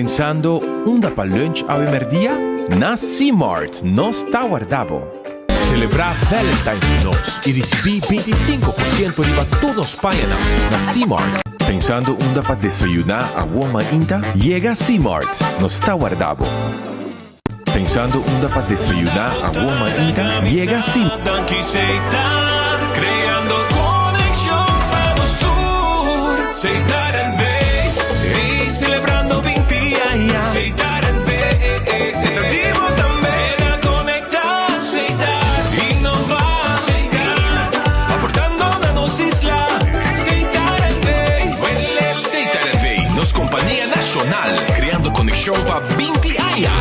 Pensando unda pa lunch awe merdia? Na Cmart nos ta warda bo. Celebra Valentine's cu nos y ricibi 25% riba tur nos pañanan na Cmart. Pensando unda pa desayuna awo mainta? Yega Cmart, nos ta warda bo. Pensando unda pa desayuna awo mainta? Yega Cmart. Creando conexion pa nos tur. Setar NV, ey, celebrando 20 aña. Setar NV, ta dibo tambe. Keda conecta, Setar, innova, Setar, aportando na nos isla. Setar NV. Setar NV, nos compania nacional, creando conexion pa 20 aña.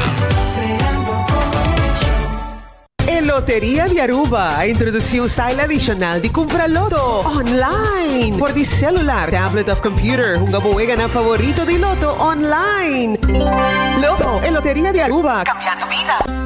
E Loteria di Aruba a introduci un style adicional di cumpra loto online for di celular, tablet of computer. Hunga bo weganan favorito di loto online. Loto, e Loteria di Aruba, cambiando bida.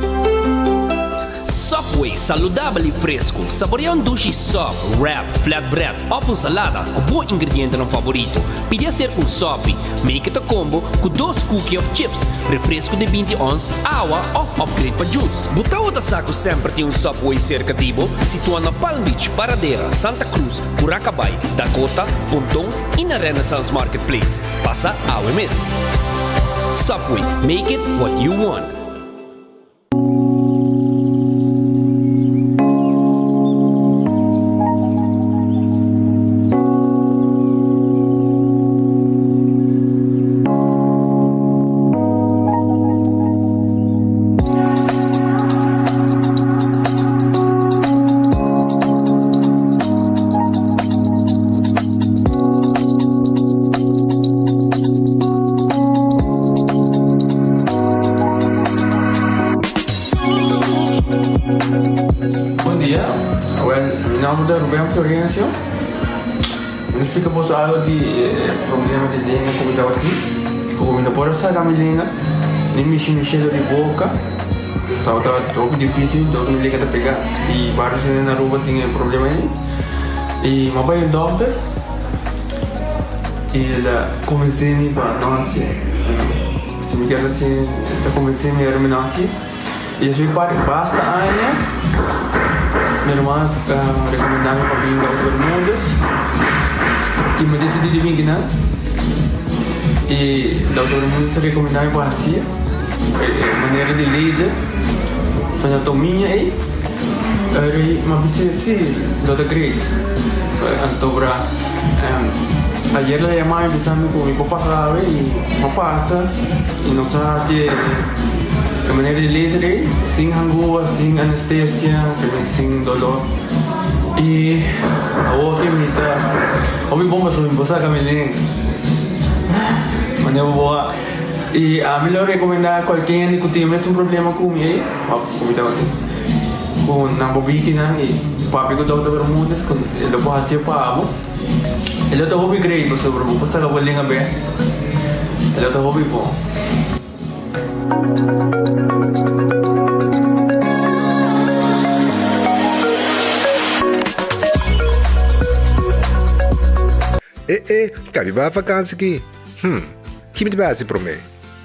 Subway, saludabel y fresco. Saborea un dushi sub, wrap, flatbread of un salada cu bo ingredientenan favorito. Pidi acerca un sopi. Make it a combo cu dos cookie of chips, refresco di binti ons, awa of upgrade pa juice. Bo tabata sa cu semper tin un Subway cerca di bo? Situa na Palm Beach, Paradera, Santa Cruz, Curacabai, Dakota, Ponton y na Renaissance Marketplace. Pasa awe mes. Subway, make it what you want. Bon dia, wel mi nomber ta Ruben Florencio. Mi ta splika boso algo di e problema di lenga ku mi tabatin. Ku mi no por a saka mi lenga, ni mishi mi shelo di boka. Tabata hopi dificil, dor mi lenga ta pega. I varios hende na Aruba tin e problema ei. I mi a bai un dokter i el a konvensé mi pa no hasié. Si mi kier hasié, el a konvensé mi ora mi no hasié. I despues di basta aña, mi ruman a rekomendá mi pa bin Dokter Bermudez i mi a disidí di bin kinan. I Dokter Bermudez a rekomendá mi pa hasié e manera di laser anatomia ei. Mi a bisa si, lo ta great. Anto bra ayer el a yama mi bisa mi ku mi por pasa awe i mi a pasa i nos a hasi e manera di laser ei sin hangua, sin anestesia, sin dolor. I awor ke mi ta hopi bon pasobra mi por saka mi lenga manera bo a i ami lo rekomendá kualke hende ku tin e mesun problema ku mi ei òf ku mi tabatin ku nan por biki nan i papia ku Dòkter Bermudez ku e lo por hasié pa bo. E lo ta hopi great pasobra bo por saka bo lenga bek. E lo ta hopi bon. E e, kabi bai vakansi ki? Hm, ki mi ta bai hasi promé?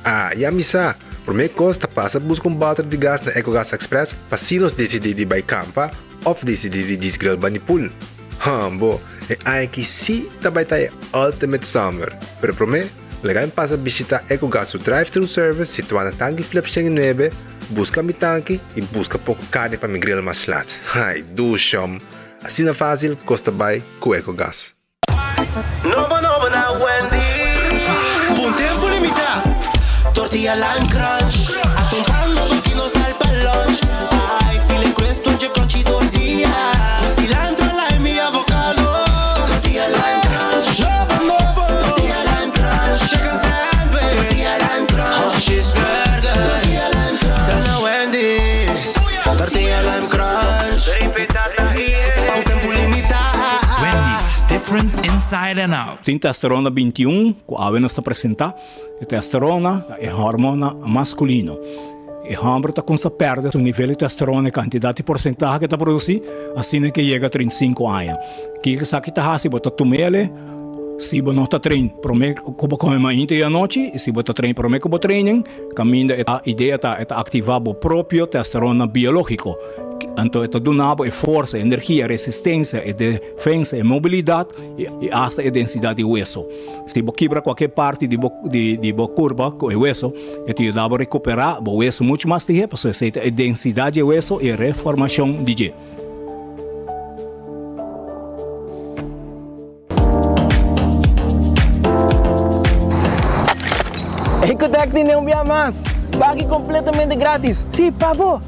Ah, ya mi sa! Promé kos ta pasa buska un bòter di gas na Ecogas Express pa si nos disidí di bai kampa òf disidí di djis grill bani pool. Hambo, e aña aki sí ta bai ta e ultimate summer! Pero promé, laga mi pasa bishitá Ecogas su drive-thru service situá na Tanki Flip 109, buska mi tanki i buska poko karni pa mi grill mas lat. Ai, dushom! Asina fásil kos ta bai ku Ecogas. Nobo nobo na Wendy's. Pa un tempu limitá, tortilla lime crunch. Atun pan nobo ki nos sal pa lunch. Ai, filet crisp dje crunchy tortilla. Ku cilantro, lime i avocado. Tortilla lime crunch. Nobo nobo. Tortilla lime crunch. Chicken sandwich. Tortilla lime crunch. Of cheeseburger. Tortilla lime crunch. Ta na Wendy's. Tortilla lime crunch. Pa un tempu limitá. Wendy's, different inside and out. Sin testosterona 21 ku awe nos ta presentá, e testosterona ta e hormona maskulino. E hòmber ta kumsa pèrdè su nivel di testosterona, e kantidat i porsentahe ku e ta produsí, asina ke yega 35 aña. Kiko esaki ta hasi? Bo ta tum'el. Si bo no ta train prome ku bo kome mainta i anochi i si bo ta train prome ku bo training, kaminda e idea ta e ta aktivá bo propio testosterona biológiko. Anto e ta duna bo e forsa, e energia, e resistensia, e defensa, e mobilidat i asta e densidat di weso. Si bo kibra kualke parti di bo di bo kurpa ku e weso, e ta yuda bo rekuperá bo weso muchu mas lihé pasobra esei ta e densidat di e weso i e reformashon di dje. Ecotec tin un bia mas! Baki completamente gratis! Sí, pa bo!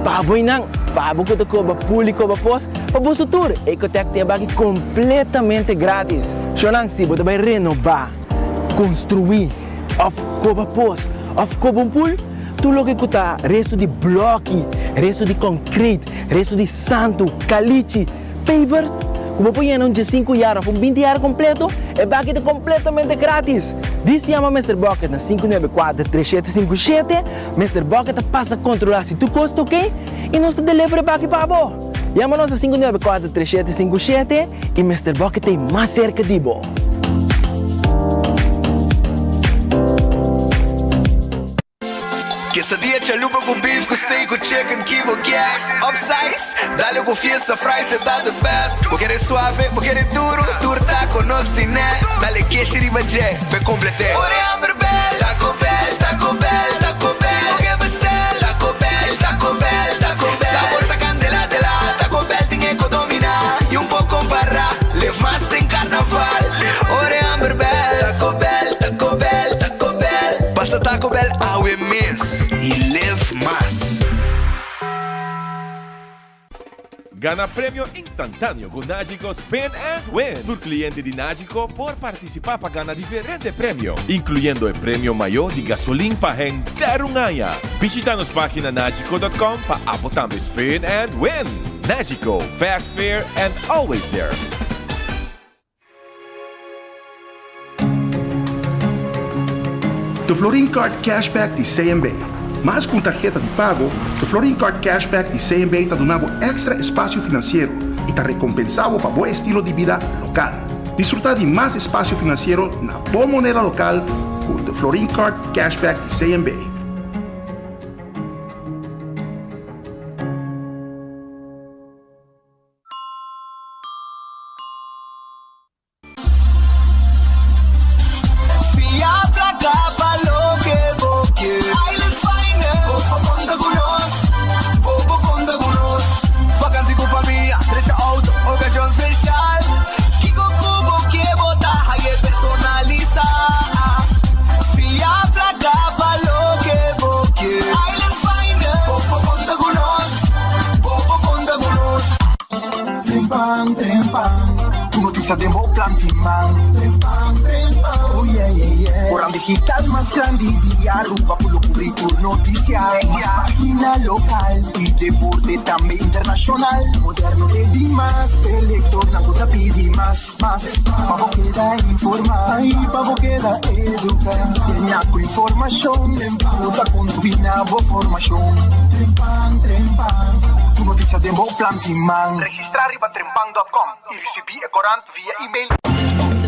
Pa bo y nan! Pa bo cu ta coba pool y coba pos, pa boso tur! Ecotec tin e baki completamente gratis! Shownan, si bo ta bay renoba, construi, of coba pos, of coba un pool, tur loke cu ta resto di bloki, resto di concrete, resto di santo, calichi, Pavers ku bo por yena un diesinku yar òf un binti yar kompleto, e baki ta kompletamente gratis! Dis yama Mister Bucket na 594 3757, Mister Bucket ta pasa kontrolá si tur kos ta oke i nos ta deliver e baki pa bo! Yama nos na 594 3757 i Mister Bucket ta ei mas serka di bo! Quesadilla chalupa cu beef cu steak cu chicken ki bo kier Upsize, dale cu fiesta fries e ta the best Bo kere suave, bo kere duro, tur taco nos tine Dale keshi riba dje, p'e complete Ora e hamber bel, Taco Bell, Taco Bell, Taco Bell Bo ke bestel, Taco Bell, Taco Bell, Taco Bell Sabor ta candela de la, Taco Bell tin e co domina Y un poco compara, live mas den carnaval Ora e hamber bel, Taco Bell, Taco Bell, Taco Bell Pasa Taco Bell awe mes y live mas. Gana premio instantáneo ku Nagico Spin and Win! Tur kliente di Nagico por partisipá pa gana diferente premio, inkluyendo e premio mayó di gasolin pa henter un aña. Bishita nos página nagico.com pa abo tambe spin and win! Nagico, fast, fair and always there! The Florin Card Cashback di CMB. Mas ku un tarheta di pago, The Florin Card Cashback di CMB ta duna bo èkstra espasio finansiero i ta rekompensá bo pa bo estilo di bida lokal. Disfrutá di mas espasio finansiero na bo moneda lokal ku The Florin Card Cashback di CMB. Fia placa pa loke bo ke. Island Finance. Bo por conta cu nos. Bo por conta cu nos. Vakantie cu famia, drecha auto, ocasion special. Kico cu bo ke bo ta haye personalisa. Fia placa pa loke bo ke. Island Finance. Bo por conta cu nos. Bo por conta cu nos. Trempan, trempan, Tur noticia den bo plan tin man. Trempan, trempan, oh yeah, yeah, yeah. Oran digital mas grandi di Aruba cu lo cubri tur noticia. Mas pagina local y deporte tambe internacional. Moderno te di mas, e lectornan cu ta pidi mas, mas. Pa bo keda informa y pa bo keda educa. Llena cu informacion cu ta contribui na bo formacion. Trempan, trempan, Tur noticia den bo plan. Siman. Registrá riba trempan dòt kòm i risibí e korant via email.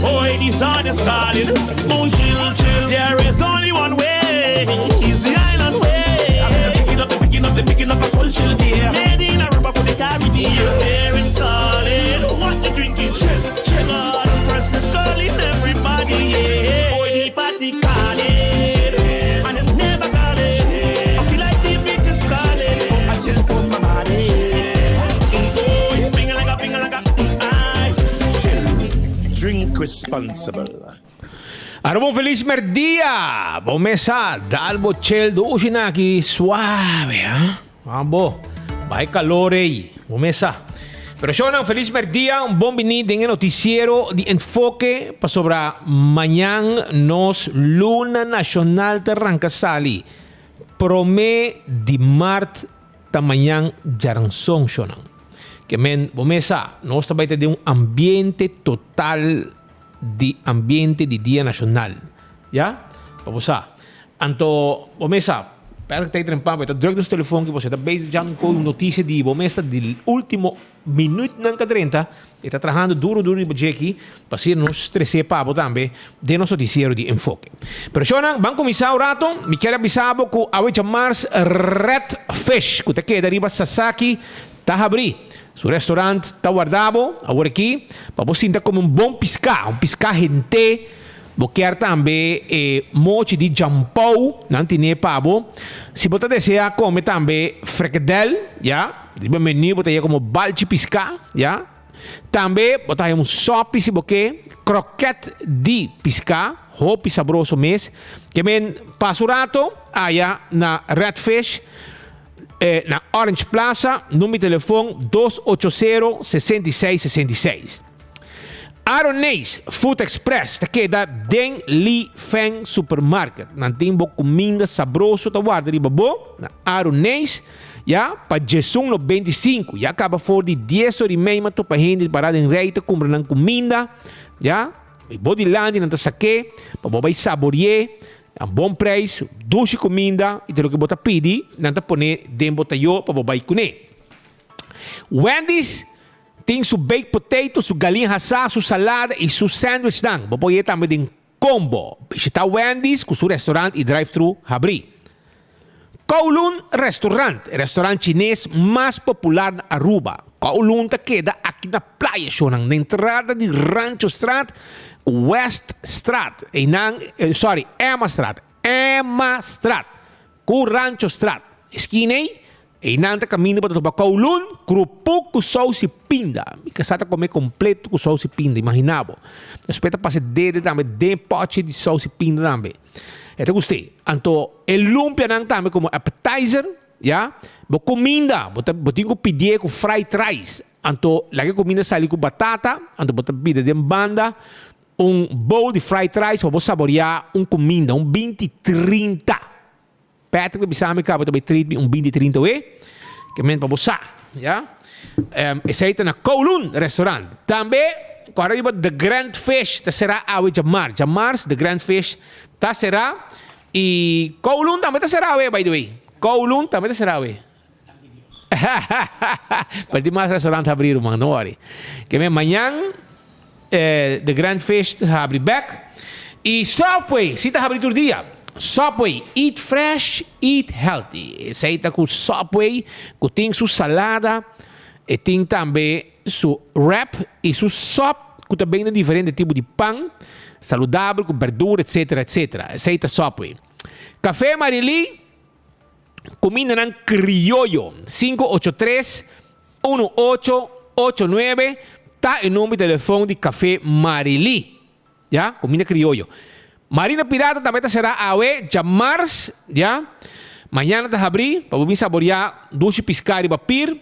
Oi di sun is calling, oh chill chill There is only one way, is the island way I see them picking up, they picking up, they picking up a culture there Made in Aruba for the Caribbean Here in calling, what you drinking? Chill, chill God, the first is calling everybody, yeah Oi di party calling, and it never calling I feel like the beach is calling, I chill for my body Drink responsible. Aruba un feliz merdia. Bo mesa dal bo chel dushi naki suave, ha? Abo, bai calor ei. Bo mesa. Pero shonan feliz merdia, un bon bini den e noticiero di Enfoke pasobra mañan nos luna nacional ta ranca sali. Prome di mart Ta mañan djaranson shonan. Ke men bo mes sa, nos ta bai ta den un ambiente total di ambiente di Dia Nashonal. Ya? Pa bo sa. Anto bo mes sa, pèrdè ku ta trempa, bo ta drùk den su telefòn ki bo sa ta bezig djan ku un notisia di bo mes ta di último. Minuutnan ta drenta, e ta trahando duro duro riba djeki pa asina nos trese pa bo tambe den nos noticiero di Enfoke. Pero shownan, ban cuminsa un rato, mi kier a bisa bo cu awe djamars Red Fish cu ta keda riba Sasaki ta habri. Su restaurant ta warda bo awor aki pa bo sinta come un bon pisca, un pisca hente. Bo kier tambe e mochi di jampou, nan tine pa bo. Si bo ta desea come tambe frikadel, ya, riba menu bo ta haya como balchi pisca, ya. Tambe bo ta haya un sopi si bo ke, kroket di pisca, hopi sabroso mes. Ke men pasa un rato aya na Red Fish, na Orange Plaza, number di telefon dos ocho sero, 66 66. Aroneis Food Express ta keda den Li Feng Supermarket. Nan tin bo kuminda sabroso ta warda riba bo na Aroneis ya pa djesun 95. Ya kaba for di dies ora i mei ma topa hende para den rei ta kumpra nan kuminda ya. I bo dilanti nan ta sak'é pa bo bai sabori'é na bon preis, dushi kuminda i ta loke bo ta pidi nan ta pone den bo tayó pa bo bai kuné. Wendy's Tin su baked potato, su galin hasá, su salada y su sandwichnan. Bo por ye tambe den combo. Bishita Wendy's cu su restaurant y drive-thru habri. Kowloon Restaurant, e restaurant chines mas popular na Aruba. Kowloon ta keda aki na Playa Shownan, na entrada di Ranchostraat cu Weststraat. Einan, sorry, Emmastraat, Emmastraat cu Ranchostraat. Esquina ei, Einan ta kaminda pa ta topa Kowloon, krupu ku sous i pinda. Mi kasá ta kome kompleto ku sous i pinda, imaginá bo. Despues ta pasa e dede tambe den e pòchi di sous i pinda tambe. E ta gust'é. Anto e lumpianan tambe komo appetizer, ya. Bo kuminda, bo ta bo tin ku pidié ku fried rice. Anto laga e kuminda sali ku batata, anto bo ta bida den banda un bowl di fried rice pa bo saboriá un kuminda, un 20, 30. Patrick ta bisa mi caba ta bay treat mi un 20 30 oe. Ke men pa bo sa, ya. Esey ta na Kowloon Restaurant. Tambe cu ariba The Grand Fish ta cera awe djamars. Djamars The Grand Fish ta cera y Kowloon tambe ta cera awe by the way. Kowloon tambe ta cera awe. Pero tin mas restaurant habri ruman, no worry. Ke men mañan The Grand Fish ta habri bek. Y Subway si ta habri tur dia. Subway, eat fresh, eat healthy. Esey ta cu Subway cu tin su salada, e tin tambe su wrap y su sop cu ta bende diferente tipo di pan saludabel cu berdura etcetera etcetera. Esey ta Subway. Café Marily. Kumindanan krioyo. 583 1889 ta e number di telefon di Café Marily. Ya, kuminda krioyo. Marina Pirata tambe ta será awe djamars, ya. Mañana ta habrí pa bo bin saboriá dushi piská riba pir.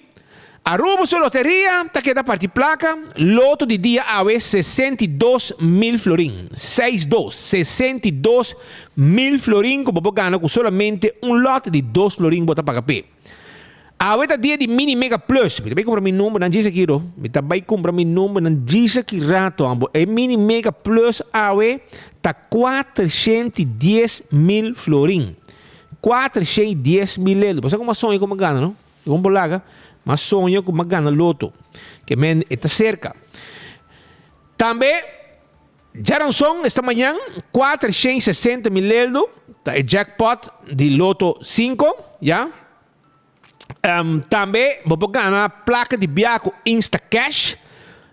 Aruba su loteria ta keda parti placa, loto di dia awe 62 mil florin, seis dos, 62 mil florin cu bo por gana cu solamente un lot di dos florin bo ta paga p'e. Awe ta dia di Mini Mega Plus, mi ta bay cumpra mi numbernan djis aki ro, mi ta bay cumpra mi numbernan djis aki rato ambo, e Mini Mega Plus awe ta 410 mil florin, 410 mil lelo, bo sa como a soña como a gana no? Kon bo laga? M'a soña ku m'a gana loto. Ke men e ta serka. Tambe djaranson esta mañan 460 mil eldo ta e jackpot di loto 5, ya. Um, tambe bo por gana plaka di bia ku Instacash.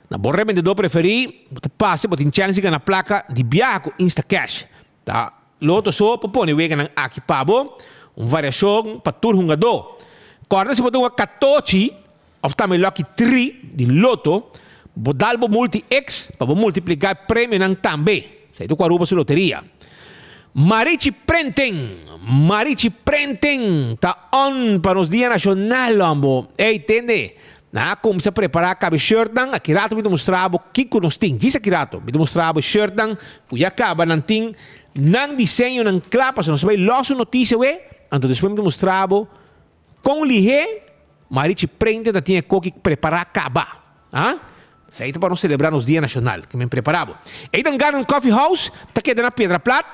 Na bo rebendedor preferí, bo ta pasa, bo tin chèns di gana plaka di bia ku Instacash. Ta loto so pa pone weganan aki pa bo, un variashon pa tur hungadó. Kòrda si bo ta hunga katochi òf tambe lucky tri di loto, bo dal bo multi X pa bo multipliká e premionan tambe. Esei ta ku Aruba su loteria. Marichi Printing Marichi Printing ta on pa nos Dia Nashonal hombo. Ey tende, nan a kumsa prepará kabe shirtnan. Aki rato mi ta mustra bo kiko nos tin. Djis aki rato mi ta mustra bo shirtnan ku ya kaba nan tin nan diseñonan kla pasobra nos ta bai lòs un notisia we. Anto despues mi ta mustra bo kon lihé Marichi Printing ta tin e koki prepará kaba. Ah, esei ta pa nos selebrá nos Dia Nashonal, ke men prepará bo. Eden Garden Coffee House ta keda na Piedra Plat,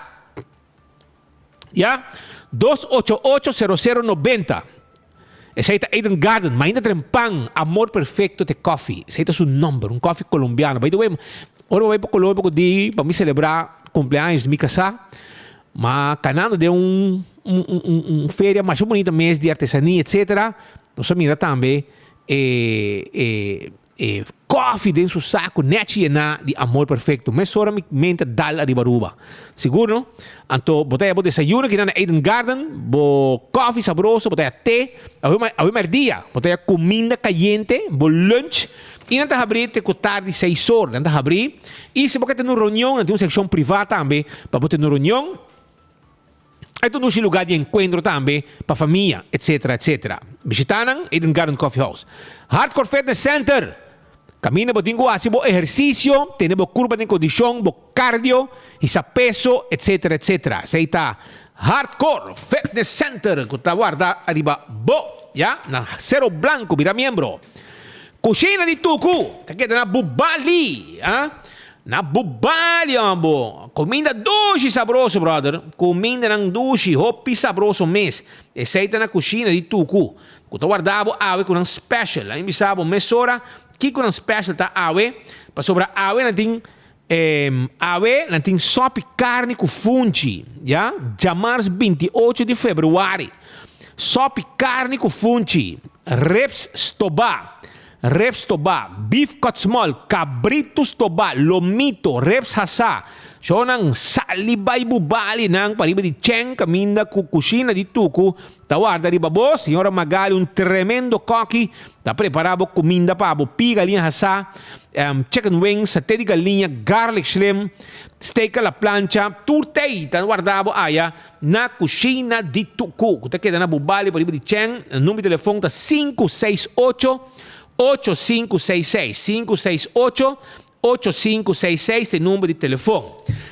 ya, 288 00 90. Esei ta Eden Garden, mainta trempan, Amor Perfecto te koffie. Esei ta su nomber, un koffie colombiano. By the way, ora bo bai pa Colombia ku di pa mi celebra cumpleaños di mi casá, ma canando den un un un un feria masha bunita mes di artesania etcetera, nos a mira tambe e e E koffie den su saku nechi yená di amor perfecto. Mesora mi mente a dal ariba Aruba. Sigur no? Anto bo ta haya bo desayuno kinan na Eden Garden, bo koffie sabroso, bo ta haya te, awe awe merdia bo ta haya kuminda kayente, bo lunch, i nan ta habrí te ku tardi seis or nan ta habrí. I si bo ke tene un reunion nan tin un sekshon privá tambe pa bo tene un reunion. E ta un dushi lugá di enkuentro tambe pa famia, etcetera, etcetera. Bishitá nan Eden Garden Coffee House. Hardcore Fitness Center! Kaminda bo tin ku hasi bo ehersisio, tene bo kurpa den kondishon, bo kardio, hisa peso, etcetera, etcetera. Esei ta Hardcore Fitness Center ku ta warda ariba bo, ya, na Sero Blanco. Bira miembro. Kushina di Tuku ta keda na Bubali, ah. Na bo bali amo. Kuminda dushi sabroso brother. Kumindanan dushi hopi sabroso mes. Esei ta na kushina di Tuku. Ku ta warda bo awe ku nan special. Ami bisa bo mesora kiko nan special ta awe. Pasobra awe nan tin awe nan tin sopi karni ku funchi. Ya. Djamars 28 di februari. Sopi karni ku funchi. Ribs stobá. Ribs stobá, beef cut small, kabritu stobá, lomito, ribs hasá. Shownan sali bai bu bali nan pariba di chen kaminda ku kushina di tuku ta warda riba bo. Señora Magali un tremendo koki ta prepará bo kuminda pa bo. Pig galiña hasá, chicken wings, saté di galiña, garlic shrimp, steak a la plancha, tur tei ta warda bo aya na kushina di Tuku ku ta keda na Bubali pariba di Chen. Number di telefon ta 568 8566, 568 8566 ta e number di telefon.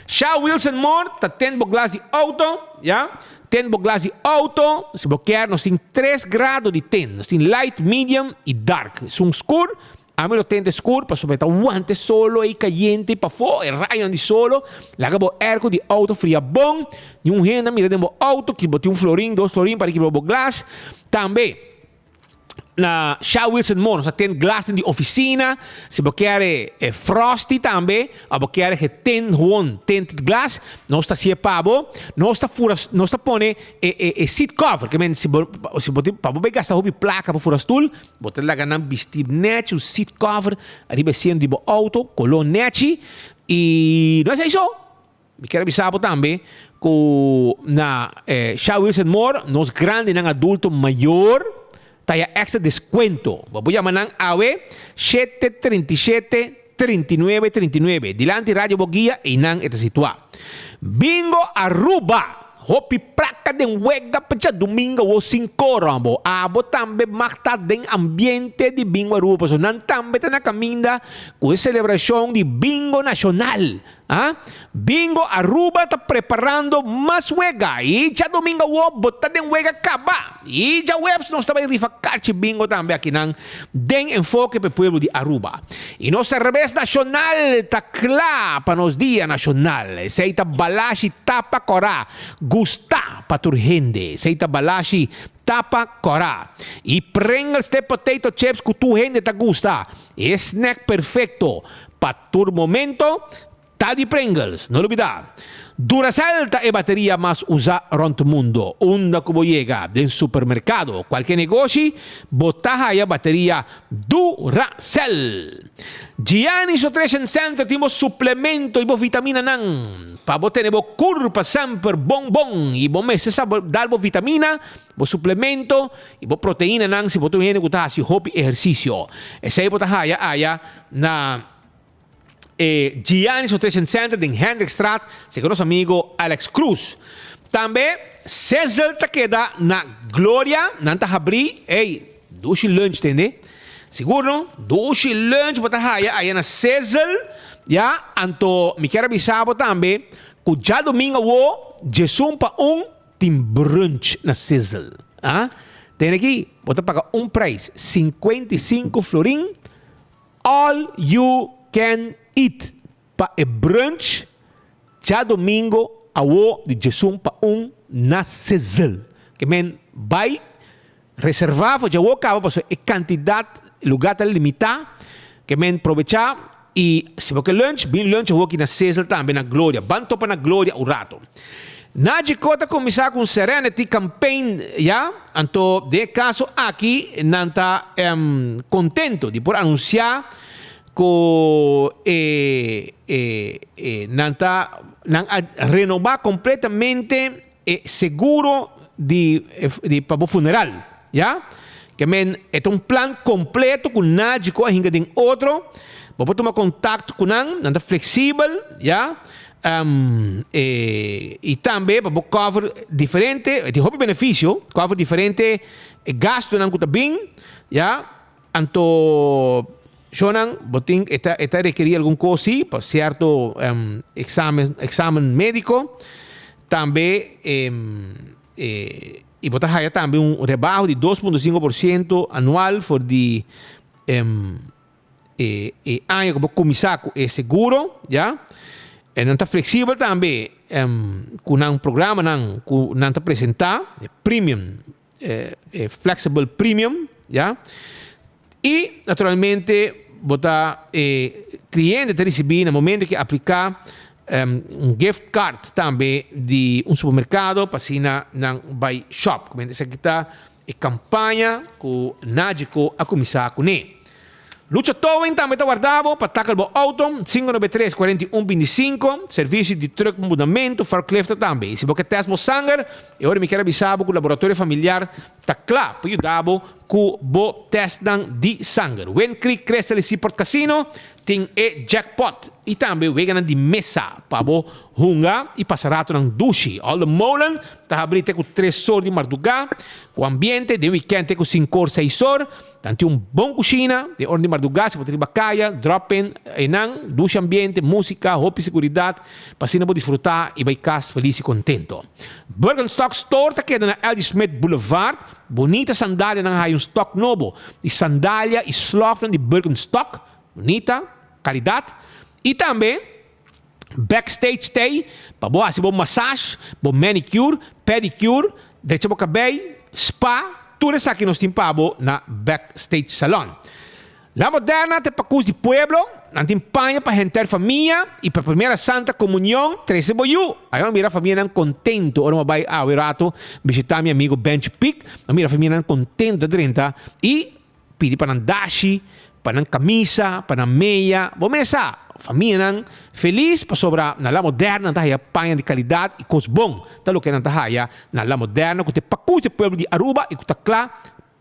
Sha Wilson Moore ta ten bo glas di auto, ya, ten bo glas di auto, si bo kier nos tin tres grado di ten, nos tin light, medium y dark. Esun skur Ami lo tenta e skur pasobra e ta wanta e solo ei kayente pafó, e rayonan di solo. Laga bo airco di auto fria bon. Niun hende a mira den bo auto ki bo tin un florin, dos florin pa kibra bo glas. Tambe na Sha Wilson Mall nos a ten glasnan di ofisina. Si bo kier e frosty tambe o bo kier e ten gewoon tinted glass, nos ta hacié pa bo. Nos ta fura, nos ta pone e e seat cover, ke men si bo si bo tin pa bo bay gasta hopi plaka pa fura stoel, Bo ta laga nan bisti nechi, un seat cover ariba e siento di bo auto, color nechi. Y no esey so. Mi kier a bisa bo tambe cu na Sha Wilson Moore nos grandinan adulto mayor ta haya extra descuento. Bo por yama nan awe shete 37 39 39. Dilanti Radio Boguia eynan e ta situa. Bingo Aruba! Hopi placa den wega pa djadumingo awo sin coro abo. Abo tambe mag ta den ambiente di Bingo Aruba pasobra nan tambe ta na caminda cu e celebracion di Bingo Nacional. A Bingo Aruba ta preparando mas wega y djadumingo awo bo ta den wega caba. Y djaweps nos ta bay rifa carchi bingo tambe akinan den Enfoke pa e Pueblo di Aruba. Y nos serbes nacional ta cla pa nos dia nacional. Esey ta Balashi Tapa Cora, gusta pa tur hende. Esey ta Balashi Tapa Cora. Y Pringles t'e potato chips cu tur hende ta gusta. E snack perfecto pa tur momento. Ta di Pringles, no lubida. Duracell ta e bateria mas usa rond mundo. Unda cu bo yega, den supermercado, cualke negoshi, bo ta haya bateria Duracell. Gianni's Nutrition Center tin bo suplemento y bo vitaminanan pa bo tene bo curpa semper bon bon y bo mester sa dal bo vitamina, bo suplemento y bo proteinanan si bo ta un hende cu ta haci hopi ehercicio. Esey bo ta haya aya na. E Giannis Nutrition Center den Hendrikstraat, segun nos amigo Alex Cruz. Tambe Sizzle ta keda na Gloria, nan ta habrí, ey, dushi lunch tende. Sigur no? Dushi lunch bo ta haya aya na Sizzle, ya. Anto mi kier a bisa bo tambe ku djadumingo awo djesun pa un tin brunch na Sizzle. Ah, tende aki bo ta paga un prijs, 55 florin. All you can eat pa e brunch djadomingo awo di djesun pa un na Sizzle. Ke men bai, Reservá for djawo kaba pasobra e kantidat lugá ta limitá. Ke men probechá i si bo ke lunch, bin lunch awoki na Sizzle tambe na Gloria. Ban topa na Gloria un rato. Nagico ta kuminsá ku un Serenity Campaign ya, anto den e kaso aki nan ta kontento di por anunsiá ku e e nan ta nan a renobá kompletamente e seguro di di pa bo funeral, ya. Ke men e ta un plan kompleto ku Nagico a hinka den otro. Bo por tuma kontakto ku nan, nan ta fleksibel, ya. E i tambe pa bo cover diferente, e tin hopi benefisio, cover diferente gastunan ku ta bin, ya. Anto shownan bo tin e ta e ta rekerí algun kos sí pa sierto eksamen eksamen médiko. Tambe e i bo ta haya tambe un rebaho di 2.5% anual for di e e aña ku bo kuminsá ku e seguro, ya. E nan ta fleksibel tambe ku nan programanan ku nan ta presentá, e premium e flexible premium, ya. I naturalmente bo ta e cliente ta ricibi na momento ke aplica un gift card tambe di un supermercado pa asina nan bai shop. Komente esaki ta e campaña ku Nagico a cuminsa cune. Lucha Towing tambe ta warda bo pa tackle bo auto, 593 41 25, servicio di truck mudamento, forklifter tambe. Y si bo ke test bo sanger, e ora mi kier a bisa bo cu Laboratorio Familiar ta kla pa yuda bo cu bo testnan di sanger. Wind Creek Crystal y Seaport Casino tin e jackpot y tambe weganan di mesa pa bo hunga y pasa ratonan dushi. All the Molen ta habri te cu tres or di marduga cu ambiente, den weekend te cu cincor seis or. Nan tin un bon kushina, den ora di mardugá si bo ta riba kaya, drop in einan, dushi ambiente, músika, hopi seguridat, pa asina bo disfrutá i bai kas felis i kontento. Birkenstock Store ta keda na LG Smith Boulevard. Bunita sandalianan haya un stok nobo di sandalia i slòfnan di Birkenstock, bunita, kalidat, i tambe Backstage t'ei pa bo hasi bo massage, bo manicure, pedicure, drecha bo cabei, spa, tur esaki nos tin pa bo na Backstage Salon. La Moderna ta e pakus di pueblo, nan tin paña pa henter famia y pa primera Santa Comunion trece bo yu. Ayo a mira famianan contento ora mi a bay awe rato bishita mi amigo Bench Pick, a mira famianan contento ta drenta y Pidi pa nan dashi, pa nan kamisa, pa nan meya. Bo mes sa, famianan felis pasobra na La Moderna nan ta haya paña di kalidat i kos bon. Ta loke nan ta haya na La Moderna ku ta e pakus di e pueblo di Aruba i ku ta kla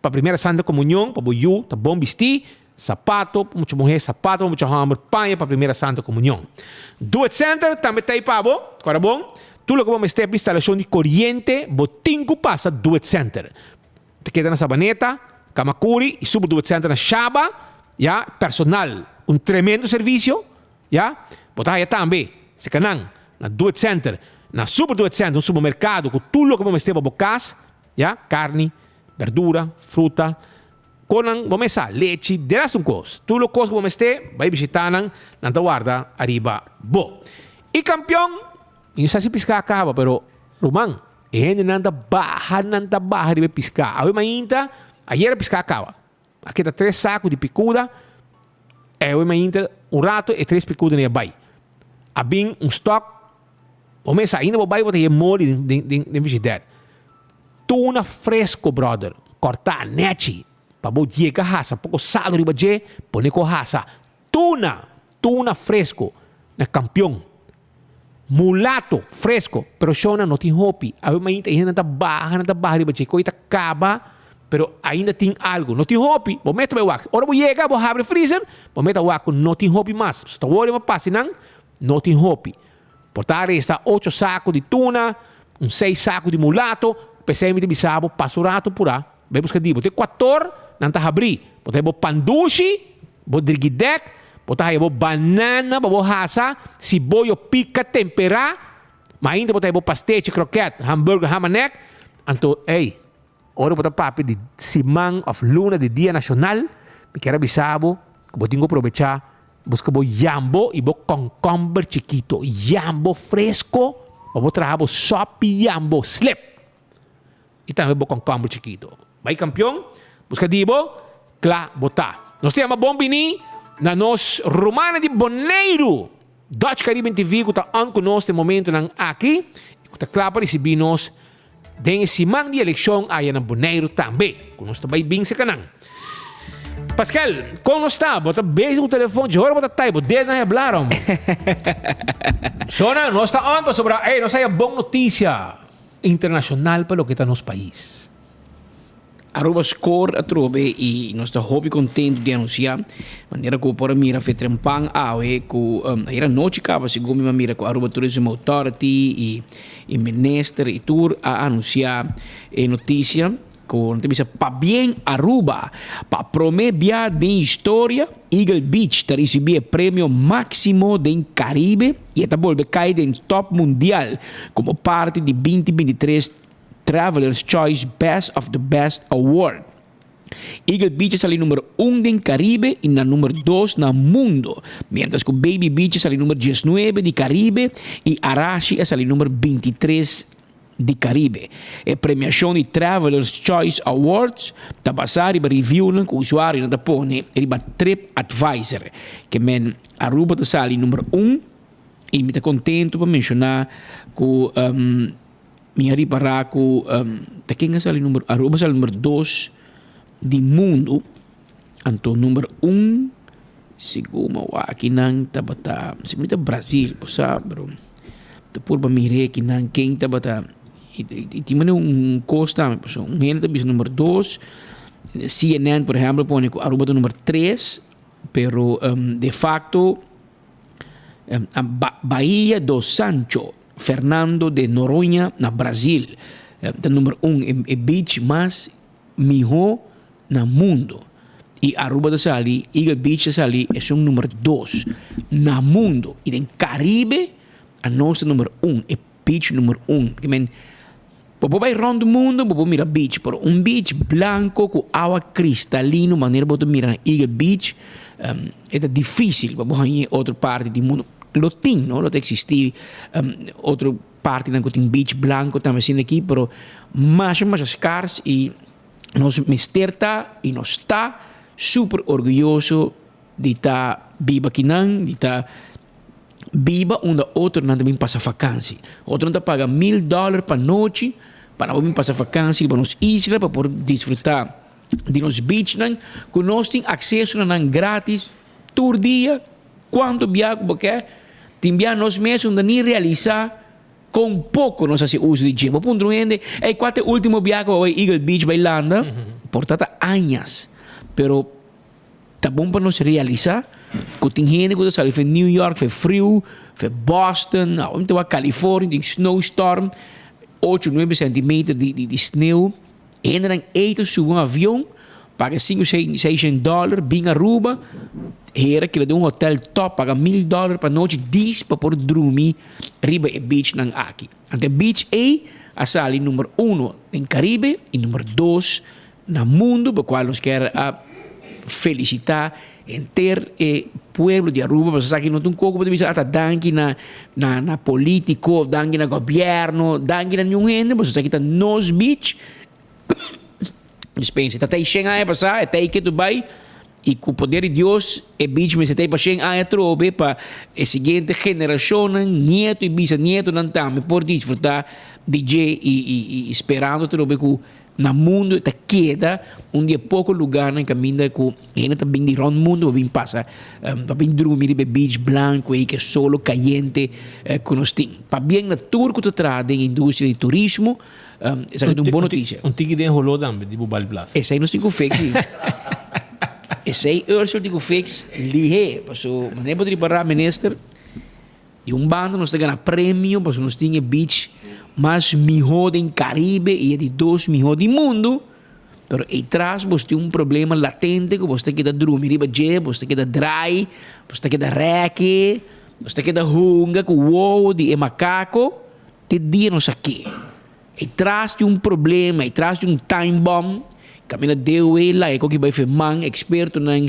pa Primera Santa Komunion pa bo yu ta bon bistí, sapato pa mucha muhé, sapato pa mucha hòmber, paña pa Primera Santa Komunion. Do It Center tambe ta ei pa bo. Kòrda bon, tur loke bo mester pa instalashon di koriente bo tin ku pasa Do It Center. Ta keda na Sabaneta, Camacuri y Super Duet Center na Shaba, ya, personal un tremendo servicio, ya. Bo ta haya tambe cerca nan na Duet Center, na Super Duet Center, un supermercado cu tur loke bo mester pa bo cas, ya, carni, berdura, fruta, conan bo mes sa, lechi, deras un cos. Tur lo cos cu bo mester, bay bishita nan, nan ta warda ariba bo. Y campeon, mi no sa si pisca a caba, pero ruman, E hendenan ta baha, nan ta baha riba e piská. Awe mainta, ayera piská a kaba. A keda tres saku di pikuda. Awe mainta un rato e tres pikudanan a bai. A bin un stok. Bo mesa ainda bo bai bo ta haya moli den den den den frigider. Tuna fresko brother, kòrtá nèchi pa bo yega hasa poko sal riba dje, pone ku hasa. Tuna, tuna fresko na kampion. Mulato, fresco, pero shownan no tin hopi. Awe mainta e hendenan ta baha, nan ta baha riba dje. Koe ta kaba, pero ainda tin algo. No tin hopi, bo mester bai wak. Ora bo yega, bo habri freezer, bo mester wak ku no tin hopi mas. So ta wori bo pasa nan, no tin hopi. Por ta resta ocho saku di tuna, un seis saku di mulato. P'esei mi ta bisa bo, pasa un rato purá, bai buska di bo. Te kuator nan ta habrí. Bo ta haya bo pandushi, bo drigidèk, bo ta haya bo banana pa bo hasa, siboyo pika temperá, ma ainda bo ta haya bo pastechi, krokèt, hamburger, hamanek. Anto, ey, ora bo ta papia di siman òf luna di Dia Nashonal, mi kier a bisa bo ku bo tin ku probechá buska bo yambo i bo kònkòmber chikito, yambo fresko pa bo traha bo sòpi yambo slep i tambe bo kònkòmber chikito. Bai kampion, buska di bo, kla bo ta. Nos ta yama bon bini na nos rumannan di Boneiru, Dutch Caribbean TV ku ta on ku nos den momentunan aki i ku ta kla pa risibí nos den e siman di elekshon aya na Boneiru tambe, ku nos ta bai bin serka nan. Pascal, kon nos ta? Bo ta bezig ku telefon, dje ora bo ta tai bo dedo na heblar hombre. Shona, nos ta on pasobra, ey, nos haya bon notisia internashonal pa loke ta nos pais. Aruba score atrobe y nos ta hopi contento di anuncia manera cu bo por a mira fe trempan awe cu ayer anochi caba segun mi a mira cu Aruba Tourism Authority y y minister y tur a anuncia e noticia cu nan ta bisa pabien Aruba pa prome bia den historia Eagle Beach ta ricibi e premio maximo den Caribe y e ta bolbe cay den top mundial como parti di binti 23 Travelers Choice Best of the Best Award. Eagle Beach a sali number un den Caribe y na number dos na mundo, mientras cu Baby Beach a sali number diesnuebe di Caribe y Arashi a sali number bintitres di Caribe. E premiacion di Travelers Choice Awards ta basa riba reviewnan cu usuarionan ta pone riba TripAdvisor. Ke men Aruba ta sali number un y mi ta contento pa menciona cu Mi a ripará ku ta ken a sali number Aruba a sali number dos di mundu anto number un segun mi a wak akinan tabata segun mi ta Brazil bo sa pero ta purba mira akinan ken tabata i tin manera un kos tambe pasobra un hende ta bisa number dos CNN por ehèmpel pone ku Aruba ta number tres pero de fakto Bahia do Sancho Fernando de Noronha na Brazil ta number un e beach mas miho na mundo y Aruba ta sali Eagle Beach ta sali esun number dos na mundo y den Caribe anos ta number un e beach number un Bo por bai rond mundo bo por mira beach pero un beach blanco cu awa cristalino manera bo ta mira na Eagle Beach e ta dificil pa bo haña otro parti di mundo. Lo tin no, lo ta existi otro partinan cu tin beach blanco tambe asina aki pero masha masha scars y nos mester ta y nos ta super orguyoso di ta biba akinan di ta Biba unda otronan ta bin pasa fakansi. Otronan ta paga mil dòler pa nochi pa nan por bin pasa fakansi riba nos isla pa por disfrutá di nos beachnan ku nos tin akseso na nan gratis tur dia kuantu bia ku bo ke. Tin bia nos mes unda ni realisá kon poko nos hasi uso di dje. Bo puntra un hende, ey kua ta e ultimo bia ku bo bai Eagle Beach bai landa? Por ta ta añas. Pero. Ta bon pa nos realisa cu tin hende cu ta sali for New York, for friu, for Boston, awe mi ta wak California tin snowstorm, ocho nuebe centimeter di di sneeuw. E hendenan ey ta subi un avion, paga cinco seishent dollar, bin Aruba, hera keda den un hotel top, paga mil dollar pa nochi dis pa por drumi riba e beachnan aki. Anto e beach ey a sali number uno den Caribe y number dos Na mundo pa cual nos kier a felicita henter e pueblo di Aruba pasobra esaki no ta un coco pa ta bisa ata danki na na na politico of danki na gobierno danki na niun hende pasobra esaki ta nos beach dispensa ta tei shen aña pasa e tei ketu bay y cu poder di Dios e beach mester tei pa shen aña atrobe pa e siguiente generacionnan nieto y bisanietonan tambe por disfruta di dje y y sperando atrobe cu Na mundu e ta keda un di e poko lugarnan kaminda ku hende ta bin di rònt mundu pa bin pasa, pa bin drumi riba e beach blanku ei ku e solo kayente ku nos tin. Pabien na tur ku ta traha den e industria di turismo, esaki ta un bon notisia. Un tiki den holó tambe di Bubali Plaza. Esei nos tin ku fix si. Esei Ursel tin ku fix lihé, paso manera bo ta ripará minister. Di un banda nos ta gana premio pasobra nos tin e beach mas miho den Caribe y e di dos miho di mundo, pero eytras bos tin un problema latente cu bos ta keda drumi riba dje, bos ta keda draai, bos ta keda reke, bos ta keda hunga cu wowo di e macaco, te dia nos a ke. Eytras tin un problema, eytras tin un time bomb, caminda DOE laga cu bai fe man expertonan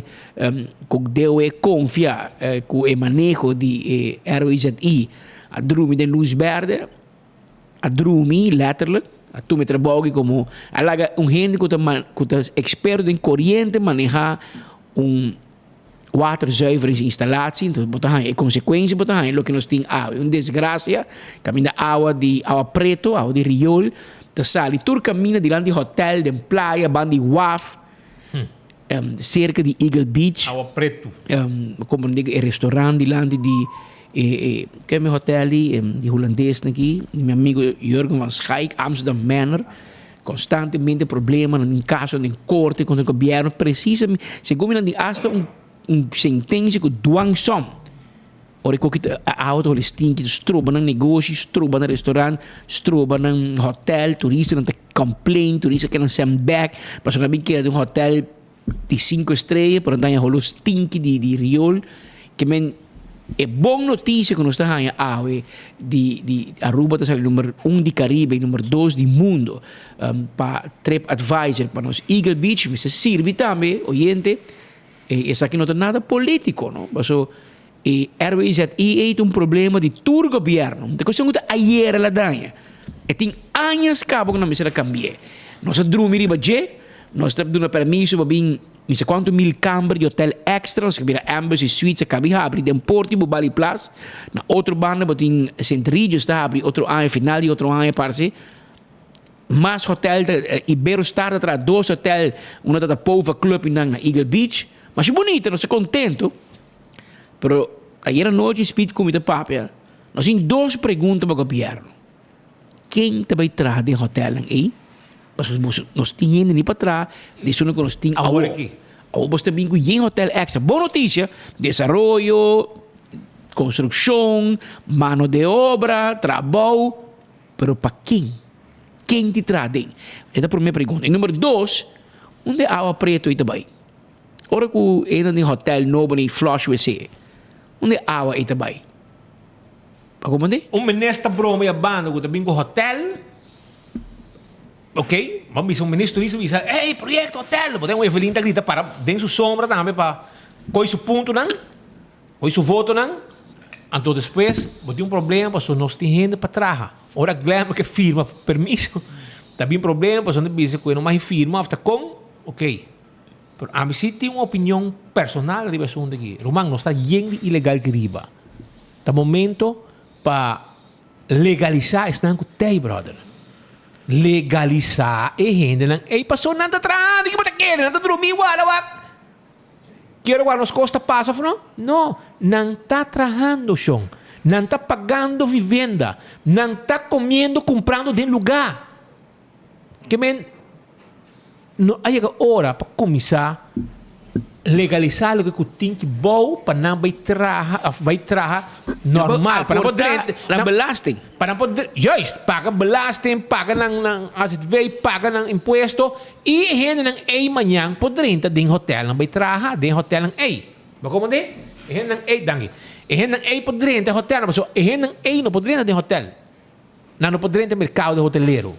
cu DOE confia cu e maneho di e ROIZI a drumi den luz berde. A drumi, letterlijk. A tuma e trabou aki komo a laga un hende ku ta ku ta eksperto den koriente manehá un waterzuiveringsinstallatie. Entonces bo ta haña e konsekuensia bo ta haña loke nos tin awe. Un desgrasia kaminda awa di awa preto, awa di riool ta sali tur kaminda dilanti hotel, den playa, banda di waf, serka di Eagle Beach. Awa pretu. Bo komprende ku e restaurant dilanti di e e ke mi hotel di di hulandesnan aki, di mi amigo Jurgen van Schaik, Amsterdam Manor. Konstantemente problema, nan tin kaso den korte kontra gobièrnu, presisamente segun mi nan tin asta un un sentensia ku dwangsom. Ora e koki ta awa ta holi stinki, ta stroba nan negoshi, stroba nan restaurant, stroba nan hotel, turistanan ta complain, turista ke nan send back, pasobra nan bin keda den un hotel di sinku estrella, pero nan ta haña holo stinki di di riol. Ke men e bon notisia ku nos ta haña awe di di Aruba ta sali number un di Caribe y number dos di mundo pa Trip Advisor pa nos Eagle Beach mester sirbi tambe oyente. E esaki no ta nada politico no, paso e RWZI ei ta un problema di tur gobierno, no ta cuestion cu ta ayer el a daña, e tin añas caba cu nan mester a cambi'e. Nos a drumi riba dje, nos ta duna permiso pa bin mi sa cuanto mil camber di hotel extra, nos a bira Embassy Suites a cabi habri den Porto y Bubali Place, na otro banda bo tin Sint Regis ta habri otro aña, final di otro aña parse. Mas hotel ta Iberostar ta traha dos hotel, uno ta ta Pova Club y nan na Eagle Beach. Masha bunita, nos ta contento. Pero ayer anochi Speed cu mi ta papia, nos tin dos pregunta pa gobierno. Ken ta bay traha den hotelnan ey? Pasobra boso nos tin hende ni pa traha di esunnan cu nos tin awor. Awor boso ta bin cu yen hotel extra. Bon noticia, desaroyo, construccion, mano de obra, trabou. Pero pa ken? Ken ti traha den? E ta prome pregunta. E number dos, unda e awa preto ei ta bai? Ora ku e na den hotel nobo na e flush wc, unda e awa ei ta bai? Pa komprende? Un minister broma ya banda ku ta bin ku hotel, ok, bo bisa un minister turista bisa, ey proyecto hotel, bo ta un Evelyn ta grita para den su sombra tambe pa koy su puntonan. Hoy su votonan, anto despues bo tin un problema pasobra nos tin hende pa traha. Ora Glenn ke firma permiso ta bin problema pasobra nan ta bisa ku e no mag firma of ta kon, ok. Pero ami si tin un opinion personal riba e asuntu aki. Ruman nos ta yen di ilegal ki riba. Ta momento pa legalisa esnan ku tei brother. Legalisa e hendenan ey pasobra nan ta trahando ki bo ta kere nan ta drumi wala wak. Kier wak nos kos ta pasa of no? No, nan ta trahando shon. Nan ta pagando vivenda. Nan ta comiendo, cumprando den lugar. Ke men no a yega ora pa cuminsa legalisa loke cu tin ki bou pa nan bay traha of bay traha normal. Pa nan por drenta. Na belasting. Pa nan por, juist, paga belasting, paga nan nan azv, paga nan impuesto. I e hendenan ei mañan por drenta den hotelnan bai traha den hotelnan ei. Bo komprendé? E hendenan ei, danki. E hendenan ei por drenta e hotelnan, pasobra e hendenan ei no por drenta den hotel. Nan no por drenta e merkado di hotelero.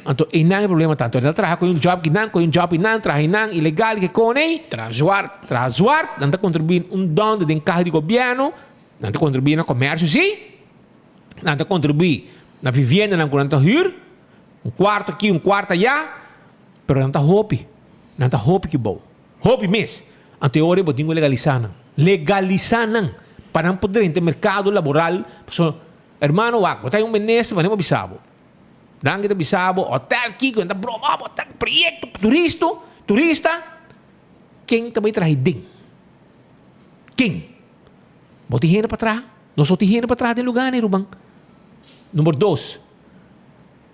Anto einan e problema ta. Anto nan ta traha ku un job kinan, ku un job einan, traha einan, ilegal, ke kon ei. Traha zwart. Traha zwart. Nan ta kontribuí un dònde den kaha di gobièrnu. Nan ta kontribuí na komersio, sí. Nan ta kontribuí na viviendanan ku nan ta hür. Un cuarto aki, un cuarto allá, pero nan ta hopi, nan ta hopi ki bou. Hopi mes. Anto e ora bo tin cu legalisa nan. Legalisa nan pa nan por drenta e mercado laboral. Pasobra, hermano wak, bo ta un minister, manera bo bisa bo. Nan ke ta bisa bo, hotel kiko, nan ta broma bo, hotel, proyecto, turisto, turista. Ken ta bay traha den? Ken? Bo tin hende pa traha? Nos no tin hende pa traha den lugar ni, ruman. Number dos.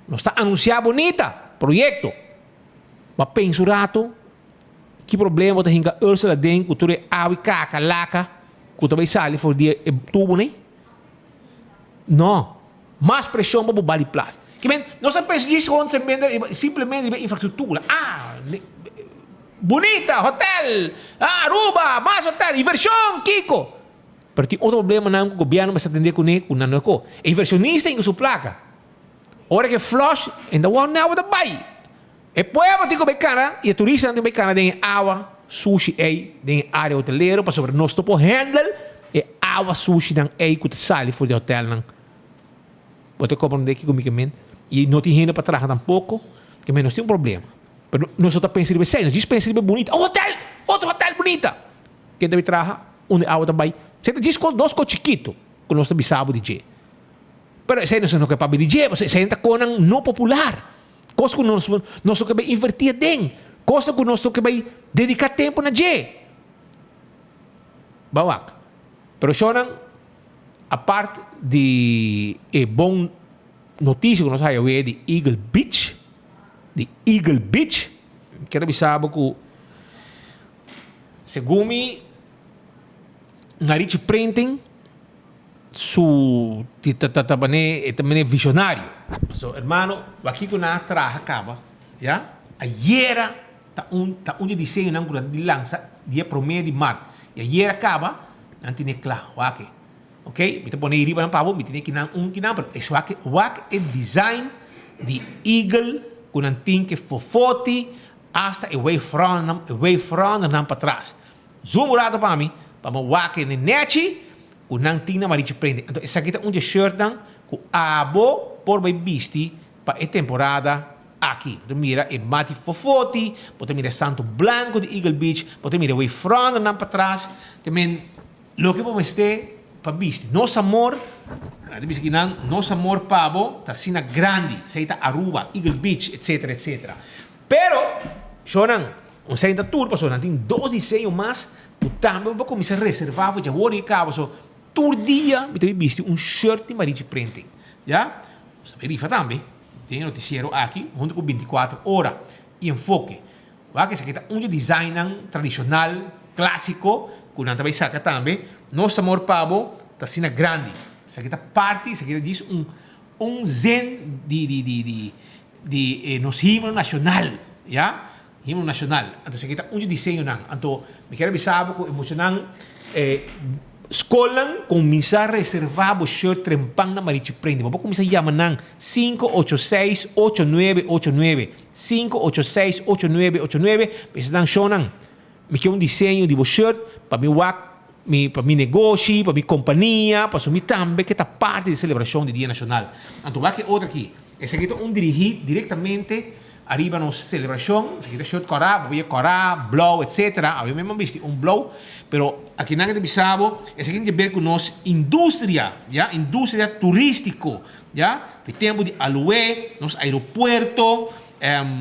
Nos ta anunsiá bonita proyekto. Bo a pensa un ratu ki problema bo ta hinka Ursula den ku tur e awa i kaka laka ku ta bai sali for di e tubunan ei? No. Mas preshon pa bo bali plas. Ki men nos a pensa djis hon simplemente riba infrastruktura. Ah, bonita, hotel, ah, Aruba, mas hotel, invershon, kiko? Pero tin otro problemanan ku gobièrnu mester atendé kuné ku nan no e ko. E invershonista hinka su plaka. Ora ke flush, e ta wou awa ta bai. E pueblo tin ku bai kana i e turistanan tin ku bai kana den e awa sushi ei den e área hotelero pasobra nos no por handle e awa sushinan ei ku ta sali for di hotelnan. Bo ta comprende kico mi ke men? Y no tin hende pa traha tampoco. Ke men nos tin un problema. Pero nos no ta pensa riba esey, nos djis pensa riba e bunita. Un hotel! Otro hotel bunita! Ken ta bin traha? Unda e awa ta bay? Esey ta djis dos cos chikito cu nos ta bisa bo di dje. Pero esey nos no ke papia di dje, pasobra esey ta cosnan no popular. Cos cu nos nos no ke bay inverti aden. Cosnan cu nos no ke bay dedica tempo na dje. Ba wak. Pero shownan, apart di e bon noticia cu nos haya awe di Eagle Beach, di Eagle Beach, mi kier a bisa bo cu segun mi Narichi Printing su ti ta ta mane e ta mane visionario. So hermano wak kico nan a traha caba ya ayera ta un ta un di diseñonan cu nan di lansa dia prome di mart y ayera caba nan tene cla wak ok mi ta pone riba nan pa bo mi tene kinan un kinan pero es wak wak e design di eagle cu nan tin ke fofoti hasta e wavefront e wavefrontnan patras. Zoom un rato pa mi, pa mi wak e nechi ku nan tin na Marichi Prende. Anto esaki ta un di e shirtnan ku abo por bai bisti pa e temporada aki. Bo ta mira e mati fofoti, bo ta mira e santo blanco di Eagle Beach, bo ta mira e wavefronternan patras. Te men loke bo mester pa bisti. Nos amor, nan ta bisa kinan, nos amor pa bo ta asina grandi. Esei ta Aruba, Eagle Beach, etcetera, etcetera. Pero, shownan, un sein ta tur pasobra nan tin dos diseño mas ku tambe bo por kuminsá reservá for djawor i kaba. So, tur dia mi ta bin bisti un shirt di Marichi Printing. Ya? Nos ta bin rifa tambe den e notisiero aki huntu ku bintikuater ora i enfoke. Wak esaki ta un di e designnan tradishonal, klásiko ku nan ta bai saka tambe. Nos amor pa bo ta asina grandi. Esaki ta parti, esaki ta djis un un zin di di di di di e nos himno nashonal, ya, himno nashonal. Anto esaki ta un di diseñonan. Anto mi kier a bisa bo ku e muchanan e skolnan kuminsá reservá bo shirt trempan na Marichi Prende. Bo por kuminsá yama nan 586 8989, 586 8989, bisa nan shownan mi ke un diseño di bo shirt pa mi wak mi pa mi negoshi, pa mi kompania, pasobra mi tambe ke ta parti di selebrashon di Dia Nashonal. Anto wak e otro aki. Esaki ta un dirigí direktamente ariba nos selebrashon. Esaki ta shirt kòrá, bo por kòrá, blou, etsetera. Awe mi a bisti un blou, pero akinan e ta bisa bo, esaki tin ke ber ku nos industria, ya, industria turístiko, ya. Di tempu di Alué, nos aeropuerto,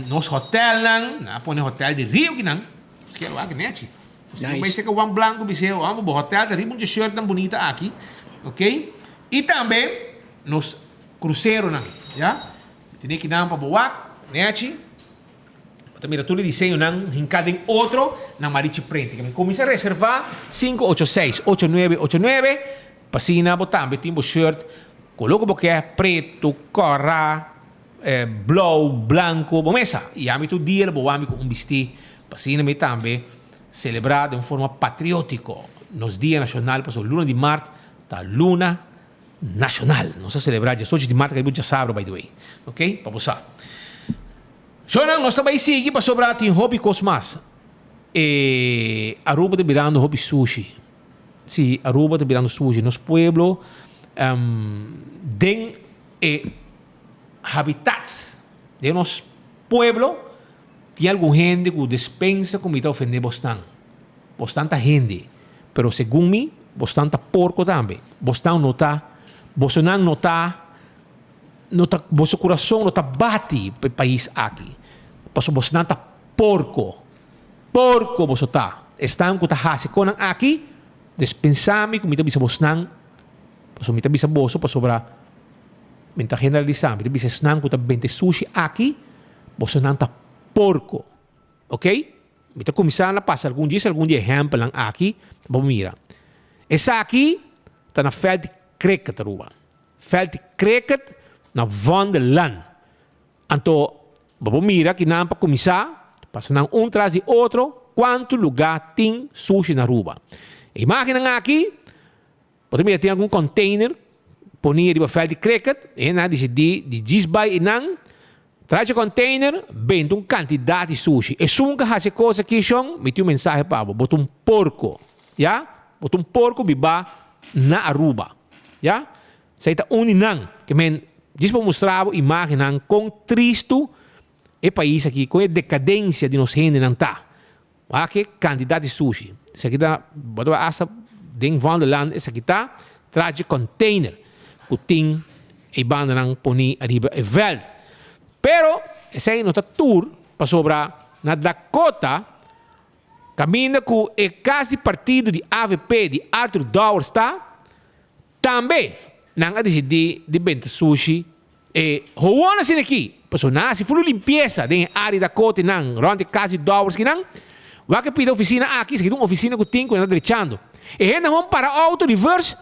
nos hotèlnan, nan a pone hotèl di rio akinan, esaki a wak nechi. Nos tin bai seka wan blanku bis'é, wan bo hotèl ta riba un shirtnan bunita aki, ok. I tambe nos Cruceronan, ya. Tene kinan pa bo wak, nechi. Bo ta mira tur e diseñonan hinká den otro na Marichi Print. Ke men kuminsá reservá 586 8989 pa asina bo tambe tin bo shirt koló ku bo ke, pretu, kòrá, blou, blanku, bo mesa. I ami tur dia lo bo wak mi ku un bistí pa asina mi tambe selebrá den un forma patriótiko nos Dia Nashonal pasobra luna di mart ta luna Nacional. Nos a celebra diesocho di maart riba djasabra by the way. Ok, pa bo sa. Shownan, nos ta bay sigui pasobra tin hopi cos mas. E Aruba ta birando hopi sushi. Si, Aruba ta birando sushi. Nos pueblo den e habitat den nos pueblo tin algun hende cu despensa cu mi ta ofende bosnan. Bosnan ta hende, pero segun mi, bosnan ta porko tambe. Bosnan no ta, bosonan no ta, no ta, boso kurason no ta bati pa e pais aki, pasobra bosnan ta porko. Porko boso ta. Esnan ku ta hasi konan aki, despensa mi ku mi ta bisa bosnan, pasobra mi ta bisa boso pasobra mi ta generalisá, mi ta bisa esnan ku ta bente sushi aki, bosonan ta porko. Ok? Mi ta kuminsá na pasa algun djis algun di e ehèmpelnan aki pa bo mira. Esaki ta na vèlt di cricket Aruba. Vèlt di cricket na Vondellaan. Anto bo por mira kinan pa kuminsá pasa nan un tras di otro kuantu lugá tin sushi na Aruba. E imágennan aki Bo ta mira tin algun container poni riba veld di cricket, e hendenan a dicidi di djis bay eynan, trae e container, benta un cantidad di sushi. Esun cu haci e cos aki shon, mi tin un mensahe pa bo, bo ta un porco, ya, bo ta un porco biba na Aruba, ya. Esey ta un di nan, ke men. Djis pa mustra bo imagennan kon tristu e pais aki, kon e dekadensia di nos hendenan ta. Wak e kantidat di sushi. Esaki ta, bo ta wak asta den Vondelland esaki ta tras dje container ku tin e bandanan poni ariba e vèlt. Pero esei no ta tur pasobra na Dakota kaminda ku e kas di partido di avp di Arthur Dowers ta, Tambe nan a disidí di benta sushi e howon asina aki, pasobra nan a hasi fulu limpiesa den e área Dakota i nan rònt e kas di Dowers kinan. Wak e pida ofisina aki, esaki ta un ofisina ku tin ku nan ta drechando. E hende hon para outo reverse,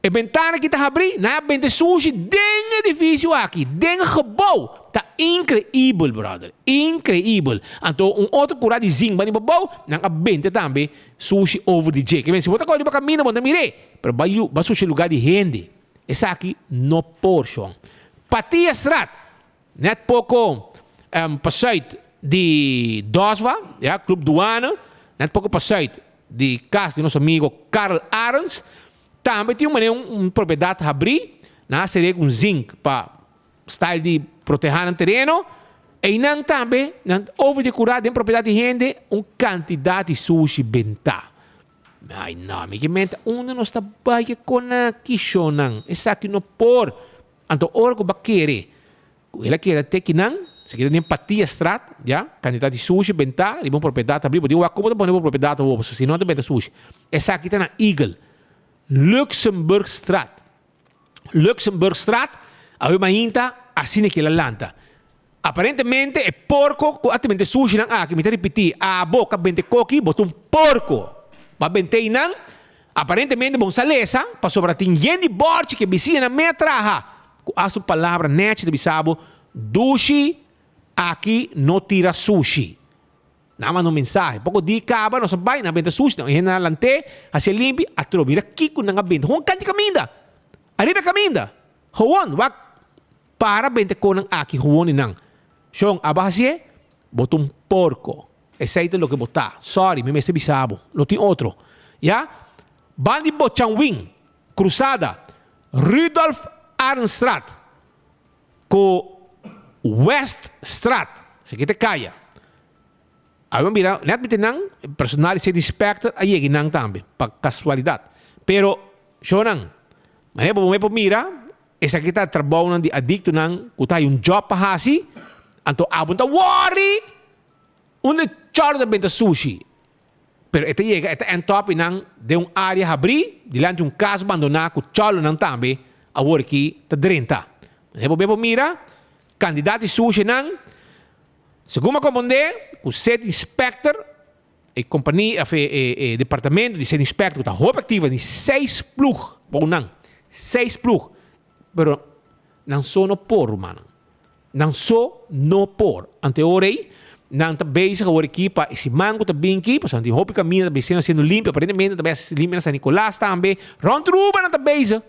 e bentana aki ta habrí, nan a benta e sushi den edifisio aki, den gebou. Ta inkreibel, bròder, inkreibel. Anto un otro kurá di zink bani pabou, nan a benta tambe sushi over di dje. Ke men si bo ta kore riba kaminda bo no ta mir'é. Pero ba yu ba susha lugar di hende. Esaki no por, shon. Patiastraat, net poko pa zuid di Dosva, ya, Club Douane, net poko pa zuid di kas di nos amigo Karl Arends, tambe tin un manera un propiedat habrí, nan a ser'é ku un zink pa style di protehá nan tereno. Einan tambe nan over di kurá den propiedat di hende un kantidat di sushi bentá. Ay no, mi ke menta unda nos ta bai ke kona kishonnan. Esaki no por. Anto ora ku bo a kere ku el a keda te kinan, se keda den Patiastraat, ya, kandidat di sushi bentá riba un propiedat abrí, bo di wak komo ta pone bo propiedat awor, pasobra si no ta benta sushi. Esaki ta na Eagle, Luxemburgstraat. Luxemburgstraat, awe mainta asina ke el a lanta. Aparentemente e porko ku a bente sushinan aki, mi ta ripití, abo ku a bente koki, bo ta un porko. Bo a bente einan, aparentemente bo no sa lesa, pasobra tin yen di bòrchi ku e bisiñanan mei a traha, ku hasta un palabra nèchi ta bisa bo, Dushi, aki no tira sushi. Nan a manda un mensahe. Poko di kaba nos a bai, nan a benta sushi, nan hende a lant'é, hasié limpi, atrobe mira kiko nan a benta. Hon kanti kaminda! Ariba e kaminda! Howon, wak para benta e konan aki, howon di nan. Shon, abo hasié? Bo ta un porko. Esei ta loke bo ta. Sorry, mi mester bisa bo. No tin otro. Ya? Ban di Bochanwin, Cruzada, Rudolf Arnstraat ku Weststraat. Esaki ta e kaya. Awe mira, net miti nan, personal di City Inspector a yega nan tambe, pa casualidad. Pero, shownan, manera bo por mira, esaki ta trabounan di adictonan cu ta hay un job pa haci, anto abo no ta worry unda e chòrò ta benta sushi. Pero e ta yega, e ta end up nan den un area habrí, dilanti un cas bandona cu chòrònan tambe awor aki ta drenta. Manera bo por mira, cantidad di sushinan, Segun a komprondé ku City Inspector, e kompania òf e departamento di City Inspector ku ta hopi aktivo tin seis plug bou nan, seis plug, pero nan so no por rumannan, nan so no por. Anto e ora ei nan ta bezig awor aki pa e siman ku ta bin aki, pasobra nan tin hopi kaminda ta bin siendo limpio, aparentemente nan ta bai limpia na San Nicolas tambe, rònt Aruba nan ta bezig.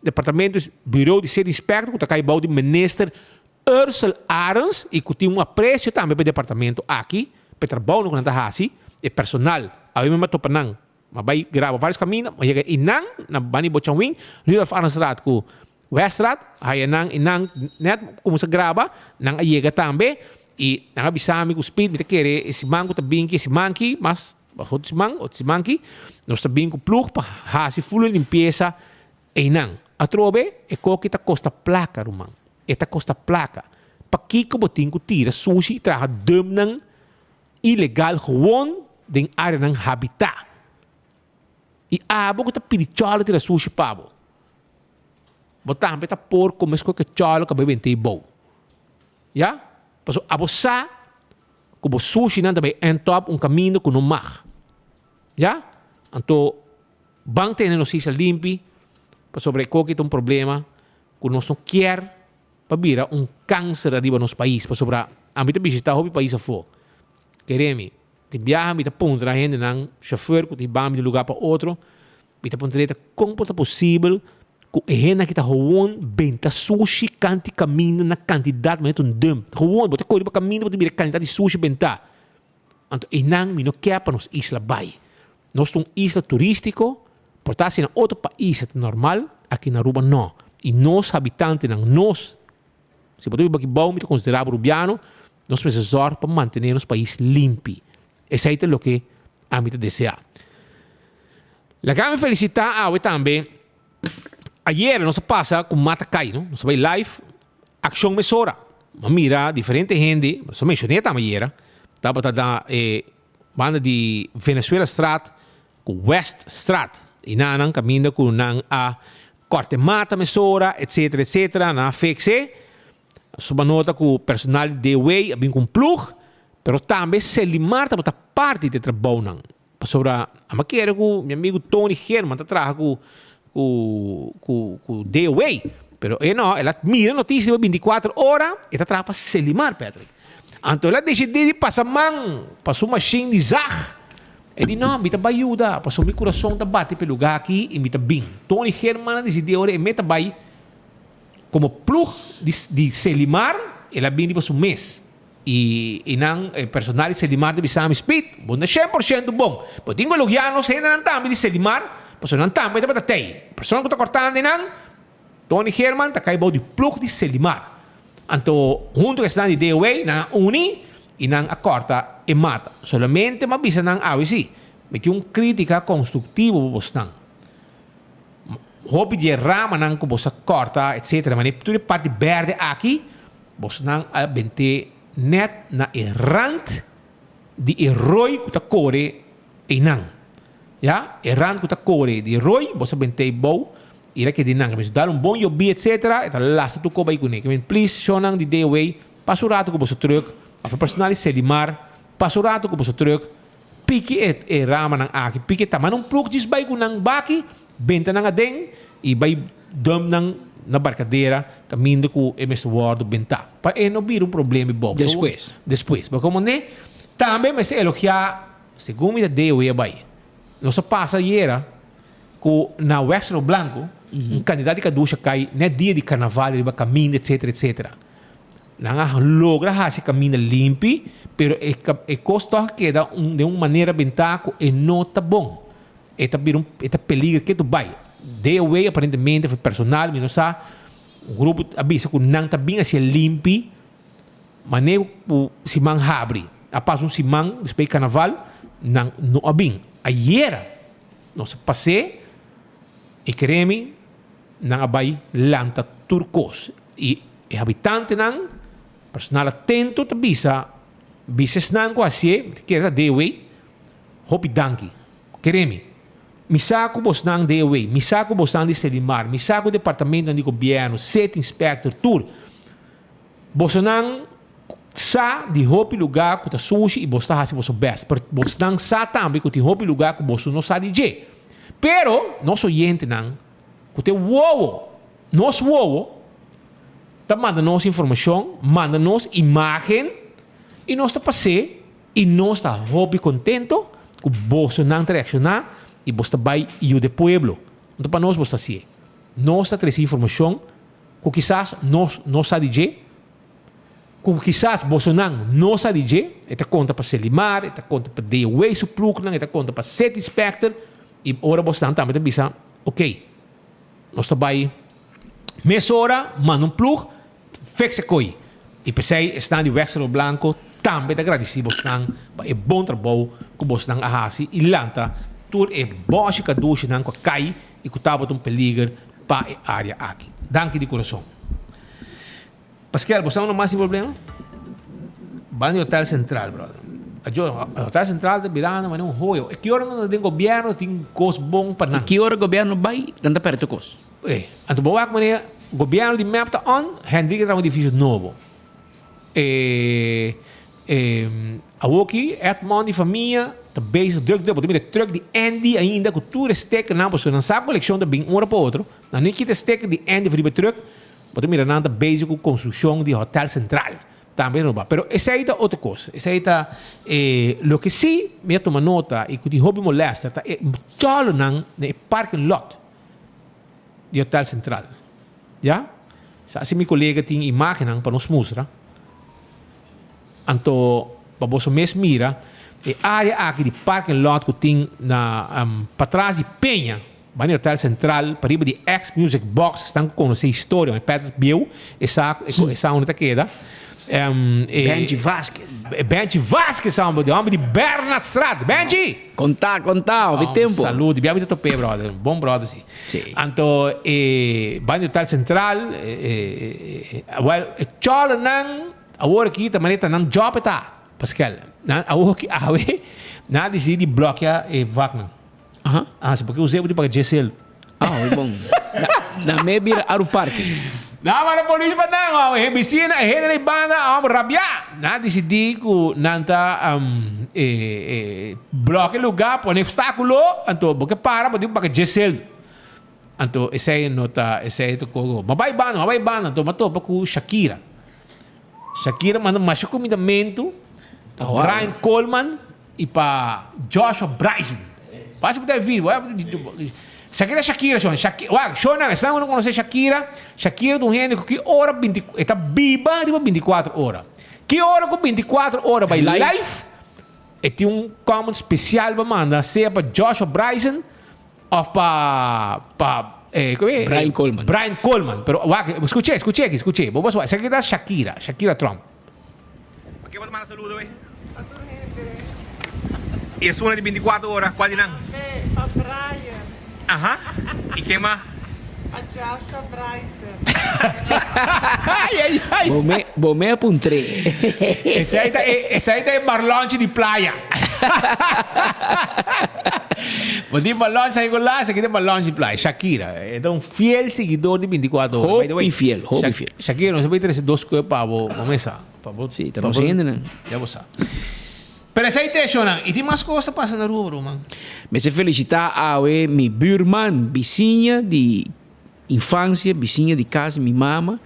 Departamento, Bureau di City Inspector ku ta kai bou di Minister Ursel Arends y cu tin un aprecio tambe pa e departamento aki, pa e trabounan cu nan ta haci, e personal. Awe mi a topa nan, mi a bay graba varios caminda, mi a yega eynan na Bani Bochanwin, Rudolf Arendstraat cu Weststraat, haya nan eynan net cuminsa graba, nan a yega tambe y nan a bisa mi cu Speed mi ta kere e siman cu ta bin ki, e siman ki, mas otro siman, otro siman ki, nos ta bin cu ploeg pa haci full un limpieza Einan, atrobe, e koki ta kosta plaka, ruman. E ta kosta plaka. Pakiko bo tin ku tira sushi i traha dumnan ilegal gewon den areanan habitá? I abo ku ta pidi chòlo tira sushi pa bo? Bo tambe ta por kome esku ke chòlo ku a bai benta ei bou. Ya? Pasobra abo sa ku bo sushinan ta bai end up un kaminda ku no mag. Ya? Anto Ban tene nos isla limpi pasobra e koki ta un problema ku nos no kier pa bira un kanser ariba nos pais pasobra ami ta bishita hopi pais afó. Kere mi, tin biaha mi ta puntra hendenan, shofùr ku ta hiba mi di un lugá pa otro, mi ta puntra ta kon por ta posibel ku e hende aki ta howon benta sushi kanti kaminda na kantidat manera ta un dump. Howon, bo ta kore riba kaminda bo ta mira e kantidat di sushi bentá. Anto einan mi no kier pa nos isla bai. Nos ta un isla turístiko, por ta asina otro pais ta normal, aki na Aruba no. I nos habitantenan, nos, si bo ta biba aki bou mi ta konsiderá bo rubiano, nos mester zòrg pa mantené nos pais limpi. Esei ta loke ami ta deseá. Laga mi felisitá awe tambe, ayera nos a pasa ku mata kai, no? Nos a bai live, akshon mesora. Mi a mira diferente hende, nos a menshoné tambe ayera, tabata na e banda di Venezuelastraat ku Weststraat. I nan nan kaminda ku nan a kòrta e mata mesora, etsetera, etsetera. Nan a fiks'é. Nos a nota ku personal di DOW a bin ku un plug, pero tambe Selimar tabata parti di e trabounan. Pasobra ami a kere ku mi amigu Tony German ta traha ku ku ku ku DOW, pero e no, el a mira notisia riba bintikuater ora, e ta traha pa Selimar, Patrick. Anto el a disidí di pasa man pa su mashin di zag. E di, No, mi ta bai yuda, pasobra mi kurason ta bati pa e lugá aki i mi ta bin. Tony German a disidí ora e meta bai komo plug di di Selimar, el a bin riba su mes. I i nan e personal di Selimar ta bisa mi, Speed, bo na 100% bon. Bo tin ku elogiá nos hendenan tambe di Selimar, pasobra nan tambe tabata tei. Persona ku ta kòrtando einan, Tony German ta kai bou di plug di Selimar. Anto huntu ku esnan di DOW nan a uni i nan a kòrta e mata. Solamente mi a bisa nan awe si, mi tin un krítika konstruktivo pa bosnan. Hopi di e ramanan ku bos a kòrta etsetera, manera tur e parti bèrdè aki, bosnan a bent'é nèt na e rant di e roi ku ta kore einan. Ya, e rant ku ta kore di e roi, bos a bent'é bou i el a keda einan. Kimen si dal un bon yobí etsetera, e ta lastra tur koba ei kuné. Kimen plis, shownan di DOW, pasa un ratu ku boso trùk, òf e personal di Selimar, pasa un ratu ku boso trùk, Piki e e ramanan aki, piki e tamanan un plug djis bai ku nan baki, benta nan aden i bai dump nan na barkadera kaminda ku e mester wòrdu bentá. Pa e no bira un problema i bou. Despues. Despues. Bo komo ne? Tambe mester elogiá, segun mi ta DOE a bai. Nos a pasa ayera ku na Wèkselo Blanku un kandidat di kadusha kai nèt dia di karnaval riba kaminda etsetera etsetera. Nan a logra hasi e kaminda limpi, pero e e kos tòg a keda un den un manera bentá ku e no ta bon. E ta bira un e ta peliger ke tu bai. DOW aparentemente of e personal mi no sa, un grupo a bisa ku nan ta bin hasié limpi manera ku siman habri. A pasa un siman despues di karnaval nan no a bin. Ayera nos a pas'é i kere mi nan a bai lanta tur kos i e habitantenan, personal atento ta bisa, bisa esnan ku hasié, mi ta kere ta DOW, hopi danki. Kere mi, mi sa ku bosnan DOW, mi sa ku bosnan di Selimar, mi sa ku departamentonan di gobièrnu, City Inspector, tur, bosonan sa di hopi lugá ku ta sushi i bos ta hasi boso bèst, pero bosnan sa tambe ku tin hopi lugá ku boso no sa di dje. Pero nos oyentenan ku ta e wowo, nos wowo, ta manda nos informashon, manda nos imágen i nos ta pas'é i nos ta hopi kontento ku bosonan ta reakshoná i bos ta bai yuda e pueblo. No ta pa nos bos ta hasié. Nos ta trese informashon ku kisas nos no sa di dje, ku kisas bosonan no sa di dje. E ta konta pa Selimar, e ta konta pa DOW su plugnan, e ta konta pa City Inspector i ora bosnan tambe ta bisa, Oké, nos ta bai mesora manda un ploeg fix e kooi. I p'esei esnan di Wexelo Blanco tambe ta gradisí bosnan pa e bon trabou ku bosnan a hasi i lanta tur e bòshi kadushinan ku a kai i ku tabata un peliger pa e área aki. Danki di kurason. Paskel, bo sa unda mas tin problema? Banda di Hotel Central, brother. Ajo, Hotel Central ta birando manera un hoyo. E ki ora nan ta den gobierno tin kos bon pa nan. E ki ora gobierno bai, nan ta perde tur kos. E, anto bo wak manera gobierno di mep ta on, Hendrik a traha un edificio nobo. E, e, awoki Edmond di famia ta bezig druk druk. Bo ta mira truck di Andy ainda ku tur e stickernan, pasobra nan sa ku elekshon ta bin un ora pa otro. Nan no kita e sticker di Andy for riba e truck. Bo ta mira nan ta bezig ku konstrukshon di Hotel Central. Tambe renoba. Pero esei ta otro kos. Esei ta e loke si mi a tuma nota i ku tin hopi molèster ta e chòlonan den e parking lot di Hotel Central. Ya? Sa si mi kolega tin imágennan pa nos mustra. Anto pa boso mes mira e área aki di parking lot ku tin na patras di Peña. Banda di Hotel Central, pariba di ex Music Box, esnan ku konosé historia, Patrick bieu, e sa e sa unda ta keda. Benji Vasquez. Benji Vasquez, hombre, di hombre di Bernardstraat. Benji! Contá, contá, hopi tempo. Salud, bia mi ta topé, brother. Bon brother, si. Si. Anto, e banda di Hotel Central, e, well, e chòlenan awor aki ta manera ta nan job e ta, Pascal. Nan awor aki awe, nan a disidí di blòkia e vaknan. Aha. Ah, si, porque usé di paga diesel. Ah, hoy bon. Na, na me bira Aru Parque. Na mara polis pa nan, oh, e bicina, e hende na banda, oh, rabia. Na decidi ku nan ta um, e, e, bloque lugar, pone obstáculo, anto bo ke para, bo di paga diesel. Anto esei no ta, esei ta kogo. Ma bai banda, ma bai banda, anto ma topa ku Shakira. Shakira manda masha kumindamentu pa Brian Coleman i pa Joshua Bryson. Pasa por ta e video. Esaki ta Shakira, shon. Shakira, wak, shonnan, esnan ku no konosé Shakira, Shakira ta un hende ku ki ora binti, e ta biba riba bintikuater ora. Ki ora ku bintikuater ora bai live, e tin un comment spesial pa manda, sea pa Joshua Bryson Of pa pa eh como e? Brian Coleman. Brian Coleman. Pero wak, escuché, escuché aquí, escuché. Bo bo esaki ta Shakira, Shakira Trump. Pa ke bo ta manda saludo wey? Pa tur hende. Y esuna di 24 ora, cual di nan? Pa Brian. Aha. Y ken mas? Pa Joshua Bryson. Ay, ay, ay. Bo me, bo me a puntr'é. Esei ta e, esei ta e marlonchi di playa. Bo tin marlonchi ahí ku la, esaki ta e marlonchi di playa. Shakira, e ta un fiel siguidor di 24 ora. By the way, Hopi fiel, hopi Shak- fiel. Shakira, nos a bay trese dos koe pa bo, bo mesa. Pa bo, Sí, ta pa nos bo- hendenan. Ya bo sa. Pero esei ta e shownan. I tin mas kos ta pasa na Aruba, ruman. Mester felicita awe mi buurman, bisiña di infancia, bisiña di cas di mi mama,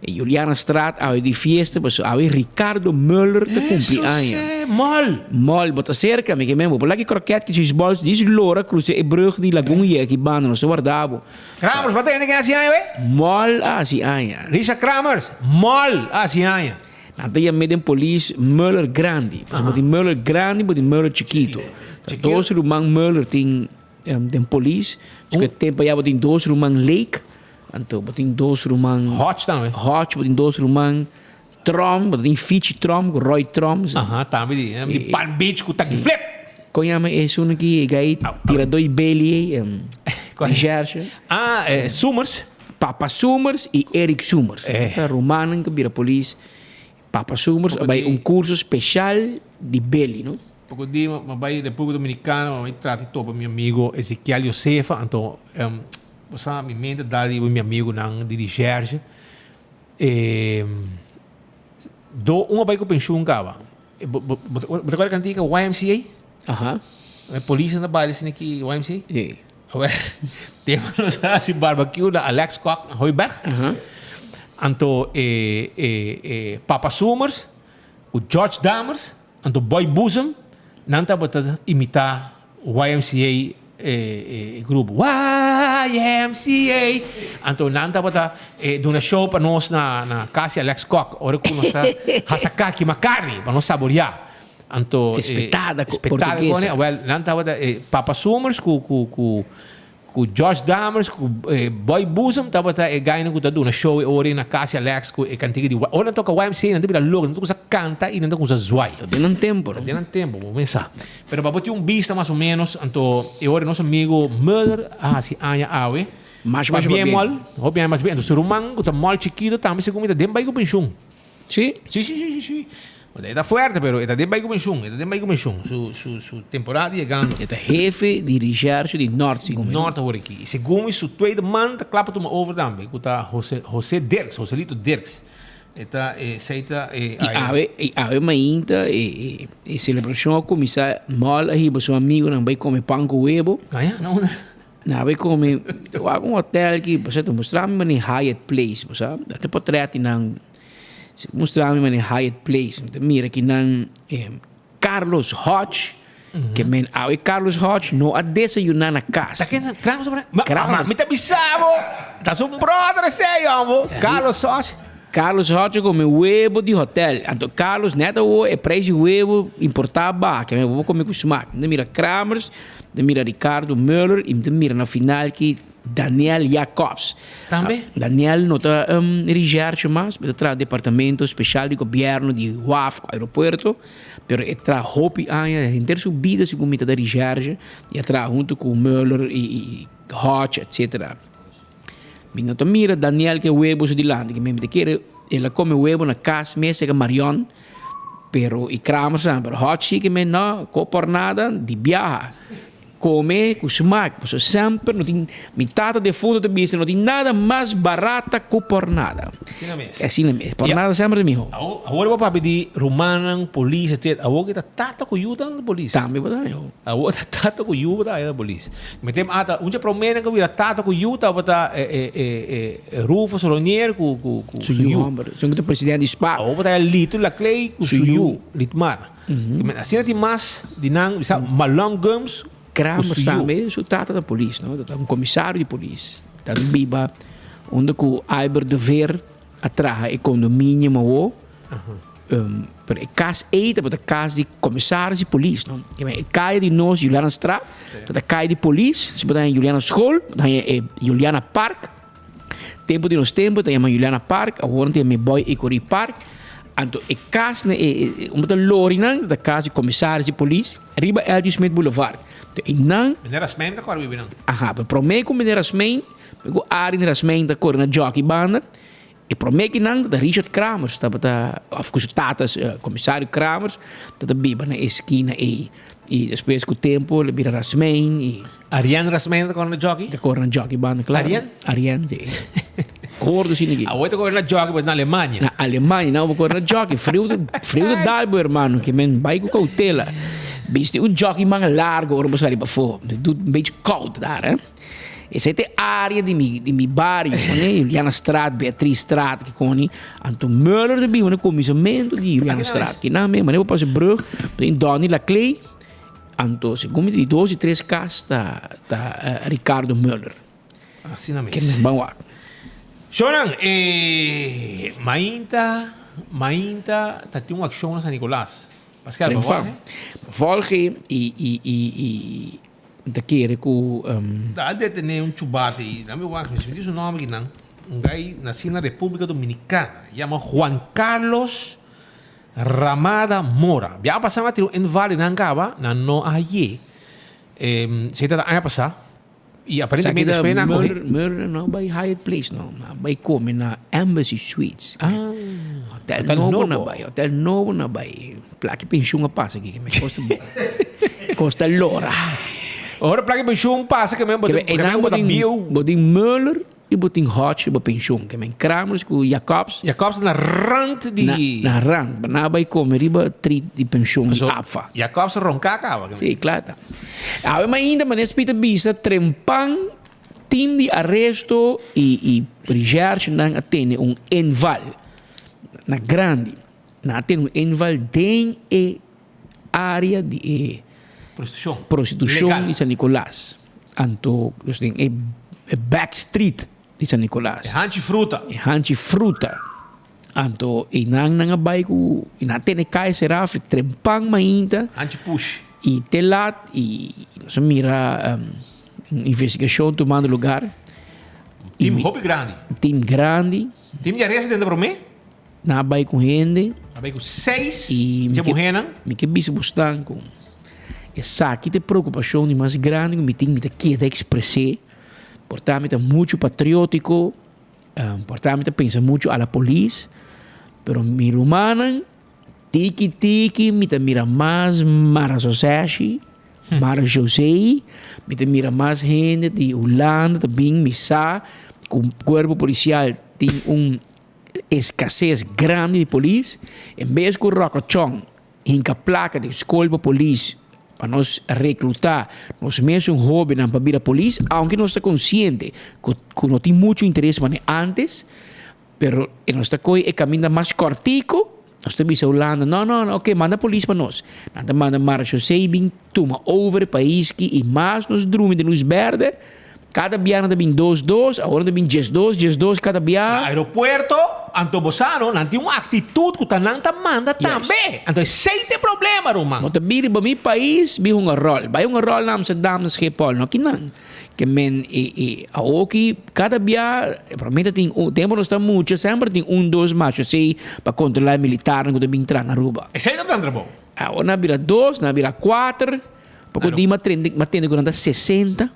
e Julianastraat awe di fiesta, pasobra awe Ricardo Muller ta cumpli aña. Eso se, mol! Mol, bo ta cerca, mi ke men, bo por laki kroket ki chisbols, dis lora crusa e brug di Lagun yega aki banda, nos ta warda bo. Kramers, bo ta hende ken hasi aña we? Mol a hasi aña. Richard Kramers, mol a hasi aña. Nan ta yam'é den polis Muller grandi. Pasobra bo tin Muller grandi, bo tin Muller chikitu. Ta dos ruman Muller tin den polis. Su ke tempu aya bo tin dos ruman Lake. Anto bo tin dos ruman. Hodge tambe. Hodge, bo tin dos ruman Trump, bo tin Fichi Trump ku Roy Trump. Aha, tambe di di Palm Beach ku Taki Flip. Kon yama esun aki e gai tiradó i beli ei? Recherche. Ah, Summers. Papa Summers y Eric Summers. Ta rumannan cu bira polis. Papa Summers a bay un curso special di beli, no? Poco di m'a bay Republica Dominicana, m'a bay trata di topa mi amigo Ezequiel Josefa, anto bo sa mi mente ta riba mi amigonan di recherche. E do un a bay cu pensioen caba. Bo bo bo ta acorda cantica YMCA? Aha. E polisnan ta baila asina aki YMCA? Si. Awel, tempo nos a hasi barbecue na Alex Kok na Hooiberg. Anto e e e Papa Summers ku George Dammers, anto Boy Boezem, nan tabata imitá YMCA e e grupo. YMCA! Anto nan tabata e duna show pa nos na na kas di Alex Kok ora ku nos ta hasa kaki makarni pa nos saboriá. Anto Espetada e espetada portuguesa. kone, wel, nan tabata e Papa Summers ku ku ku ku George Dammers ku e Boy Boezem tabata e gainan ku ta duna show e ora na kas di Alex ku e kantiga di ora nan toka YMCA nan ta bira loko, nan ta kumsa kanta i nan ta kumsa zwai. Ta den nan tempo. Ta den nan tempo, bo pensa. Pero pa bo tin un bista mas o menos, anto e ora nos amigo Muller a hasi aña awe. Mas mas Pabien pabien. mol, hopi aña mas bien. Anto su ruman ku ta mol chikito tambe segun mi ta den bai ku penshun. Sí? Sí, sí, sí, sí, sí. E ta fuerte, pero e ta den bai ku penshun, e ta den bai ku penshun. Su, su, su temporada ta yegando. E ta hefe di recherche di Nort, segun mi. Nort awor aki. I segun mi su tweede man ta kla pa tuma over tambe, ku ta Jose, Jose Dirks, Joselito Dirks. E ta, e, esei ta e. I awe, i awe mainta e, e, e selebrashon a kuminsá. Mòl a hiba su amigunan bai kome pan ku webo. Aña, na unda? Nan a bai kome, wak un hotel ki, bo sa, ta mustra mi manera Hyatt Place, bo sa. Ta potret di nan. Mustra mi manera Hyatt Place. Mi ta mira ki nan Carlos Hodge, ke men awe Carlos Hodge no a desayuná na kas. Ta ken? Carlos Hodge? Mi ta bisa bo, ta su brother esei, hombo. Carlos Hodge. Carlos Hodge a kome webo di hotel. Anto Carlos net awor e prijs di webo importá a baha, ke men bo por kome ku smak. Mi ta mira Kramers. Mi ta mira Ricardo Muller y mi ta mira na final ki Daniel Jacobs. Tambe? Daniel no ta recherche mas, e ta traha departamento special di gobierno di waf cu aeropuerto, pero e traha hopi aña, henter su bida segun mi ta den recherche y a traha hunto cu Muller y Hodge etcetera. Mi no ta mira Daniel cu e webo su dilanti, mi ta kere el a come webo na cas mes cerca Marion. Pero i Kramer sa, pero hot chicken men no, ko por nada, di biaha. Come ku smaak, pasobra semper no tin, mi tata defunto ta bisa, no tin nada mas barata ku por nada. Asina mes. Asina mes, por nada semper ta miho. Awor bo papia di rumannan, polis, etc. Awor ki ta tata ku yu ta na polis. Tambe bo ta miho. Awor ta tata ku yu ta na polis. Mi tem ata, un dje promenan ku bira tata ku yu tabata Rufus Ronier ku ku ku su yu. Homber. Su ku ta presidente di spa. Awor ta Lito Laclay ku su yu, Litmar. Asina tin mas di nan, bisa Malon Gumbs ku Kramer su yu. tambe su tata ta polis, no? Ta un komisario di polis. Ta biba unda ku Albert de Veer a traha e condominium awo. Pero e kas ei tabata kas di komisaris di polis, no? E kaya di nos, Julianastraat, tabata kaya di polis. Si bo ta haña Juliana School, bo ta haña e Juliana Park. Tempu di nos tempu ta yama Juliana Park, awor nan ta yama e Boy Ecory Park. Anto e kas na e, unda ta lorinan, ta kas di komisaris di polis, riba LG. Smith Boulevard. Anto einan. Meneer Rasmijn ta kòrda bibi nan. Aha, pero promé ku meneer Rasmijn, promé ku Arie Rasmijn ta kore na Jockey banda, E promé ki nan ta Richard Kramers tabata, òf ku su tata komisario Kramers, tabata biba na e skina ei. I despues ku tempu el a bira Rasmijn i. Arian Rasmijn ta kore na jockey? Ta kore na jockey banda, klaro. Arian? Arian, si. Gordo asina aki. Awor ta kore na jockey pues na Alemania. Na Alemania nan bo kore na jockey. Friu ta, friu ta dal bo hermano, ke men bai ku koutela. Bisti un jockey manga largo ora bo sali pafó. Doet un beetje koud daar, hè. Esei ta e área di mi di mi bario, koni Julianastraat, Beatricestraat, ki koni. Anto Muller ta biba na kuminsamentu di Julianastraat. Kinan mes, manera bo pasa e brug, bo tin Donny Laclay. Anto segun mi di dos di tres kas ta ta Ricardo Muller. Asina mes. Kinan ban wak. Shonan, e mainta, mainta ta tin un akshon na San Nicolas. Pascal, bo Trempan. volge? Volge i i i i. Mi ta kere ku. Ta a detené un chubati i nan mi wak mi sinti su nòmber kinan, un gai nasí na Repúblika Dominikana, yama Juan Carlos Ramada Mora. Biaha pasá nan a tira un inval di nan kaba, nan no a haye. Esei ta aña pasá i aparentemente despues nan a kohe. Murder no a bai Hyatt Place no, nan a bai kome na Embassy Suites. Hotel nobo nan a bai, hotel nobo nan a bai. Plaki penshun a pasa aki, me kosta kosta lora. Ora plaki penshun pasa ke men bo ke men bo ta bieu. Bo tin Muller i bo tin Hodge riba penshun. Ke men Kramers ku Jacobs. Jacobs na rand di. Na rand. Bo na bai kome riba trit di penshun di APFA. Jacobs a ronka kaba. Si, kla ta. Awe mainta manes Pieter bisa trempan team di aresto i i recherchenan a tene un inval na grandi. Nan a tene un inval den e area di e Prostitushon. prostitushon Legal. di San Nicolas. Anto, dus den e e back street di San Nicolas. E hanchi fruta. E hanchi fruta. Anto einan nan a bai ku i nan a tene kai será trempan mainta. Hanchi push. I te lat i nos a mira un investigashon tumando lugar. Team hopi grandi. Team grandi. Team di arresto tende promé. Nan a bai ku hende. A bai ku seis dje muhénan. Mi ke bisa bosnan ku esaki ta e preokupashon di mas grandi ku mi tin, mi ta keda ekspres'é. Por ta mi ta muchu patriótiko, por ta mi ta pensa muchu a la polis, pero mi rumannan tiki tiki mi ta mira mas marasoseshi, mara josé, mi ta mira mas hende di Hulanda ta bin, mi sa ku kuerpo polisial tin un Escases grandi di polis, en bes cu Rocochon hinca placa den scol pa polis pa nos recluta nos mesun hobennan pa bira polis, aunke nos ta consciente cu cu no tin mucho interes manera antes, pero e nos ta coge e caminda mas cortico, nos ta bisa Hulanda, no, no, no, ok, manda polis pa nos. Nan ta manda Marechaussee bin tuma over e pais ki y mas nos drumi den luz berde, Kada bia nan ta bin dos dos, awor nan ta bin diesdos diesdos kada bia. Na aeropuerto. anto bo sa no, nan tin un actitud cu ta nan ta manda tambe. Anto esey ta e problema, ruman. Bo ta biri bo mi pais, bi hunga rol. Bai hunga rol na Amsterdam, na Schiphol, no kinan. Ke men e e awoki kada bia prome ta tin un tempo nos ta mucha semper tin un dos macho asey pa controla e militarnan cu ta bin tra na Aruba. Esey ta tan trabou. Awor nan a bira dos, nan a bira cuater, poko di m'a trende m'a tende cu nan ta sesenta,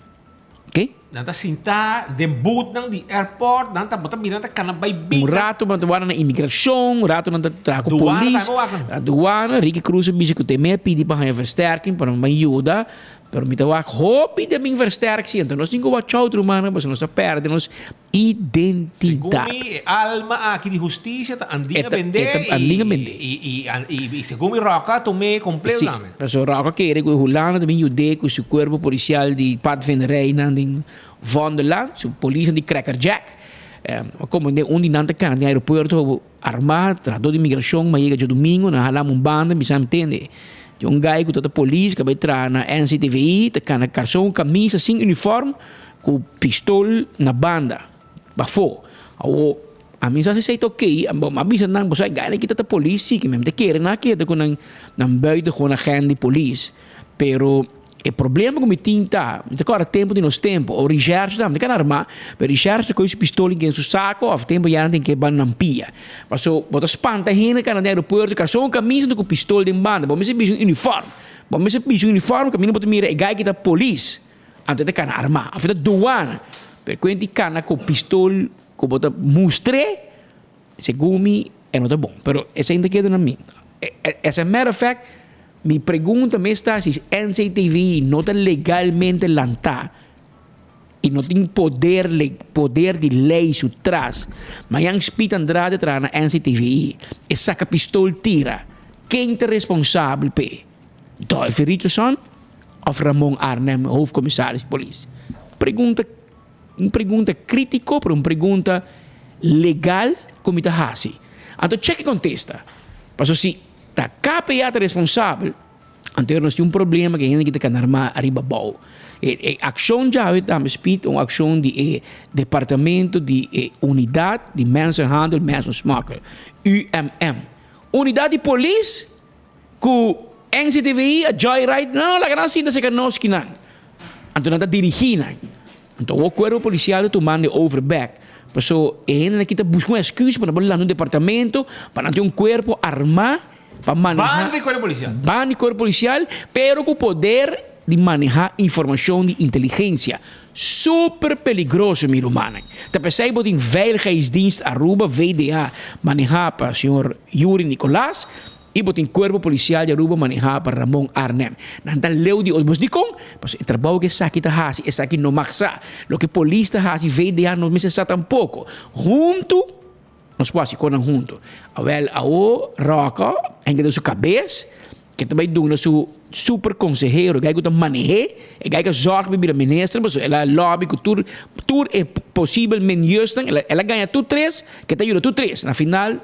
ok. Nan ta sinta den bootnan di airport, nan ta bo ta mira nan ta cana bay bin. Un rato nan ta wak na imigracion, un rato nan ta traha cu Douane polis, tambe wak nan. Douane, Ricky Cruz a bisa cu te me a pidi pa haña versterking pa nan ban yuda. Pero mi ta wak hopi den bin versterk si, anto nos tin ku watch out rumannan pasobra nos ta perde nos identidat. Segun mi e alma aki di hustisia ta andin a bende i segun mi Roca a tum'é kompleto Si, tambe. pasobra Roca kere ku e Hulanda ta bin yud'é ku su kuerpo polisial di padvinderijnan den Vondelland, su polisnan di Crackerjack. Komo den un di nan ta kana den aeropuerto Armá, trahadó di migrashon, m'a yega djadumingu, nan hala mi un banda, mi sa mi tende. Tin un gai ku ta ta polis, ku a bai traha na NCTVI, ta kana karson ku kamisa sin uniform, ku pistol na banda, pafó. Awor, ami sa si esei ta oké, m'a bisa nan, boso e gainan aki ta ta polis si, ke mi ta kere nan a keda ku nan nan buitengewoon agent di polis. Pero e problema ku mi tin ta, mi ta kòrda tempu di nos tempu, o Richèrche tambe ta keda armá, pero Richèrche ta kohe su pistol den su sako òf tempu ya nan tin ke ban nan pia. Paso bo ta spanta hende kana den aeropuerto karson kamisa ku pistol den banda, bo mester bisti un unifòrm, bo mester bisti un unifòrm kaminda bo ta mira e gai ki ta polis, anto e ta kana armá òf e ta douane, pero kuenti kana ku pistol ku bo ta mustr'é. Segun mi e no ta bon, pero esei no ta keda na mi. As a matter of fact, mi pregunta mes ta si NCTV no ta legalmente lantá i no tin poder poder di lei su tras. Mañan Speed Andrade traha na NCTV, e saka pistol tira. Ken ta responsabel p'e? Dolphy Richardson of Ramon Arnhem, hoofdcommissaris di polis? Pregunta. Un pregunta critico, pero un pregunta legal cu mi ta haci. Anto check e contesta. Paso si ta KPA ta responsabel, anto nos tin un problema cu e hende ki ta cana arma ariba abao. E e accion djawe tambe speed un accion di e departamento di e Unidad di Mensenhandel, Mensensmokkel, UMM. Unidad di polis Ku NCTVI a joyride, no, laga nan sinta serka nos kinan. Anto nan ta dirigí nan. Anto awor kuerpo polisial ta tumando e over bèk. Paso e hendenan aki ta buska un èsküs pa nan por lanta un departamento, pa nan tin un kuerpo armá pa manehá. Banda di kuerpo polisial. Banda di kuerpo polisial, pero ku poder di manehá informashon di inteligensia. Super peligroso mi rumannan. Ta p'esei bo tin Veiligheidsdienst Aruba, VDA, manehá pa señor Yuri Nicolaas. I bo tin Cuerpo Policial di Aruba manehá pa Ramon Arnhem. Nan ta leu di otro. Bos dikon? Pasobra e trabou ku esaki ta hasi, esaki no mag sa. Loke polis ta hasi, VDA no mester sa tampoko. Huntu, nos por hasi konan huntu. Awèl, awo Rocco a hinka den su kabes ke ta bai duna su super konsehero, e gai ku ta maneh'é, e gai ku a zòrg pa bira minister, pasobra el a lòbi ku tur tur e posibel meniusnan, el a gaña tur tres, ke ta yuda tur tres. Na final.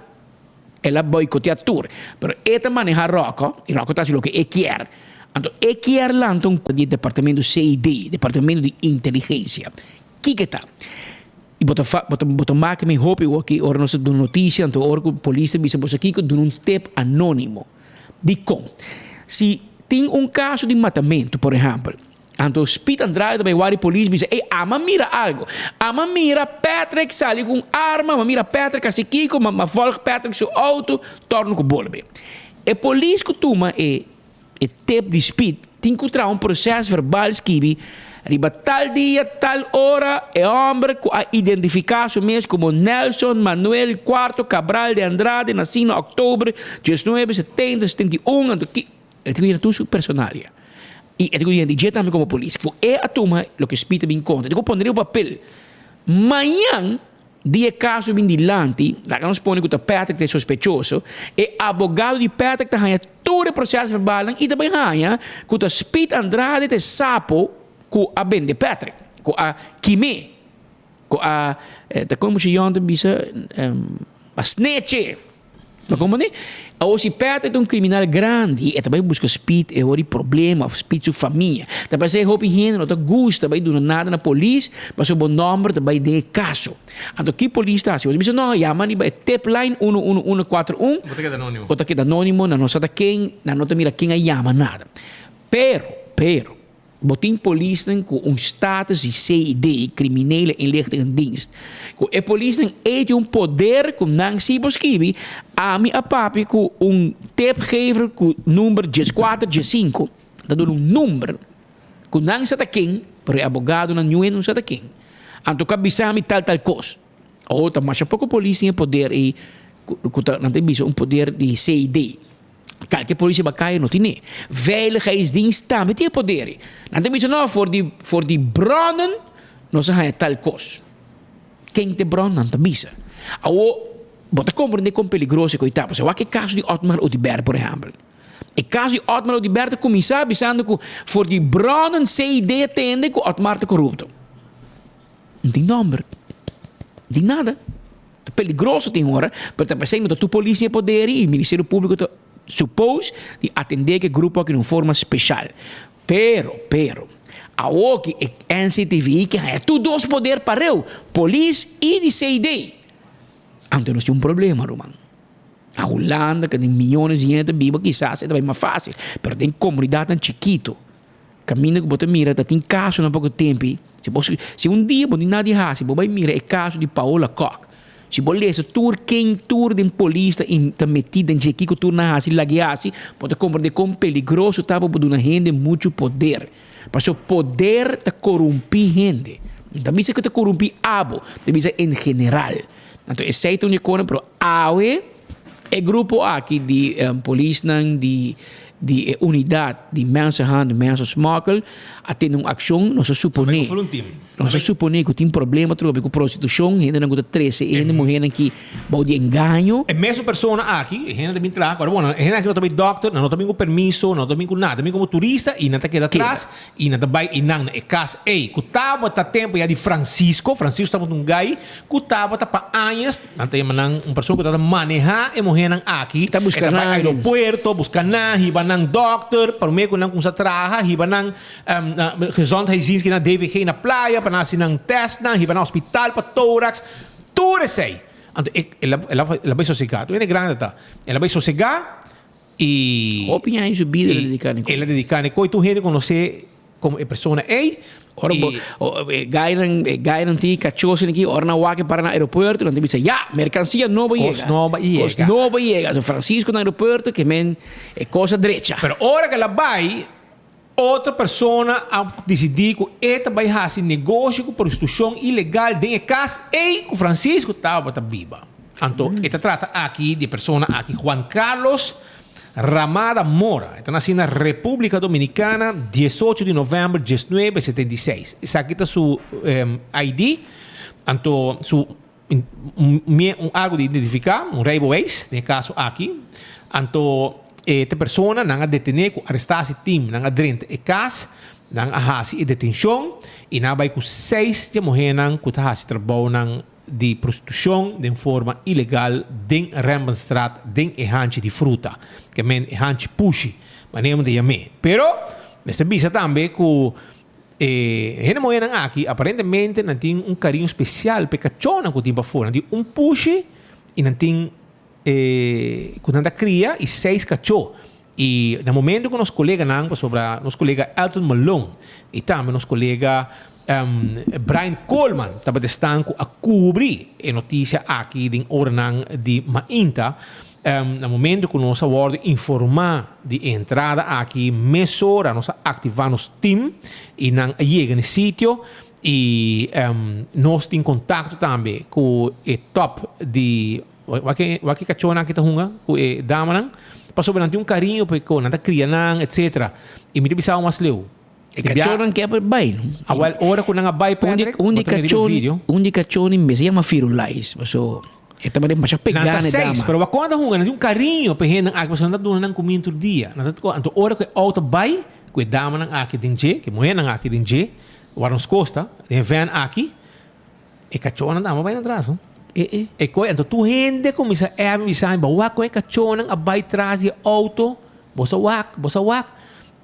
El a boicotea tur. Pero e ta maneha Rocco y Rocco ta haci loke e kier. Anto e kier lanta un di e departamento CID, Departamento di Inteligencia. Kiko e ta? Y bo ta fa, bo ta, bo ta maki mi hopi awor ki ora nos ta duna noticia, anto ora cu polis ta bisa boso kiko, duna un tip anonimo. Dikon? Si tin un caso di matamento, por ehempel, Anto Speed Andrade ta bai wak di polis bisa, ey ama mira algo. Ama mira Patrick sali ku un arma, ama mira Patrick hasi kiko, ma ma volg Patrick su auto, torno ku bolbe. E polis ku tuma e e tip di Speed tin ku traha un proces verbal skibi riba tal dia, tal ora e homber ku a identifica su mes komo Nelson Manuel Cuarto Cabral de Andrade naci na oktober diesnuebe setenta setenta i un, anto ki. E tin ku yena tur su personalia. I e tin ku yena di dje tambe komo polis. Ku e a tuma loke Speed a bin konta. E tin ku pone riba papel. Mañan di e kaso bin dilanti, laga nos pone ku ta Patrick ta e sospechoso, e abogado di Patrick ta haña tur e proces verbalnan i ta bin haña ku ta Speed Andrade ta e sapo ku a bende Patrick, ku a kim'é, ku a, ta komo Shion ta bisa, a sneche. Bo comprende? Awor si Patrick ta un criminal grandi, e ta bai busca Speed e ora di problema of Speed su famia. Ta parse hopi hende no ta gusta bai duna nada na polis pasobra bo nomber ta bai den e caso. Anto ki polis ta haci? Bo ta bisa no, yama riba e tip line uno uno uno cuatro un. Bo ta keda anonimo. Bo ta keda anonimo, nan no sa ta ken, nan no ta mira ken a yama nada. Pero, pero. Bo tin polisnan ku un status di CID, Criminele Inlichtingendienst. Ku e polisnan ei tin un poder ku nan si bo skibi, ami a papia ku un tipgever ku number dieskuater, diesinku, ta duna un number ku nan sa ta ken, pero e abogadonan niun hende no sa ta ken. Anto ku a bisa mi tal tal kos. Awor ta masha poko polis tin e poder ei ku ta nan ta bisa un poder di CID. Kalke polis riba kaya no tine. Veiligheidsdienst tambe tin e poder ei. Nan ta bisa no, for di for di bronnen nos a haña tal kos. Ken ta e bron? Nan ta bisa. Awor bo ta komprende kon peligroso e kos ta. Pasobra wak e kaso di Otmar Oduber por ehèmpel. E kaso di Otmar Oduber ta kuminsá bisando ku for di bronnen CID a tende ku Otmar ta korupto. No tin nomber. No tin nada. Ta peligroso tin ora, pero ta pensando ta tur polis tin e poder y Ministerio Publico ta suppose di atende cu e grupo aki den un forma special. Pero, pero, awoki e NCTV ke haya tur dos poder pareu, polis y di CID. Anto nos tin un problema, ruman. Na Hulanda, cu tin miyones di hende ta biba, kisas e ta bay mas facil, pero den comunidadnan chikito, Kaminda ku bo ta mira ta tin kasonan poko tempi. Si bo si un dia bo tin nada di hasi bo bai mira e kaso di Paola Kok. Si bo lesa tur ken tur den polis ta ta meti den dje kiko tur nan hasi lag'e hasi bo ta komprende kon peligroso ta pa bo duna hende muchu poder. Pasobra poder ta korumpi hende. No ta bisa ku ta korumpi abo, ta bisa en general. Anto esei ta un di e konan pero awe e grupo aki di polisnan di di e unidat di mensenhandel, mensensmokkel a tene un akshon, nos a suponé, nos a suponé ku tin problema atrobe ku prostitushon, hendenan ku ta trese e hende muhénan ki bou di engaño. E mesun persona aki, e hende ta bin traha, ora bon, e hende aki no ta bin dòkter, nan no ta bin ku permiso, nan no ta bin ku nada, ta bin komo turista i nan ta keda atras i nan ta bai i nan na e kas ei ku tabata tempu ya di Francisco, Francisco tabata un gai ku tabata pa añas, Nan ta yama nan un persona ku ta manehá e muhénan aki. Ta buska E ta bai nan. aeropuerto, buska nan, hiba nan dòkter, promé ku nan kuminsá traha, hiba nan na gezondheidsdienst ki na DVG na playa pa nan hasi nan tèstnan, hiba nan hospital pa tórax, tur esei. Anto e el a el a el a bai sosegá. Tur hende grandi ta. El a bai sosegá i. Hopi aña su bida el a dediká na e koi. El a dediká na e koi. Tur hende konosé Como e persona ey. Ora bo, e gainan, e gainan tin cachosen aki, ora nan wak e para na aeropuerto, nan ta bisa, ya, mercancia nobo yega. Cos nobo yega. Cos nobo yega. So Francisco na aeropuerto ke men e cos a drecha. Pero ora ke el a bay, otro persona a dicidi cu e ta bay haci negoshi cu prostitucion ilegal den e cas ey cu Francisco tabata biba. Anto e ta trata aki di e persona aki Juan Carlos Ramada Mora, e ta nací na República Dominicana diesocho di novèmber diesnuebe setenta i seis. Esaki ta su ID, anto su un algu di identifiká, un rijbewijs den e kaso aki. Anto e ta persona nan a detené ku arestasi team, nan a drenta e kas, nan a hasi e detenshon i nan a bai ku seis di e muhénan ku ta hasi trabounan di prostitushon den forma ilegal den Rembrandtstraat den e hanchi di fruta, ke men e hanchi pushi, manera mi ta yam'é. Pero mester bisa tambe ku e hende muhénan aki aparentemente nan tin un kariño spesial pa e kachónan ku tin pafó. Nan tin un pushi i nan tin e ku nan ta kria i seis kachó. I na momento ku nos koleganan, pasobra nos kolega Elton Malone i tambe nos kolega Brian Coleman tabata esnan ku a kubri e notisia aki den oranan di mainta, na momento ku nos a wòrdu informá di e entrada aki, mesora nos a aktivá nos tim i nan a yega na e sitio i nos tin kontakto tambe ku e tòp di Wak e wak e kachónan aki ta hunga ku e damanan pasobra nan tin un kariño pa e ko, nan ta kria nan etsetera. I mi ta bisa aun mas leu. E kachónan ke a bai no. Awel ora ku nan a bai Patrick, Un bo di ta mira riba e kachó video. un di kachónan mester yama Firulais paso e tabata masha pegá Nan ta na e seis, dama. pero wak kon nan ta hunga nan tin un kariño pa e hendenan aki pasobra nan ta duna nan kuminda tur dia. Nan ta anto ora ku e outo bai ku e damanan aki den dje, ku e muhernan aki den dje, wak nos kosta den e vèn aki, e kachónan ta bai nan tras no. E koi, anto tur hende kuminsá app mi bisa mi, bo wak kon e kachónan a bai tras di e outo, bo sa wak, bo sa wak.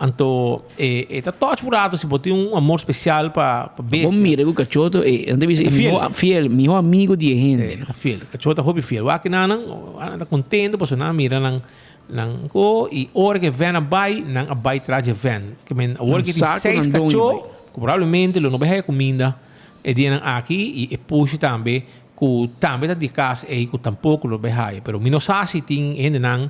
Anto e e ta touch un rato si bo tin un amor spesial pa pa bestia. Bo mira ku kachó ta e nan ta bisa e fiel. mihó fiel, mihó amigo di e hende. E ta fiel, kachó ta hopi fiel. Wak nan nan nan ta kontento pasobra nan a mira nan nan ko i ora ku e vèn a bai nan a bai tras di e vèn. Ke men awor Nan ke tin sa ku seis nan doño kachó bai. ku probablemente lo no bai haya kuminda e dianan aki i e pushi tambe ku tambe ta di kas ei ku tampoko lo bai haya. Pero mi no sa si tin hendenan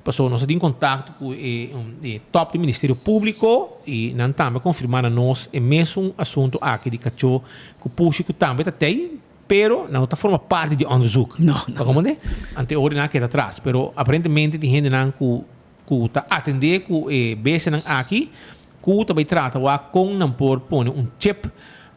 pasobra nos a tin kontakto ku e e top di Ministerio Públiko i nan tambe a konfirmá na nos e mesun asuntu aki di kachó ku pushi ku tambe ta tei pero nan no ta forma parti di onderzoek. No, no. Ta komprendé? Anto e ora nan a keda atras. Pero aparentemente tin hendenan ku ku ta atendé ku e bestianan aki ku ta bai trata wak kon nan por pone un chip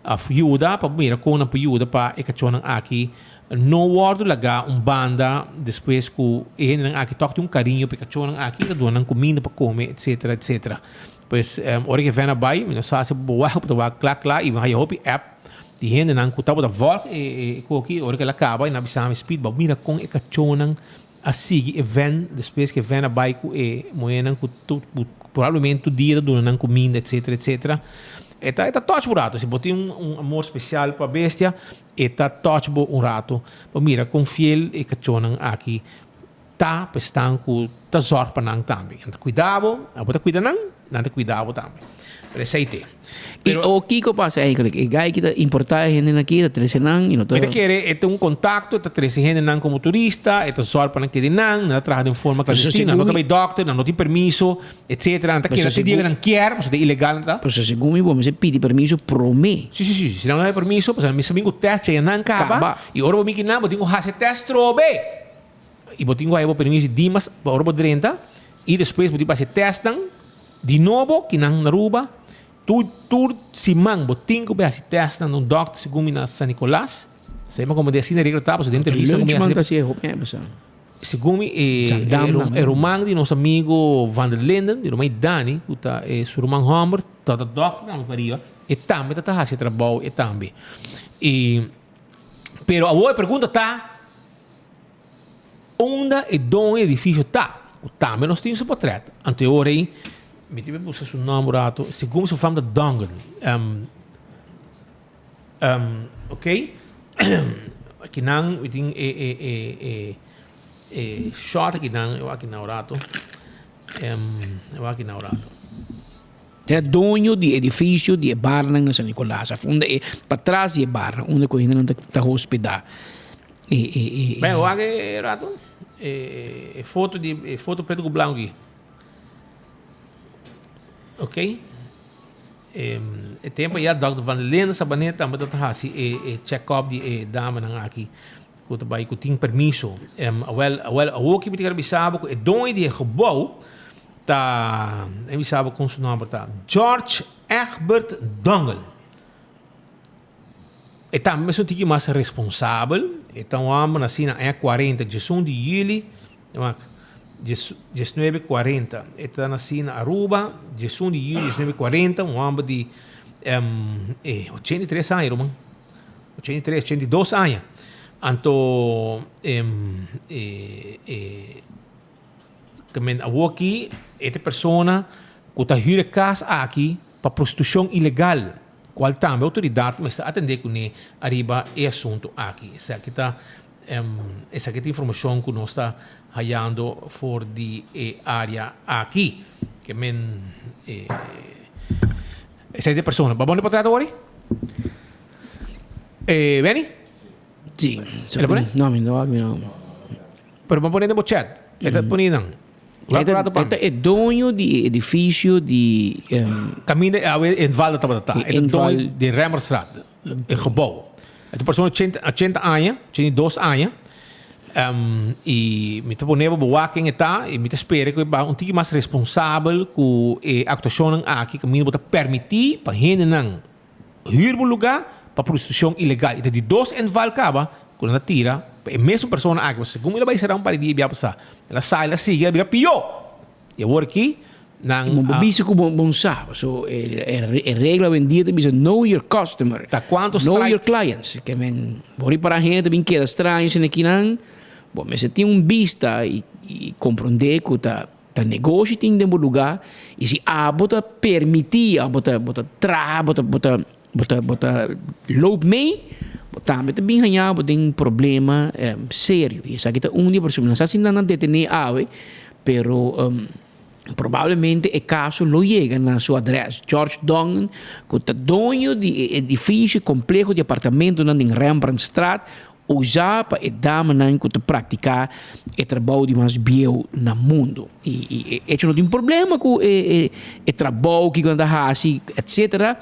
òf yuda pa mira kon nan por yuda pa e kachónan aki no wòrdu lagá un banda despues ku e hendenan aki tòg tin un kariño pa e kachónan aki ta duna nan kuminda pa kome etsetera etsetera. Pues ora ku e vèn a bai mi no sa si bo wak bo ta wak kla kla i mi haya hopi app di hendenan ku tabata vòlg e koki ora ku el a kaba i nan a bisa mi Speed bo mira kon e kachónan a sigui e vèn despues ku e vèn a bai ku e muhénan ku tu probablemente tur dia ta duna nan kuminda etsetera etsetera e ta e ta touch bo un rato si bo tin un un amor spesial pa bestia e ta touch bo un rato pa mira kon fiel e kachónan aki ta pa esnan ku ta zòrg pa nan tambe nan ta kuida bo abo ta kuida nan nan ta kuida bo tambe pero esei te. I o kiko pasa eigenlijk? E guy ki ta importá e hendenan aki ta trese nan i no ta. Mi ta kere e ta un kontakto, e ta trese hendenan komo turista, e ta zòrg pa nan keda nan, nan ta traha den forma klandestina, nan no ta bai dòkter, nan no tin permiso, etsetera. Nan ta keda te dia ku nan kier, pasobra ta ilegal nan ta. Pasobra segun mi bo mester pidi permiso promé. Si, si, si. Si nan no haña permiso, pasobra mi sa bin ku tèst djaya nan kaba, i ora bo bin kinan bo tin ku hasi e tèst trobe. I bo tin ku haña bo permiso di Dimas pa ora bo drenta, i despues bo tin ku hasi e tèstnan. Di nobo kinan na Aruba, tur tur siman bo tin ku bai hasi tèstnan na un dòkter segun mi na San Nicolas. Esei mi a komprendé asina regla ta pasobra den entrevista ku mi hasi segun mi e e ruman di nos amigo Van der Linden, di ruman Dani ku ta e su ruman hòmber ta ta dòkter tambe pariba, e tambe ta ta hasi e trabou e tambe. I pero awor e pregunta ta. Unda e doño di edifisio ta, ku tambe nos tin su potret. Anto e ora ei, mi tin buska su nòmber un ratu, segun su fam ta Dongen. Ok, akinan mi tin e e e e e shòt akinan, e wak akinan un ratu, e wak akinan un ratu. Ta e doño di edifisio di e barnan na San Nicolas, a funda e patras di e barnan unda ku hendenan ta hospedá. E, e, e, Bem, wak e rato. E, e foto di e foto preto ku blanco aki. Ok. E, e tempo ya Dr. Van Linden Sabaneta tambe ta hasi e, e check-up di e damenan aki ku ta bai ku tin permiso. Em, awel, awel, awoki mi ta kere bisa bo ku e doño di e gebouw ta, e bisa bo kon su nomber ta, George Egbert Dongel. E tambe mester un tiki mas responsabel. E ta un homber nací na aña cuarenta, diesun di juli, wak, diesnuebe cuarenta. E ta nací na Aruba, diesun di juli diesnuebe cuarenta, un homber di 83 aña, ruman. 83, 82 aña. Anto, e, e, ta men awoki e ta persona cu ta huur e cas aki pa prostitucion ilegal. Cual tambe autoridad mester atende cune ariba e asunto aki. Esaki ta esaki ta informacion cu nos ta hayando for di e area aki. Ke men esaki ta e persona. Ba bon di portret awor? Eh, Benny? Si. El a pone? No, mi no wak mi no. Pero bo pone den bo chat. E ta pone nan. E ta, e ta e doño di e edificio di... Caminda awe Envalda tabata ta. E ta doño di Remmerstraat, e gebouw. E ta persona ochenta, ochenta aña, ochenta i dos aña. I mi ta pone bo bo wak ken e ta i mi ta spera ku e ba un tiki mas responsabel ku e aktuashonnan aki kaminda bo ta permití pa hendenan Huur bo luga pa prostitucion ilegal. I ta di dos enval caba cu nan a tira pa e mesun persona aki. Pasobra segun el a bay sera un par di dia bia pasa, el a sali, el a sigui, el a bira pio. I awor aki Nan Bo bisa ku bo bon sa. So e regla awendia ta bisa know your customer. Ta kuantu Know strike. your clients. Ke men bo ripará hende ta bin keda straño esei kinan. Bo mester tin un bista i i komprondé ku ta ta negoshi tin den bo lugá i si abo ta permití abo ta bo ta traha bo ta bo ta bo ta bo ta loop mee bo tambe ta bin haña bo den problema serio. I esaki ta un di e persona. Nan sa si nan a detené awe pero. Probablemente e kaso lo yega na su adres. George Dongen, ku ta doño di e edifisio i kompleho di apartamentonan den Rembrandtstraat, usá pa e damanan ku ta praktiká e trabou di mas bieu na mundu. I e echo no tin problema ku e trabou kiko nan ta hasi, etsetera.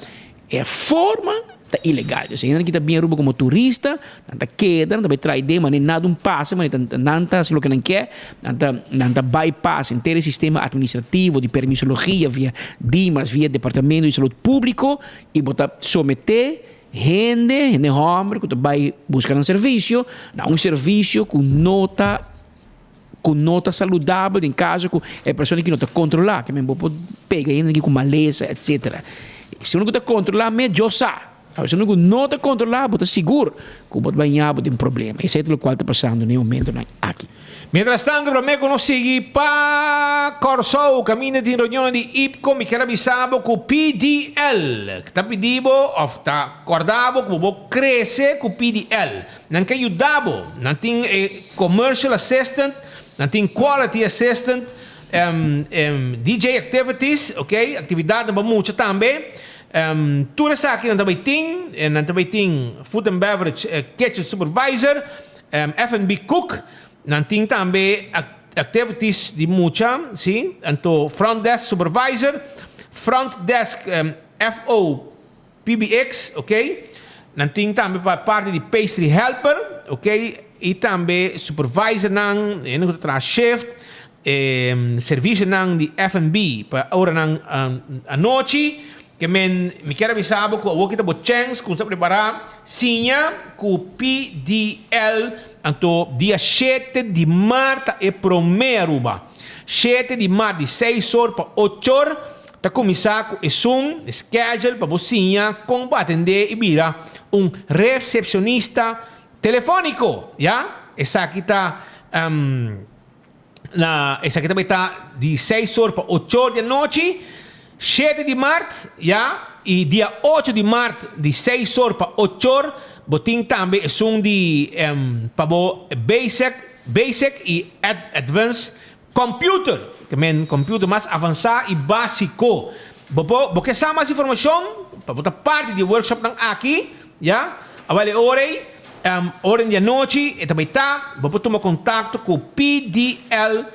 E forma ta ilegal. Dus hende ki ta bin Aruba como turista, nan ta keda, nan ta bai traha idea, mane nada un pasa, mane nan ta hasi loke nan ke, nan ta nan ta bypass henter e sistema administrativo di permisologia via Dimas, via Departamento di Salud Publico y bo ta somete hende, hende homber cu ta bai busca nan servicio, na un servicio cu no ta cu no ta saludabel den caso cu e persona aki no ta controla, ke men bo por pega hende aki cu malesa etcetera. Si uno cu ta controla mes Dios sa, si uno cu no ta controla bo ta sigur cu bo ta baña bo den problema. Esey ta locual ta pasando na e momentonan aki. Mientras tanto prome cu nos sigui pa Corsou caminda tin reunionnan di IPCO mi kier a bisa bo cu PDL ta pidi bo of ta corda bo cu bo por crece cu PDL. Nan ke yuda bo. Nan tin e commercial assistant, nan tin quality assistant, DJ activities, ok, actividadnan pa mucha tambe. Tur esaki nan ta bay tin. Nan ta bay tin food and beverage kitchen supervisor, F&B cook. Nan tin tambe activities di mucha, si. Anto front desk supervisor, front desk FO. PBX, ok. Nan tin tambe pa parti di pastry helper, ok, y tambe supervisornan, hende cu ta traha shift, e servicionan di F&B pa oranan anochi. Ke men, mi kier a bisa bo cu awor ki ta bo chens cu sa prepara siña cu PDL, anto dia shete di maart ta e prome Aruba. Shete di maart di seis or pa ocho or. Ta kuminsá ku esun schedule pa bo siña kon bo atendé i bira un resepshonista telefóniko, ya. Esaki ta na esaki ta bai ta di seis or pa ocho or di anochi, shete di mart, ya, i dia ocho di mart di seis or pa ocho or bo tin tambe esun di pa bo basic basic i advance Computer, te men computer mas avansá i básiko. Bo por, bo ke sa mas informashon pa bo ta parti di e workshopnan aki, ya? Awel e ora ei, ora di anochi e ta bai ta, bo por tuma kontakto ku pdl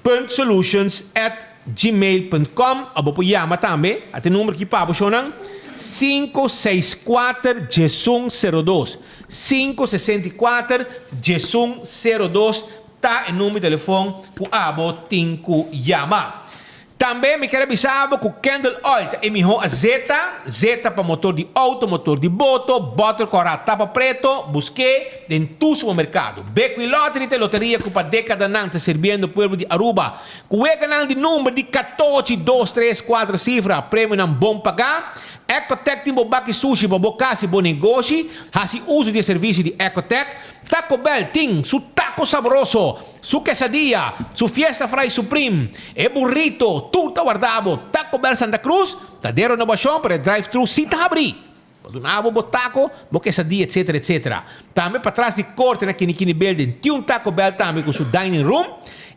punt solutions at gmail punt com òf bo por yama tambe, a te number aki pa bo shownan, 564 1102, 564 1102. Ta e number di telefon ku abo tin ku yama. Tambe mi kier a bisa abo ku Candle Oil ta e mihó azeta, zeta pa motor di outo, motor di boto, bòter kòrá tapa preto, busk'é den tur supermerkado. Bekwin Lottery ta e loteria ku pa dekadanan ta sirbiendo pueblo di Aruba ku weganan di number di katochi, dos, tres, kuater sifra, premionan bon pagá. Ecotec tin bo baki sushi pa bo kas i bo negoshi, hasi uso di e servisio di Ecotec. Taco Bell tin su taco sabroso, su quesadilla, su fiesta fry supreme, e burrito, tur ta warda bo. Taco Bell Santa Cruz ta den renovacion pero e drive thru si ta habri. Pa duna bo bo taco, bo quesadilla etc etc. Tambe patras di corte na Kinikini Building tin un Taco Bell tambe cu su dining room.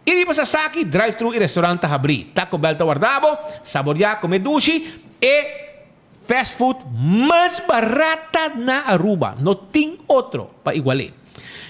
Y riba Sasaki drive thru y restaurant ta habri. Taco Bell ta warda bo, saboria, come dushi e. Fast food mas barata na Aruba. No tin otro pa igual'é.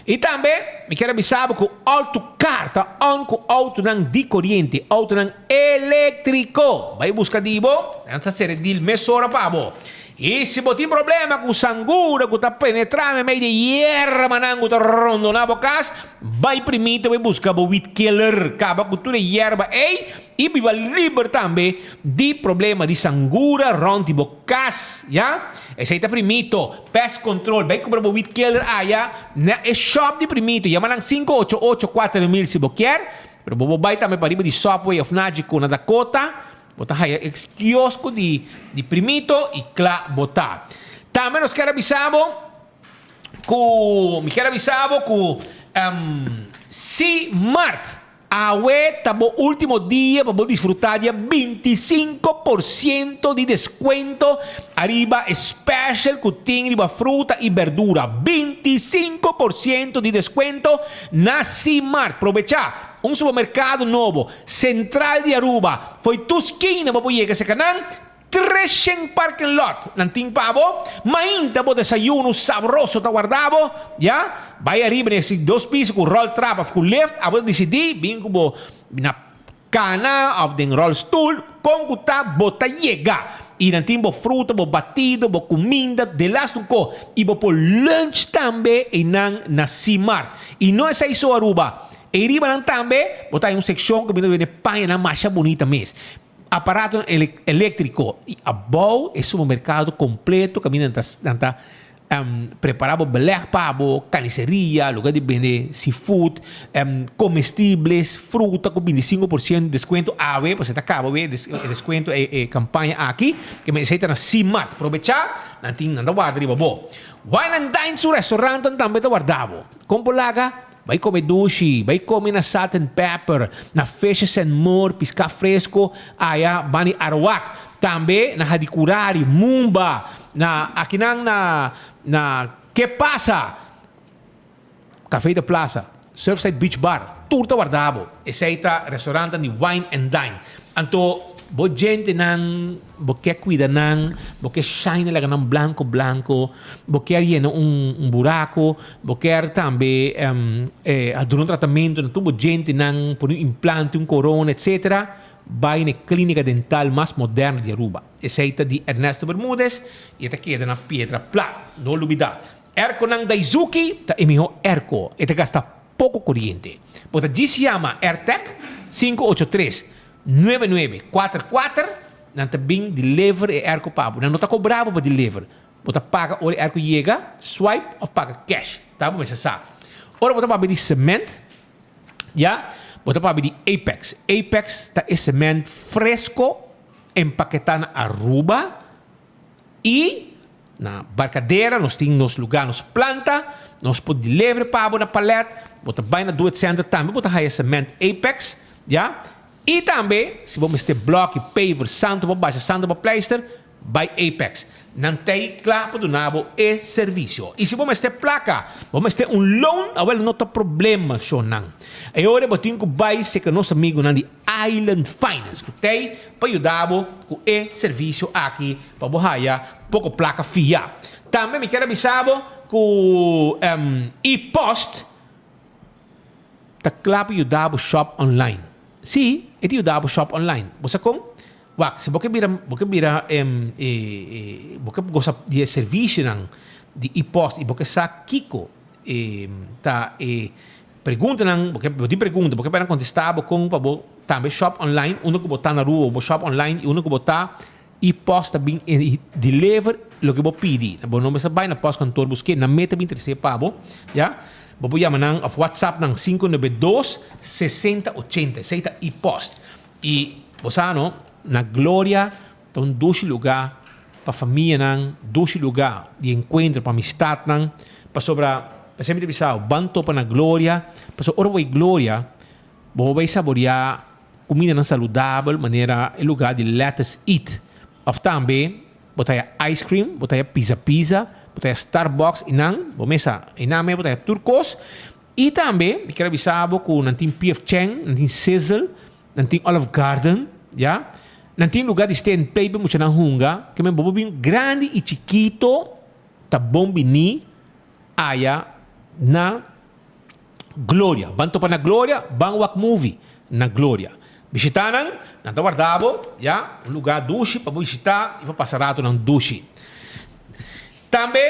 I tambe mi kier a bisa bo ku Alto Car ta on ku autonan di koriente, autonan eléktriko. Bai buska di bo, nan sa sera e deal mesora pa bo. I si bo tin problema ku sangura ku ta penetrá meimei di e yerbanan ku ta rondoná bo kas, bai primito bai buska bo weed killer. Kaba ku tur e yerba ei I biba liber tambe di problema di sangura rond di bo kas, ya. Esei ta Primito Pest Control. Bai kumpra bo weed killer aya na e shop di Primito. Yama nan 588 4000 si bo kier. Pero bo por bai tambe pariba di Subway of Nagico na Dakota, bo ta haya e kiosko di di Primito y kla bo ta. Tambe nos kier a bisa bo ku mi kier a bisa bo ku C-Mart Awe ta bo ultimo dia pa bo disfruta di e 25% di descuento ariba e special cu tin riba fruta y berdura. 25% di descuento na Simart. Probecha! Un supermercado nobo, central di Aruba. Fo'i tur skina bo por yega cerca nan. Treshen parking lot nan tin pa bo. Mainta bo desayuno sabroso ta warda bo, ya. Bai ariba den esi dos piso ku roltrap of ku lift, abo ta disidí bin ku bo na kana of den rolstoel, kon ku ta bo ta yega. I nan tin bo fruta, bo batido, bo kuminda, delas un ko. I bo por lunch tambe einan na Simart. I no esei so Aruba. Ei riba nan tambe bo ta haña un sekshon ku bini ta bende pañanan masha bunita mes. Aparatonan eléktriko i abou e supermerkado kompleto kaminda nan ta nan ta prepará bo belèg pa bo, kaniseria, lugá di bende seafood, komestibles, fruta ku 25% deskuento awe, pasobra ta kaba awe e deskuento e e kampaña aki, ke men esei ta na Simart. Probechá, nan tin nan ta warda riba bo. Wine and Dine su restaurantnan tambe ta warda bo. Kon por laga? Bai come dushi, bai come na Salt and Pepper, na Fishes and More, pisca fresco, aya bani Arawak. Tambe na Hadicurari, Mumba, na akinan na na Que Pasa, Café de Plaza, Surfside Beach Bar, tur ta warda bo. Esey ta restaurantan di Wine and Dine. Anto bo djentenan bo ke cuida nan, bo ke shine laga nan blanco blanco, bo kier yena un un buraco, bo kier tambe a duna un tratamento na tur bo djentenan, pone un implante, un corona etcetera, bay na e clinica dental mas moderno di Aruba. Esey ta di Ernesto Bermudez y e ta keda na Piedra Plat. No lubida, airconan Daizuki ta e miho airco, e ta gasta poco coriente. Bo ta djis yama Airtec 583 9944, nan ta bin deliver e airco pa bo. Nan no ta cobra bo pa deliver. Bo ta paga ora e airco yega, swipe of paga cash. Ta bo mester sa. Ora bo ta papia di cement, ya, bo ta papia di Apex. Apex ta e cement fresco empaketa na Aruba y na Barcadera nos tin nos lugar, nos planta, nos por deliver pa bo na palet, bo ta bay na Do It Center tambe bo ta haya cement Apex, ya. Y tambe si bo mester bloki, paver, santo pa basha, santo pa pleister, Bai Apex. Nan t'ei kla pa duna bo e servisio. I si bo mester plaka, bo mester un loan, awel no ta problema, shonnan. E ora bo tin ku bai seka nos amigunan di Island Finance ku t'ei pa yuda bo ku e servisio aki pa bo haya poko plaka fia. Tambe mi kier a bisa bo ku e-post ta kla pa yuda bo shop online. Sí, e ta yuda bo shop online. Bo sa kon? Wak, si bo ke bira, bo ke bira e, bo ke gosa di e servisionan di e-post i bo ke sa kiko e ta e preguntanan, bo ke, bo tin pregunta, bo ke pa nan kontestá bo kon pa bo tambe shop online, unda ku bo ta na Aruba bo shop online i unda ku bo ta e-post ta bin e deliver loke bo pidi. Bo no mester bai na postkantoor busk'é, nan meta bin tres'é pa bo, ya. Bo por yama nan òf whatsapp nan 592 60 80, esei ta e-post. I bo sa no, na Gloria ta un dushi lugá pa famianan, dushi lugá di enkuentro pa amistatnan, pasobra p'esei mi ta bisa bo, ban topa na Gloria, pasobra ora bo bai Gloria, bo bai saboriá kumindanan saludabel manera e lugá di Lettuce Eat, òf tambe bo ta haya ice cream, bo ta haya pizza pizza, bo ta haya Starbucks, i nan bo mesa, i nan mes bo ta haya tur kos. I tambe mi kier a bisa bo ku nan tin PF Chang, nan tin Sizzle, nan tin Olive Garden, ya. Nan tin lugar di stay and play pa muchanan hunga. Ke men bo por bin grandi i chikito ta bon bini aya na Gloria. Ban topa na Gloria, ban wak movie na Gloria. Bishita nan, nan ta warda bo, ya, un lugar dushi pa bo bishita i pa pasa ratonan dushi. Tambe,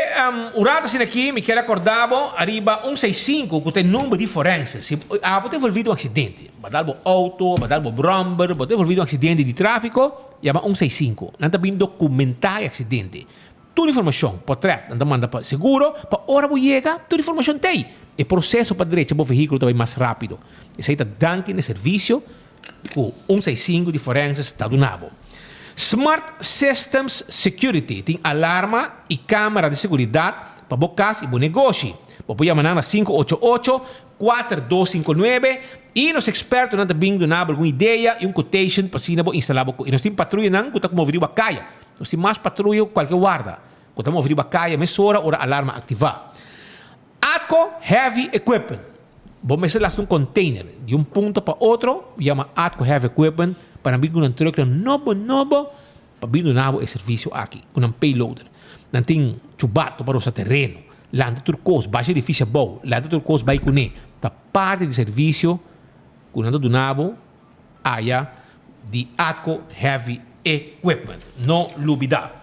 un rato asina aki mi kier a corda bo ariba un seis sinku cu ta e number di forense. Si abo ta envolvi den un accidente, bo a dal bo auto, bo a dal bo bromber, bo ta envolvi den un accidente di trafico, yama un seis sinku. Nan ta bin documenta e accidente. Tur informacion, potret, nan ta manda pa seguro, pa ora bo yega, tur informacion ta ey. E proseso pa drecha bo vehíkulo ta bai mas rápido. Esei ta danki na e servisio ku un seisinku di Forenses ta duna bo. Smart Systems Security tin alarma i kámara di seguridat pa bo kas i bo negoshi. Bo por yama nan na 588 4259 i nos ekspertonan ta bin duna bo algun idea i un quotation pa asina bo instalá bo I nos tin patruyanan ku ta move riba kaya. Nos tin mas patruya ku kualke warda ku ta move riba kaya mesora ora alarma aktivá. Atco Heavy Equipment Bo mester lasta un container di un punto pa otro, yama Atco Heavy Equipment pa nan bin ku nan trucknan nobo nobo pa bin duna bo e servicio aki ku nan payloader. Nan tin chubato pa rosa tereno, lanta tur kos, basha edificio abou, lanta tur kos bai kuné. Ta parti di servicio ku nan ta duna bo aya di Atco Heavy Equipment. No lubida.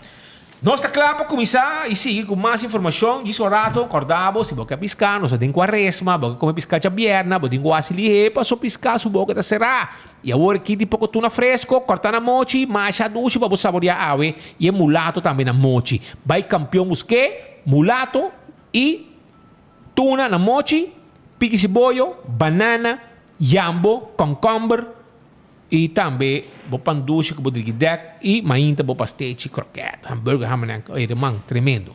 Nos ta kla pa kuminsá i sigui ku mas informashon djis un rato. Kòrda bo, si bo ke piská, nos ta den kuaresma, bo ke kome piská djabièrnè, bo tin ku hasi lihé paso piská su boka ta será. I awor aki tin poko tuna fresko, kòrtá na mochi, masha dushi pa bo saboriá awe i e mulato tambe na mochi. Bai Kampion busk'é, mulato i tuna na mochi, piki siboyo, banana, yambo, kònkòmber i tambe bo pan dushi ku bo driki dèk i mainta bo pastechi, krokèt, hamburger, hamenan. Oye, ruman, tremendo.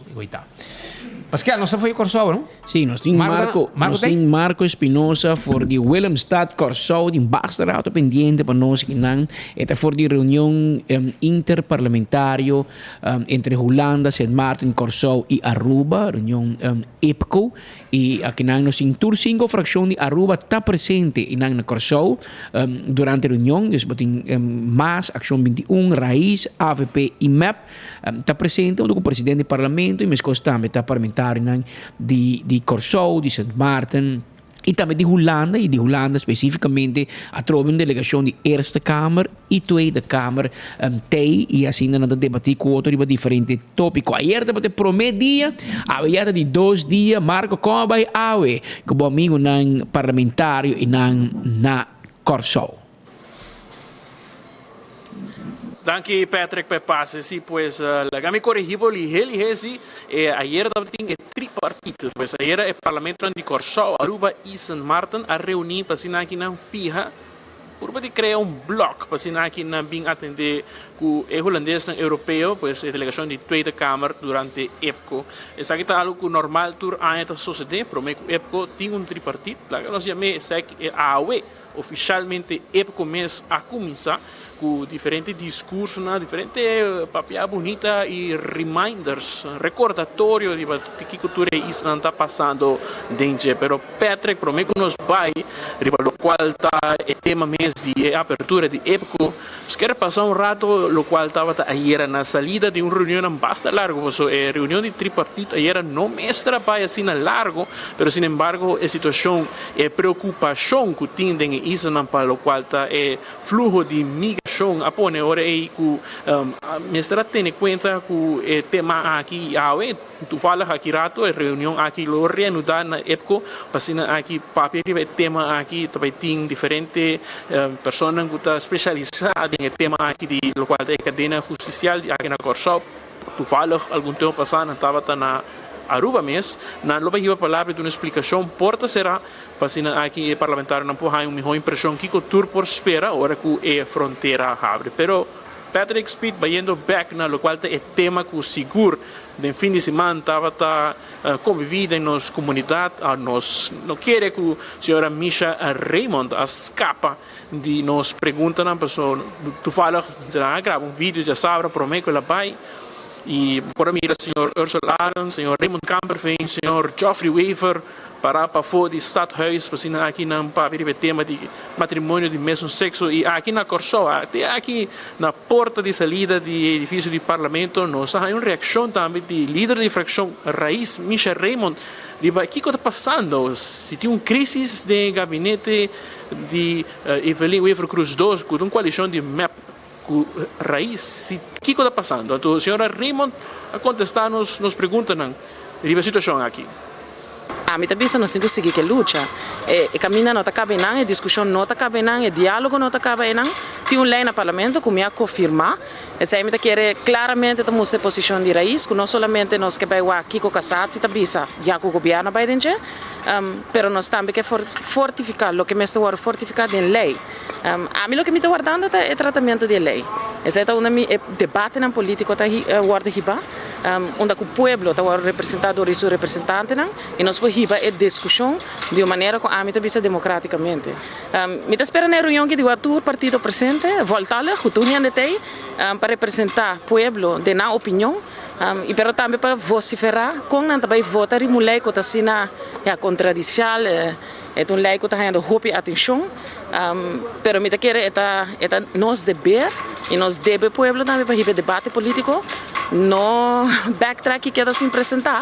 Paskel, nos ta for di Kòrsou, no? Sí, nos tin Marco, Marco, nos tin Marco Espinosa for di Willemstad, Kòrsou, tin basta rato pendiente pa nos kinan. E ta for di reunion interparlamentario entre Hulanda, Sint Maarten, Kòrsou i Aruba, reunion IPCO. I akinan nos tin tur sinko frakshon di Aruba ta presente inan na Kòrsou durante reunion. Dus bo tin mas, Akshon 21, Raiz, avp i mep ta presente huntu ku presidente di parlamento i meskos tambe ta parlamentarionan di di Kòrsou, di Sint Maarten i tambe di Hulanda i di Hulanda spesífikamente atrobe un delegashon di Eerste Kamer i Tweede Kamer tei i asina nan ta debatí ku otro riba diferente tópiko. Ayer tabata e promé dia, awe ya ta di dos dia. Marco kon a bai awe ku bo amigunan parlamentario i nan na Kòrsou? Danki Patrick pa e pase. Si pues laga mi coregi bo lihe lihe si e ayer tabatin e tripartite. Pues ayer e parlamentonan di Kòrsou, Aruba i Sint Maarten a reuni pa asina aki nan fiha purba di crea un blok pa asina aki nan bin atende cu e hulandesnan europeo, pues e delegacion di Tweede Kamer durante EPCO. Esaki ta algo cu normal tur aña ta sosode prome cu EPCO tin un tripartite. Laga nos yam'e esaki e awe. Ofishalmente EPCO mes a kuminsá ku diferente diskursonan, diferente papia bunita i reminders, rekordatorio riba kiko tur e islanan ta pasando den dje. Pero Patrick, promé ku nos bai riba lokual ta e tema mes di e apertura di EPCO, nos kier pasa un rato lokual tabata ayera na salida di un reunionnan basta largu, pasobra e reunion di tripartito ayera no mester a bai asina largu, pero sinembargo e situashon E preokupashon ku tin den e islanan pa lokual ta e fluho di migrashon a pone ora ei ku mester a tene kuenta ku e tema aki i awe. Tufallig aki rato e reunion aki lo reanudá na EPCO pa asina aki papia riba e tema aki. Ta bai tin diferente personanan ku ta spesialisá den e tema aki di lokual ta e kadena hustisial di aki na Kòrsou. Toevallig algun tempo pasá nan tabata na Aruba mes, nan lo bai hiba palabra i duna splikashon porta será pa asina aki e parlamentarionan por haña un mihó impreshon kiko tur por spera ora ku e frontera habri. Pero Patrick Speed bayendo bek na lokual ta e tema ku sigur den fin di siman tabata konviví den nos komunidat, nos no kere ku señora Misha Raymond a skapa Di nos preguntanan paso toevallig nan a graba un video djasabra prome ku el a bai i por a mira señor Ursel Arends, señor Raymond Kamperveen, señor Geoffrey Wever para pafó di Stadhuis pa asina aki nan papia riba e tema di matrimonio di mesun sekso i aki na Kòrsou te aki na porta di salida di e edifisio di parlamento nos a haña un reakshon tambe di lider di frakshon Raiz Misha Raymond riba kiko ta pasando si tin un krisis den e gabinete di Evelyn Wever Croes dos cu ta un coalicion di mep cu Raiz si kico ta pasando anto señora Raymond a contesta nos nos preguntanan riba e situacion aki. Ami ta bisa nos tin cu sigui cu e lucha. E caminda no ta caba einan, e discusion no ta caba einan, e dialogo no ta caba einan. Tin un ley na Parlamento cu mi a cofirma. Esei mi ta kere klaramente ta mustra e posishon di Raiz ku no solamente nos ke bai wak kiko Cassatie ta bisa ya ku gobièrnu a bai den dje, pero nos tambe ke fortifiká loke mester wòrdu fortifiká den lei. Ami loke mi ta wardando ta e tratamentu di e lei. Esei ta unda mi e debatenan polítiko ta wòrdu hibá, unda ku pueblo ta wòrdu representá dor di su representantenan i nos por hiba e diskushon di un manera ku ami ta bisa demokrátikamente. Mi ta spera na e reunion ki di wak tur partido presente, voltallig, ku tur hende t'ei pa representá pueblo den nan opinion i pero tambe pa vosiferá kon nan ta bai vota riba un lei ku ta asina, ya, kontradisial. E ta un lei ku ta hañando hopi atenshon, pero mi ta kere e ta e ta nos deber i nos debe pueblo tambe pa hiba e debate polítiko, no backtrack i keda sin presentá.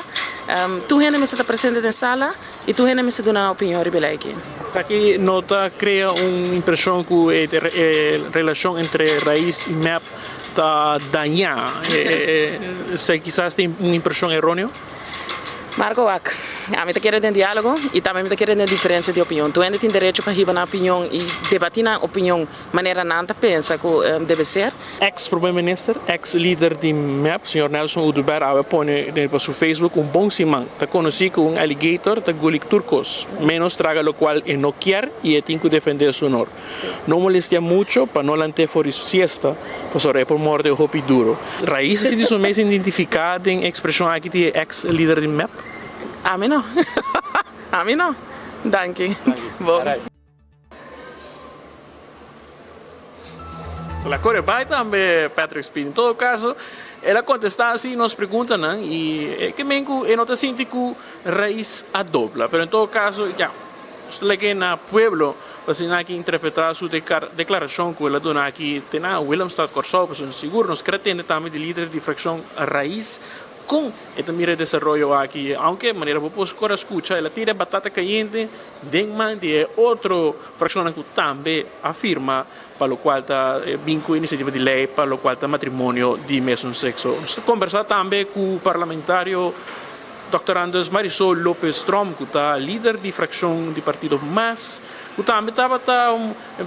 Tur hende mester ta presente den sala i tur hende mester duna nan opinion riba e lei aki. Esaki no ta krea un impreshon ku e relashon entre Raiz i mep ta dañá? Esaki kisas ta un impreshon eróneo? Marco wak, ami ta kere den dialogo y tambe mi ta kere den diferencia di opinion. Tur hende tin derecho pa hiba nan opinion y debati nan opinion manera nan ta pensa cu debe ser. Ex Prome Minister, ex lider di mep, señor Nelson Oduber awe pone riba su Facebook un bon siman. Ta conoci cu un alligator ta guli tur cos, menos traga locual e no kier y e tin cu defende su honor. No molestia mucho pa no lant'é for di su siesta, pasobra e por morde hopi duro. Raiz a sinti su mes identifiká den e ekspreshon aki di e eks lider di mep? Ami no. Ami no. Danki. Bo. La kore bai tambe, Patrick Speed. En todo kaso, el a kontestá así nos preguntanan i e ke men ku e no ta sinti ku Raiz a dobla. Pero en todo kaso, ya. Nos ta leke na pueblo pa asina aki interpretá su deklarashon ku el a duna aki te na Willemstad, Kòrsou. Pasobra sigur nos kere tende tambe di lider di frakshon Raiz kon e ta mira e desaroyo aki. Aunke manera bo por kore a skucha el a tira e batata kayente den man di e otro frakshonnan ku tambe a firma pa lokual ta bin ku inisiativa di lei pa lokual ta matrimonio di mesun sekso. Nos ta kombersá tambe ku parlamentario. Dòkter Anders Marisol Lopez Tromp ku ta lider di frakshon di partido mas ku tambe tabata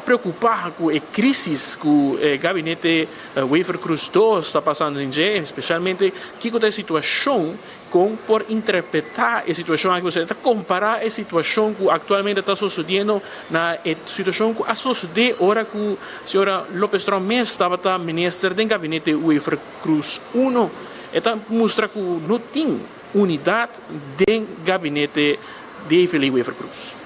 preokupá ku e krísis ku e gabinete Wever-Croes dos ta pasando den dje, spesialmente kiko ta e situashon, kon por interpretá e situashon aki, pasobra e ta kompará e situashon ku aktualmente ta sosodiendo na e situashon ku a sosodé ora ku señora Lopez Tromp mes tabata minister den gabinete Wever-Croes uno. E ta mustra ku no tin unidat den gabinete di Evelyn Wever-Croes.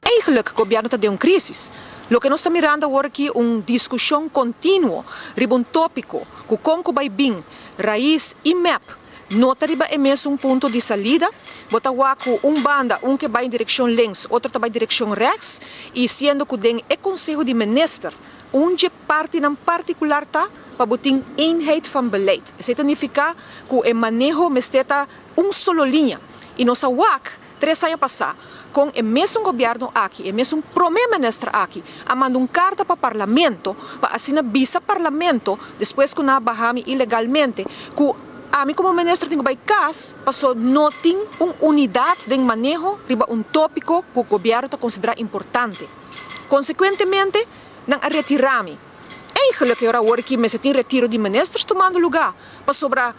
Eigenlijk gobierno ta den un crisis. Loke nos ta mirando awor aki un discusion continuo riba un topico cu con cu bay bin Raiz y mep no ta riba e mesun punto di salida. Bo ta wak cu un banda un ke bay direccion links otro ta bay direccion rechts y siendo cu den e conseho di minister Un dje partinan partikular ta pa bo tin eenheid van beleid. Esei ta nifiká ku e maneho mester ta un solo liña. I nos a wak tres aña pasá kon e mesun gobièrnu aki, e mesun promé minister aki a manda un karta pa parlamento pa asina bisa parlamento despues ku nan a baha mi ilegalmente ku ami komo minister tin ku bai kas paso no tin un unidat den maneho riba un tópiko ku gobièrnu ta konsiderá importante. Konsekuentemente, nan a retirá mi. Eigenlijk e ora awor ki mester tin retiro di ministers tumando lugá, pasobra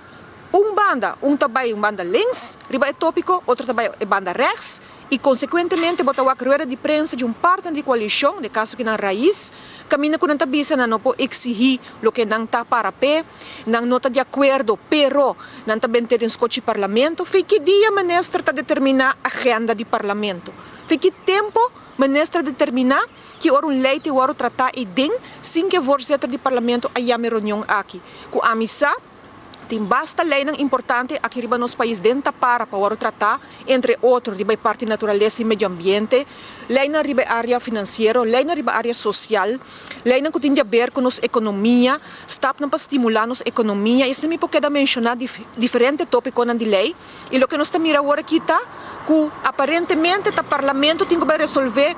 un banda, un ta bai un banda links riba e tópiko, otro ta bai e banda rechts, i konsekuentemente bo ta wak rueda di prensa di un partner di koalishon, den kaso ki nan Raiz, kaminda ku nan ta bisa nan no por eksihí loke nan ta para p'e, nan no ta di akuerdo, pero nan ta bent'é den skochi parlamento. Fi ki dia minister ta determiná agenda di parlamento? Fi ki tempu? Minister determiná ki ora un lei te wòrdu tratá ei den sin ke voorzitter di parlamento a yama e reunion aki. Ku ami sa, tin basta leinan importante aki riba nos pais den ta para pa wòrdu tratá, entre otro riba e parti naturalesa i medio ambiente, leinan riba e área finansiero, leinan riba área sosial, leinan ku tin di aber ku nos ekonomia, stapnan pa stimulá nos ekonomia. Esei mi por keda menshoná diferente tópikonan di lei. I loke nos ta mira awor aki ta ku aparentemente ta Parlamento tin ku bai resolvé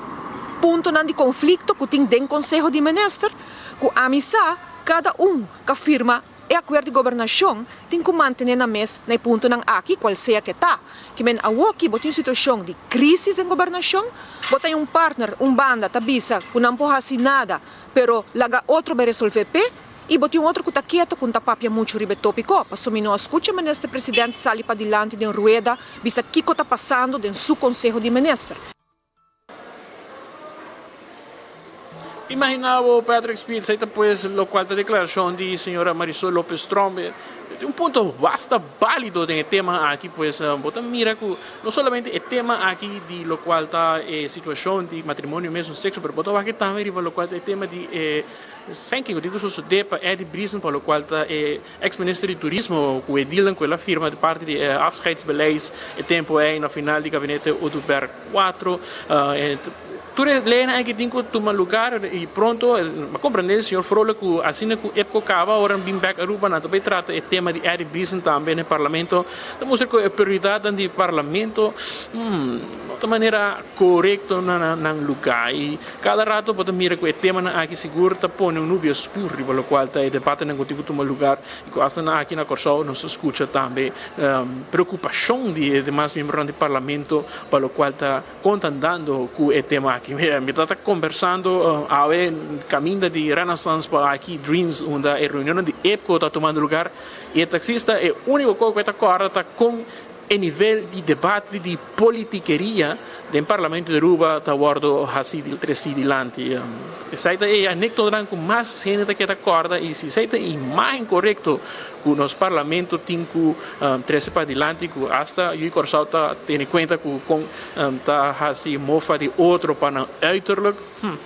puntonan di konflikto ku tin den Konseho di Minister, ku ami sa kada un ku a firma e akuerdo di gobernashon tin ku mantené nan mes na e puntonan aki, kual sea ke ta. Ki men awoki bo tin un situashon di krísis den gobernashon, bo ta un partner, un banda ta bisa ku nan por hasi nada, pero laga otro bai resolvé p'e. I bo tin otro ku ta keto ku no ta papia muchu riba e topiko, paso mi no a skucha Minister President sali padilanti den rueda bisa kiko ta pasando den su Konseho di Minister. Imagina bo, Patrick Speed, esei ta pues locual ta declaracion di señora Marisol Lopez Tromp. Un punto basta balido den e tema aki, pues bo ta mira cu no solamente e tema aki di locual ta e situacion di matrimonio mesun sexo, pero bo ta wak tambe riba locual ta e tema di e senking cu tin cu sosode pa Eddie Briesen, pa locual ta e ex minister di turismo cu e dealnan cu el a firma di parti di e afscheidsbeleid e tempo ei na final di gabinete Oduber 4. Tur e leynan aki tin cu tuma lugar y pronto, a comprende señor Vrolijk cu asina cu EPCO caba ora nan bin bek Aruba nan ta bay trata e tema di Eddie Briesen tambe na e parlamento. Ta mustra cu e prioridadnan di parlamento no ta manera corecto na nan lugar y cada rato bo ta mira cu e temanan aki sigur ta pone un nubia scur riba locual ta e debatenan cu tin cu tuma lugar y cu hasta nan aki na Corsou nos ta scucha tambe preocupacion di e demas miembronan di parlamento pa locual ta Kon ta andando ku e tema aki? Mi ta ta kombersando awe kaminda di Renaissance pa aki Dreams unda e reunionnan di EPCO ta tumando lugar i e taksista e úniko kos ku e ta kòrda ta kon e nivel di debate di politikeria den Parlamento di Aruba ta wòrdu hasi tresí dilanti. Esei ta e anekdotanan ku mas hende ta keda kòrda i si esei ta e imágen korekto ku nos Parlamento tin ku trese padilanti ku asta Yu Kòrsou ta tene kuenta ku kon ta hasi mofa di otro pa nan uiterlijk. Hm.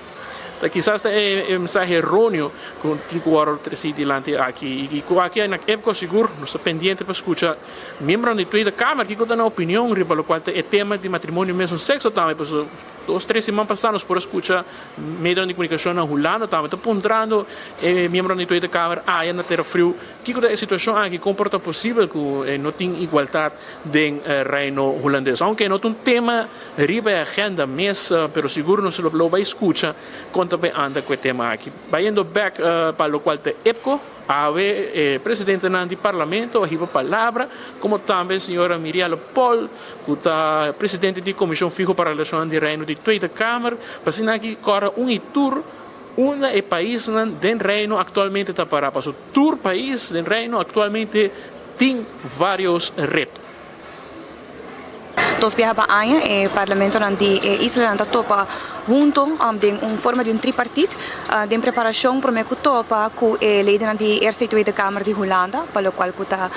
Ta kisas ta e mensahe eróneo ku tin ku wòrdu tresí dilanti aki i ku aki na EPCO sigur nos ta pendiente pa skucha miembronan di Tweede Kamer kiko ta nan opinion riba lokual ta e tema di matrimonio mesun sekso tambe pasobra Dos tres siman pasá nos por a skucha medionan di komunikashon na Hulanda tambe ta puntrando e miembronan di Tweede Kamer aya na Tera Friu kiko ta e situashon aki, kon por ta posibel ku no tin igualtat den Reino Hulandes. Ounke no ta un tema riba e agenda mes, pero sigur nos lo bai skucha kon ta bai anda ku e tema aki. Bayendo bek pa lokual ta EPCO. Awe e presidentenan di parlamento a hiba palabra, como tambe señora Mirielle Paul, cu ta presidente di Comision Fiho pa Relacionnan di Reino di Tweede Kamer, pa asina aki cora un y tur unda e paisnan den Reino actualmente ta para, pasobra tur pais den Reino actualmente tin varios reto. Dos biaha pa aña e parlamentonan di e islanan ta topa hunto den un forma di un tripartit den preparashon prome ku topa ku e leidennan di Eerste y Tweede Kamer di Hulanda pa lokual ku ta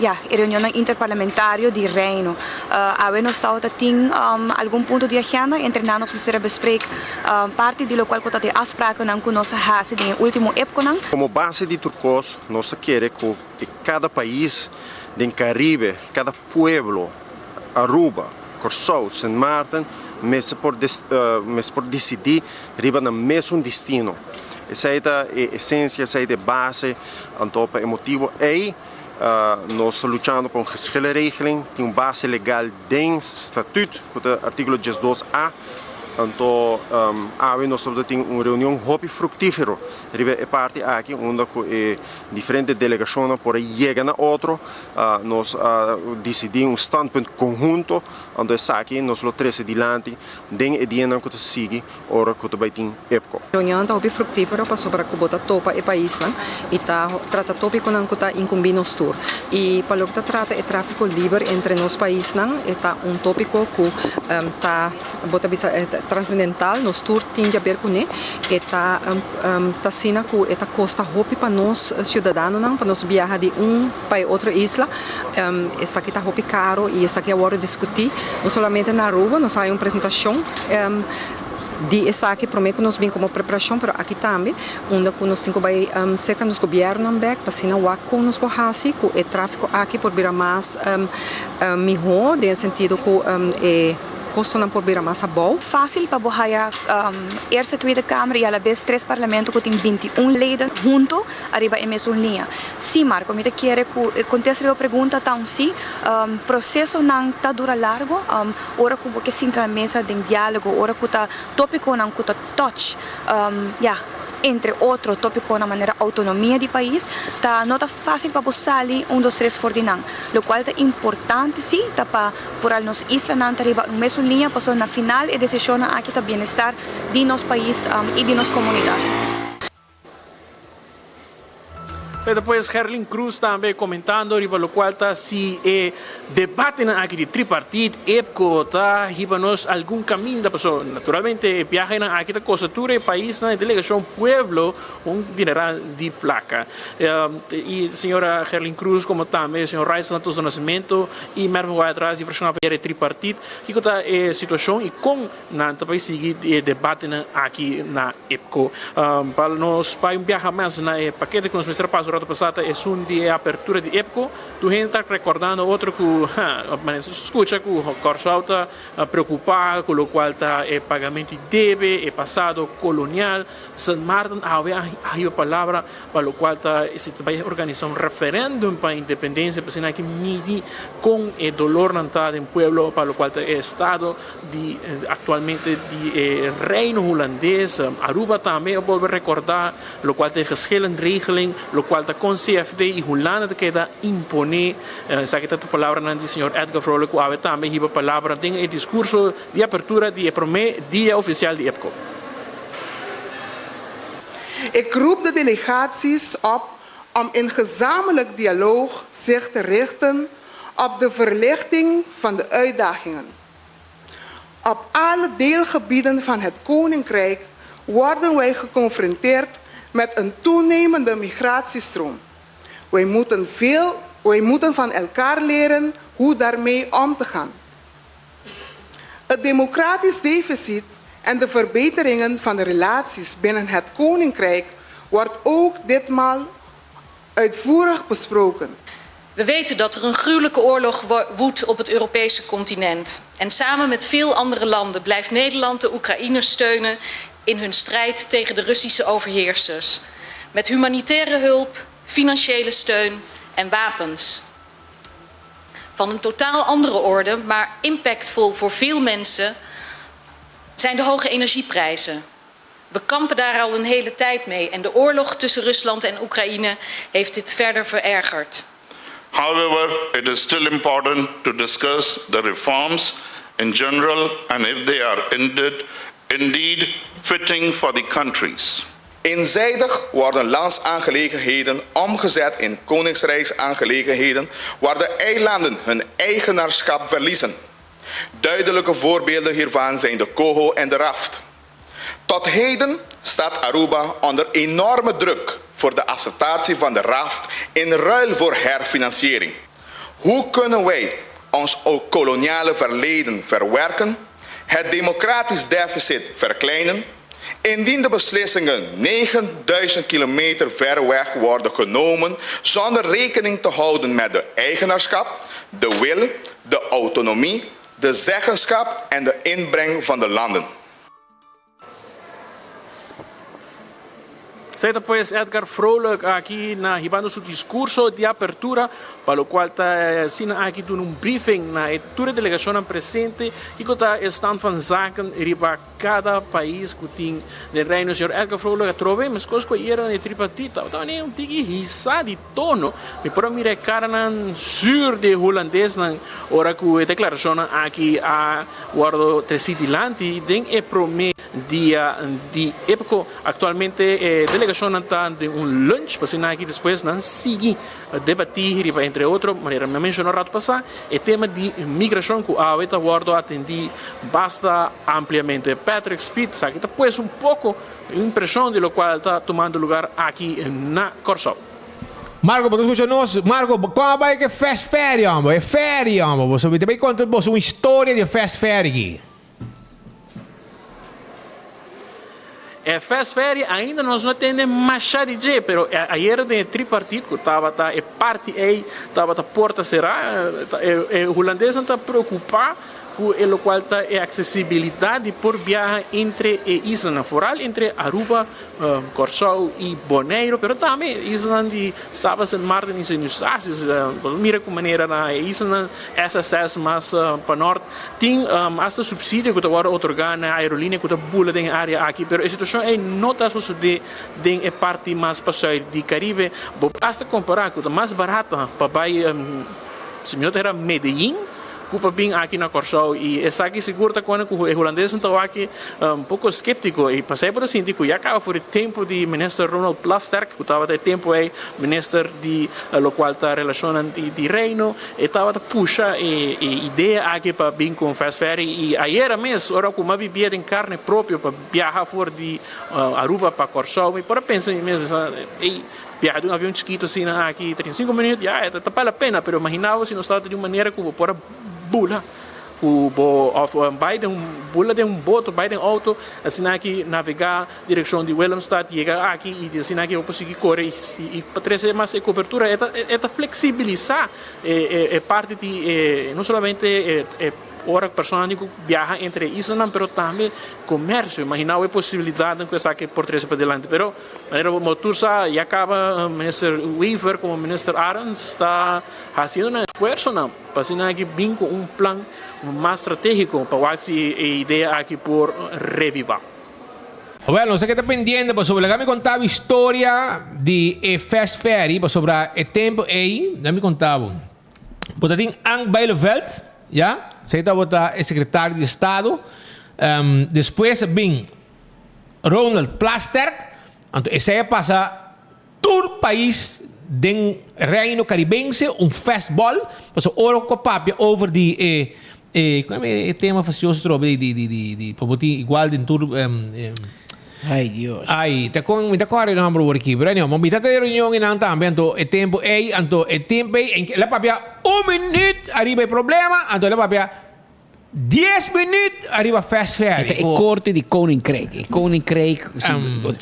ya e reunionnan interparlamentario di Reino. Awe nos tabata tin algun punto di agenda entre nan nos mester a bespreek parti di lokual ku ta e afsprakennan ku nos a hasi den e ultimo epkonan. Komo base di tur kos nos ta kere ku e kada pais den Karibe, kada pueblo, Aruba, Kòrsou, Sint Maarten, mester por mester por disidí riba nan mesun destino. Esei ta e esensia, esei ta e base. Anto pa e motibu ei nos ta luchando pa un geschillenregeling, tin un base legal den statuut ku ta artíkulo diesdos a. Anto awe nos tabata tin un reunion hopi fruktífero riba e parti aki unda ku e Diferente delegacionnan por a yega na otro. Nos a dicidi un standpunt conhunto, anto esaki nos lo trece dilanti den e dianan cu ta sigui ora cu ta bay tin EPCO. Reunionnan ta hopi fructifero pasobra cu bo ta topa e paisnan y ta trata topiconan cu ta incumbi nos tur. Y pa loke ta trata e trafico liber entre nos paisnan e ta un topico cu ta bo ta bisa trascendental, nos tur tin di haber cune. E ta Ta asina ku e ta kosta hopi pa nos siudadanonan pa nos biaha di un pa e otro isla. Esaki ta hopi karo i esaki a wòrdu diskutí no solamente na Aruba, nos a haña un presentashon di esaki promé ku nos bin komo preparashon, pero aki tambe unda ku nos tin ku bai serka nos gobièrnunan bèk pa asina wak kon nos por hasi ku e tráfiko aki por bira mas mihó den e sentido ku e Kostonan por bira mas abou. Fácil pa bo haya Eerste, Tweede Kamer y alabes tres parlamento cu tin 21 leden hunto ariba e mesun liña. Sí, Marco, mi ta kere cu e contesta riba pregunta ta un sí. Procesonan ta dura largo. Ora cu bo ke sinta na mesa den dialogo, ora cu ta topiconan cu ta touch, ya, entre otro topiconan manera autonomia di pais, ta no ta facil pa bo sali un dos tres for di nan. Locual ta importante sí ta pa Vooral nos islanan ta riba un mesun liña pasobra na final e decisionnan aki ta bienestar di nos pais y di nos comunidad. Esei ta pues Gerlin Cruz tambe comentando riba locual ta si e debatenan aki di tripartit EPCO ta hiba nos algun caminda paso naturalmente e biahenan aki ta costa tur e paisnan e delegacion pueblo un dineral di placa. Y señora Gerlin Cruz como tambe señor Raiz Santos do Nascimento y Mervin Wyatt-Ras di fraccion APR tripartit kico ta e situacion y con Nan ta bai sigui e debatenan aki na EPCO. Pa nos bai un biaha mas na e pakete ku nos mester a pasa un rato pasá ta esun di e apertura di EPCO. Tur hende ta rekordando otro ku manera nos skucha ku Kòrsou ta preokupá ku lokual ta e pagamentu di debe, e pasado kolonial. Sint Maarten awe a hiba palabra pa lokual ta si ta bai organisá un referèndum pa independensia pa asina aki midi kon e dolornan ta den pueblo pa lokual ta e estado di actualmente di e Reino Hulandes. Aruba tambe a bolbe recorda locual ta e geschillenregeling, locual ta con CFT y Hulanda ta keda impone. Esaki ta palabranan di señor Edgar Vrolijk cu awe tambe hiba palabra den e discurso di apertura di e prome dia oficial di EPCO. Ik roep de delegaties op om in gezamenlijk dialoog zich te richten op de verlichting van de uitdagingen. Op alle deelgebieden van het Koninkrijk worden wij geconfronteerd met een toenemende migratiestroom. Wij moeten, veel, wij moeten van elkaar leren hoe daarmee om te gaan. Het democratisch deficit en de verbeteringen van de relaties binnen het Koninkrijk wordt ook ditmaal uitvoerig besproken. We weten dat er een gruwelijke oorlog woedt op het Europese continent. En samen met veel andere landen blijft Nederland de Oekraïners steunen in hun strijd tegen de Russische overheersers. Met humanitaire hulp, financiële steun en wapens. Van een totaal andere orde, maar impactvol voor veel mensen, zijn de hoge energieprijzen. We kampen daar al een hele tijd mee en de oorlog tussen Rusland en Oekraïne heeft dit verder verergerd. However, it is still important to discuss the reforms in general and if they are indeed, indeed fitting for the countries. Eenzijdig worden landsaangelegenheden omgezet in koninkrijksaangelegenheden waar de eilanden hun eigenaarschap verliezen. Duidelijke voorbeelden hiervan zijn de Coho en de Raft. Tot heden staat Aruba onder enorme druk voor de acceptatie van de raft in ruil voor herfinanciering. Hoe kunnen wij ons koloniale verleden verwerken, het democratisch deficit verkleinen, indien de beslissingen 9000 kilometer ver weg worden genomen zonder rekening te houden met de eigenaarschap, de wil, de autonomie, de zeggenschap en de inbreng van de landen. Esei ta pues Edgar Vrolijk aki na hibando su discurso di apertura, pa locual ta asina aki duna un briefing na e tur e delegacionnan presente kico ta e stand van zaken riba cada pais cu tin den Reino. Señor Edgar Vrolijk atrobe mescos cu ayera na e tripartita tabata wene un tiki hisa di tono, mi por a mira e caranan zuur di e Hulandesnan ora cu e declaracionnan aki a wordo treci dilanti den e prome dia di EPCO. Actualmente e delegacionnan ta den un lunch pa asina aki despues nan sigui debati riba entre otro, manera mi a menciona rato pasa, e tema di migracion cu awe ta wordo atendi basta ampliamente. Patrick Speed sa aki ta pues un poco impresion di locual ta tumando lugar aki na Corsou. Marco, bo ta scucha nos? Marco, con a bay cu e fast ferry, homber? E ferry, homber. Bo ta bay conta boso un historia di e fast ferry aki. E fast ferry ainda nos no tende masha di dje, pero ayera den e tripartit ku tabata e parti ei tabata porta será, e hulandesnan ta preokupá ku e lokual ta e aksesibilidat di por biaha entre e islanan, foral entre Aruba, Kòrsou i Boneiru, pero tambe e islanan di Saba, Sint Maarten i Sint Eustatius. Bo ta mira ku manera na e islanan SSS mas pa nort tin asta supsidio ku ta wòrdu otorgá na e aerolínea ku ta bula den e área aki, pero e situashon ei no ta sosodé den e parti mas pasùit di Karibe. Bo por asta kompará ku ta mas barata pa bai, si mi no ta era, Medellín. Ku pa bin aki na Kòrsou i esaki sigur ta kone ku e hulandesnan ta wak un poko skeptiko i pasei por a sinti ku ya kaba for di tempu di minister Ronald Plasterk ku tabata e tempu ei minister di lokual ta relashonnan di Reino e tabata pusha e idea aki pa bin ku un fast ferry i ayera mes ora ku mi a bibia den karne propio pa biaha for di Aruba pa Kòrsou mi por a pensa mi mes ei Biaha di un avion chikitu asina aki 35 minuut, ya, e ta bale la pena, pero imagina bo si nos tabata di un manera ku bo por a bula ku bo òf bai den un bula den un boto, bai den outo, asina aki navegá direkshon di Willemstad, yega aki i asina aki bo por sigui kore i pa trese mas e kobertura. E ta e ta fleksibilisá e e parti di e no solamente e Ora ku personanan tin ku biaha entre e islanan pero tambe komersio. Imaginá bo e posibilidatnan ku esaki por trese padilanti. Pero manera bo tur sa ya kaba Minister Wever komo Minister Arends ta hasiendo nan esfuersonan pa asina aki bin ku un plan mas stratégiko pa wak si e idea aki por revivá. Wel, nos a keda pendiente pasobra laga mi konta bo historia di e Fast Ferry pasobra e tempu ei, laga mi konta bo. Bo ta tin Ank Bijleveld, ya, esei tabata e sekretario di estado. Despues a bin Ronald Plasterk, anto esei a pasa tur pais den Reino Karibense un fastball, pasobra ora ku a papia over di e e kon e tema fasioso trobe di di di di pa bo tin igual den tur. Ay Dios. Ay, ta con, mi ta corda e nomber awor aki, pero anyhow, ma mi ta ta e reunion einan tambe, anto e tempo ey, anto e tempo ey, en el a papia un minuut ariba e problema, anto el a papia dies minuut ariba fast ferry. E ta e corte di Koninkrijk. E Koninkrijk, si,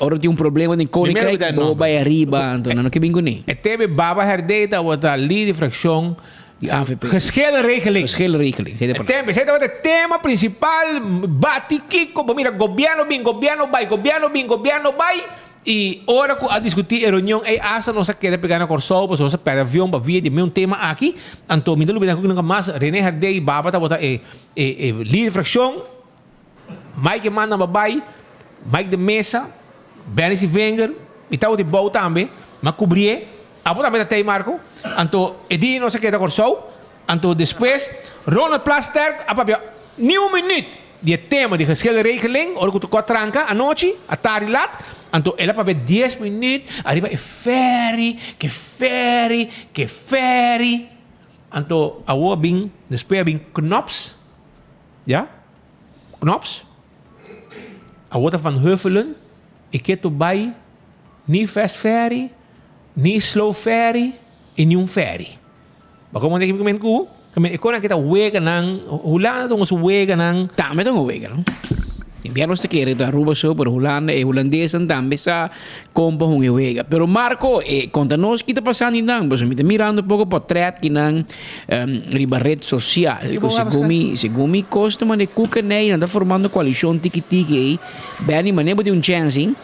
ora tin un problema den Koninkrijk, bo bay ariba, anto nan no ke bin kuné. E tebe Baba Herdé tabata lider di fraccion Di avp. Geschillenregeling. Geschillenregeling, esei ta palabra. Tempo, esei tabata e tema principal, bati kico, bo mira gobierno bin, gobierno bay, gobierno bin, gobierno bay, y ora cu a discuti e reunion ey hasta nos a keda pega na Corsou pasobra nos a perde avion pa via di meun tema aki, anto mi ta lubida cu nunca mas Rene Herdé y Baba tabata e e lider di fraccion, Mike e manda pa bay, Mike de Meza, Benny Sivenger, mi tabata di bou tambe, mi a cubrié, abo tambe ta tey Marco, anto e dia nos a keda Corsou, anto despues Ronald Plasterk a papia ni un minuut di e tema di geschillenregeling, ora cu tocó tranca anochi, atardi lat, anto el a papia dies minuut ariba e ferry, ke ferry, ke ferry, anto awor a bin, despues a bin Knops, ya. Knops, awor ta Van Huffelen i ketu bai ni fast ferry, ni slow ferry i ni un ferry. Bo komo deki men ku e konan ki ta weganan, Hulanda ta un su weganan. Tambe ta un wega no. Invierno nos ta kere ta Aruba so pero Hulanda e hulandesnan tambe sa kon pa hunga e wega. Pero Marco e konta nos ki ta pasando einan pasobra mi ta mirando poko potret kinan riba red social ku segun mi segun mi kos ta manda e kukenei nan ta formando koalishon tiki tiki ei Benny mane bo tin un chèns hein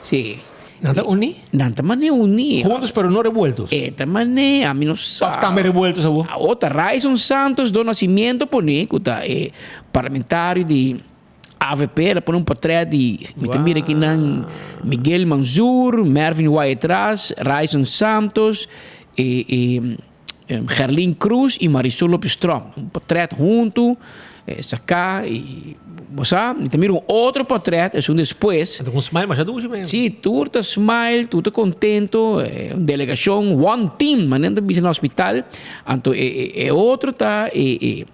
si. Nan ta uní? Nan ta mane uní. Juntos pero no revueltos. E ta mane, ami no sa. Of tambe revueltos awor? Awor ta Ryson Santos do Nascimento pone ku ta e parlamentario di avp, el a pone un portret di, mi ta mira aki nan Miguel Manzoor, Mervin Wyatt-Ras, Ryson Santos, e e Gerlin Cruz y Marisol Lopez Tromp. Un portret hunto, saca y bo sa, mi ta mira un otro portret, esun despues. Anto con smile masha dushi men. Si, tur ta smile, tur ta contento, un delegacion, one team, manera nan ta bisa na hospital. Anto e e otro ta e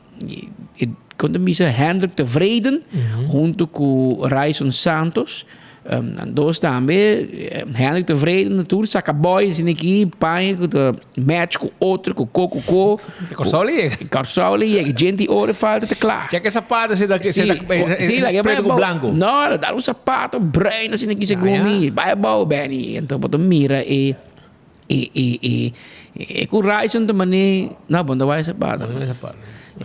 e con ta bisa Hendrik Tevreden hunto cu Ryson Santos. Nan dos tambe, Hendrik tevreden tur saca boy asina aki, paña cu ta match cu otro, cu co cu co. Corsou le yega. Corsou le yega, djenti ora falta ta cla. Check e sapato si ta Si, la preto cu blanco. No, dal un sapato bruin asina aki segun mi, bay abao Benny. Enton bo ta mira e e e e e cu Ryson ta mane, no bo no ta wak e sapato.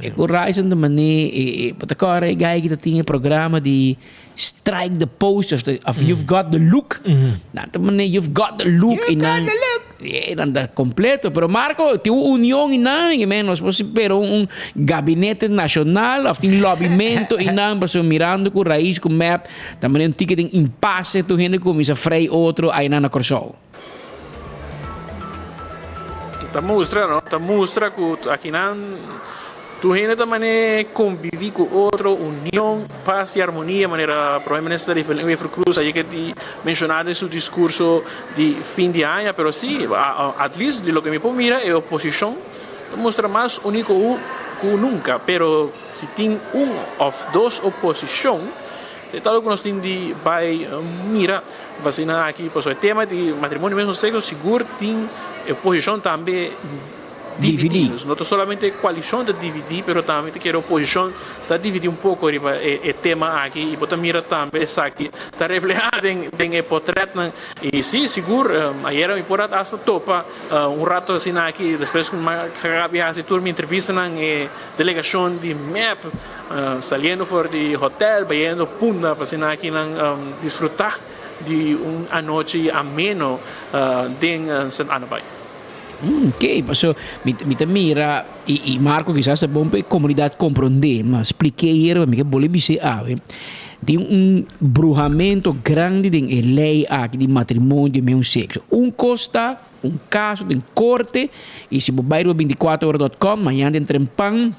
E cu Ryson ta mane e bo ta corda e guy ki ta tin e programa di Strike the pose of, the, of you've got the look. Nan ta mane you've got the look. You got the look. Eh, nan ta completo. Pero Marco, tin un union y nan, y men, nos por spera un, un gabinete nacional of tin lobbymento y nan, paso mirando cu Raiz cu mep, ta mane un tiki den impasse, tur hende cuminsa frei otro ahí nan na Corsou. Ta mustra, no? Ta mustra cu akinan. Tur hende ta manera convivi cu otro, union, paz y armonia, manera Prome Minister Evelyn Wever Croes a yega di menciona den su discurso di fin di aña. Pero si, at least di loke mi por mira, e oposicion ta mustra mas uni cu nunca. Pero si tin un of dos oposicion, e ta loke nos tin di bay mira. Asina aki, pasobra e tema di matrimonio mesmo sexo sigur tin e oposicion tambe. Dividí. No ta solamente e koalishon ta dividí, pero tambe ta kere oposishon ta dividí un poko riba e tema aki i bo ta mira tambe esaki ta reflehá den den e potrètnan. I sí, sigur, ayera mi por a hasta topa un rato asina aki despues ku mi a kaba di hasi tur mi entrevistanan e delegashon di mep saliendo for di hotèl bayendo Punda pa asina aki nan disfrutá di un anochi ameno den Sint Annabaai. Ok, paso mi mi ta mira i i Marco kisas ta bon pa e komunidat komprondé, ma spliké ayer mi ke bolbe bis'é awe, tin un bruhamento grandi den e lei aki di matrimonio di meun sekso. Un kos ta un kaso den korte i si bo bai riba bintikuater ora dòt kòm mañana den trempan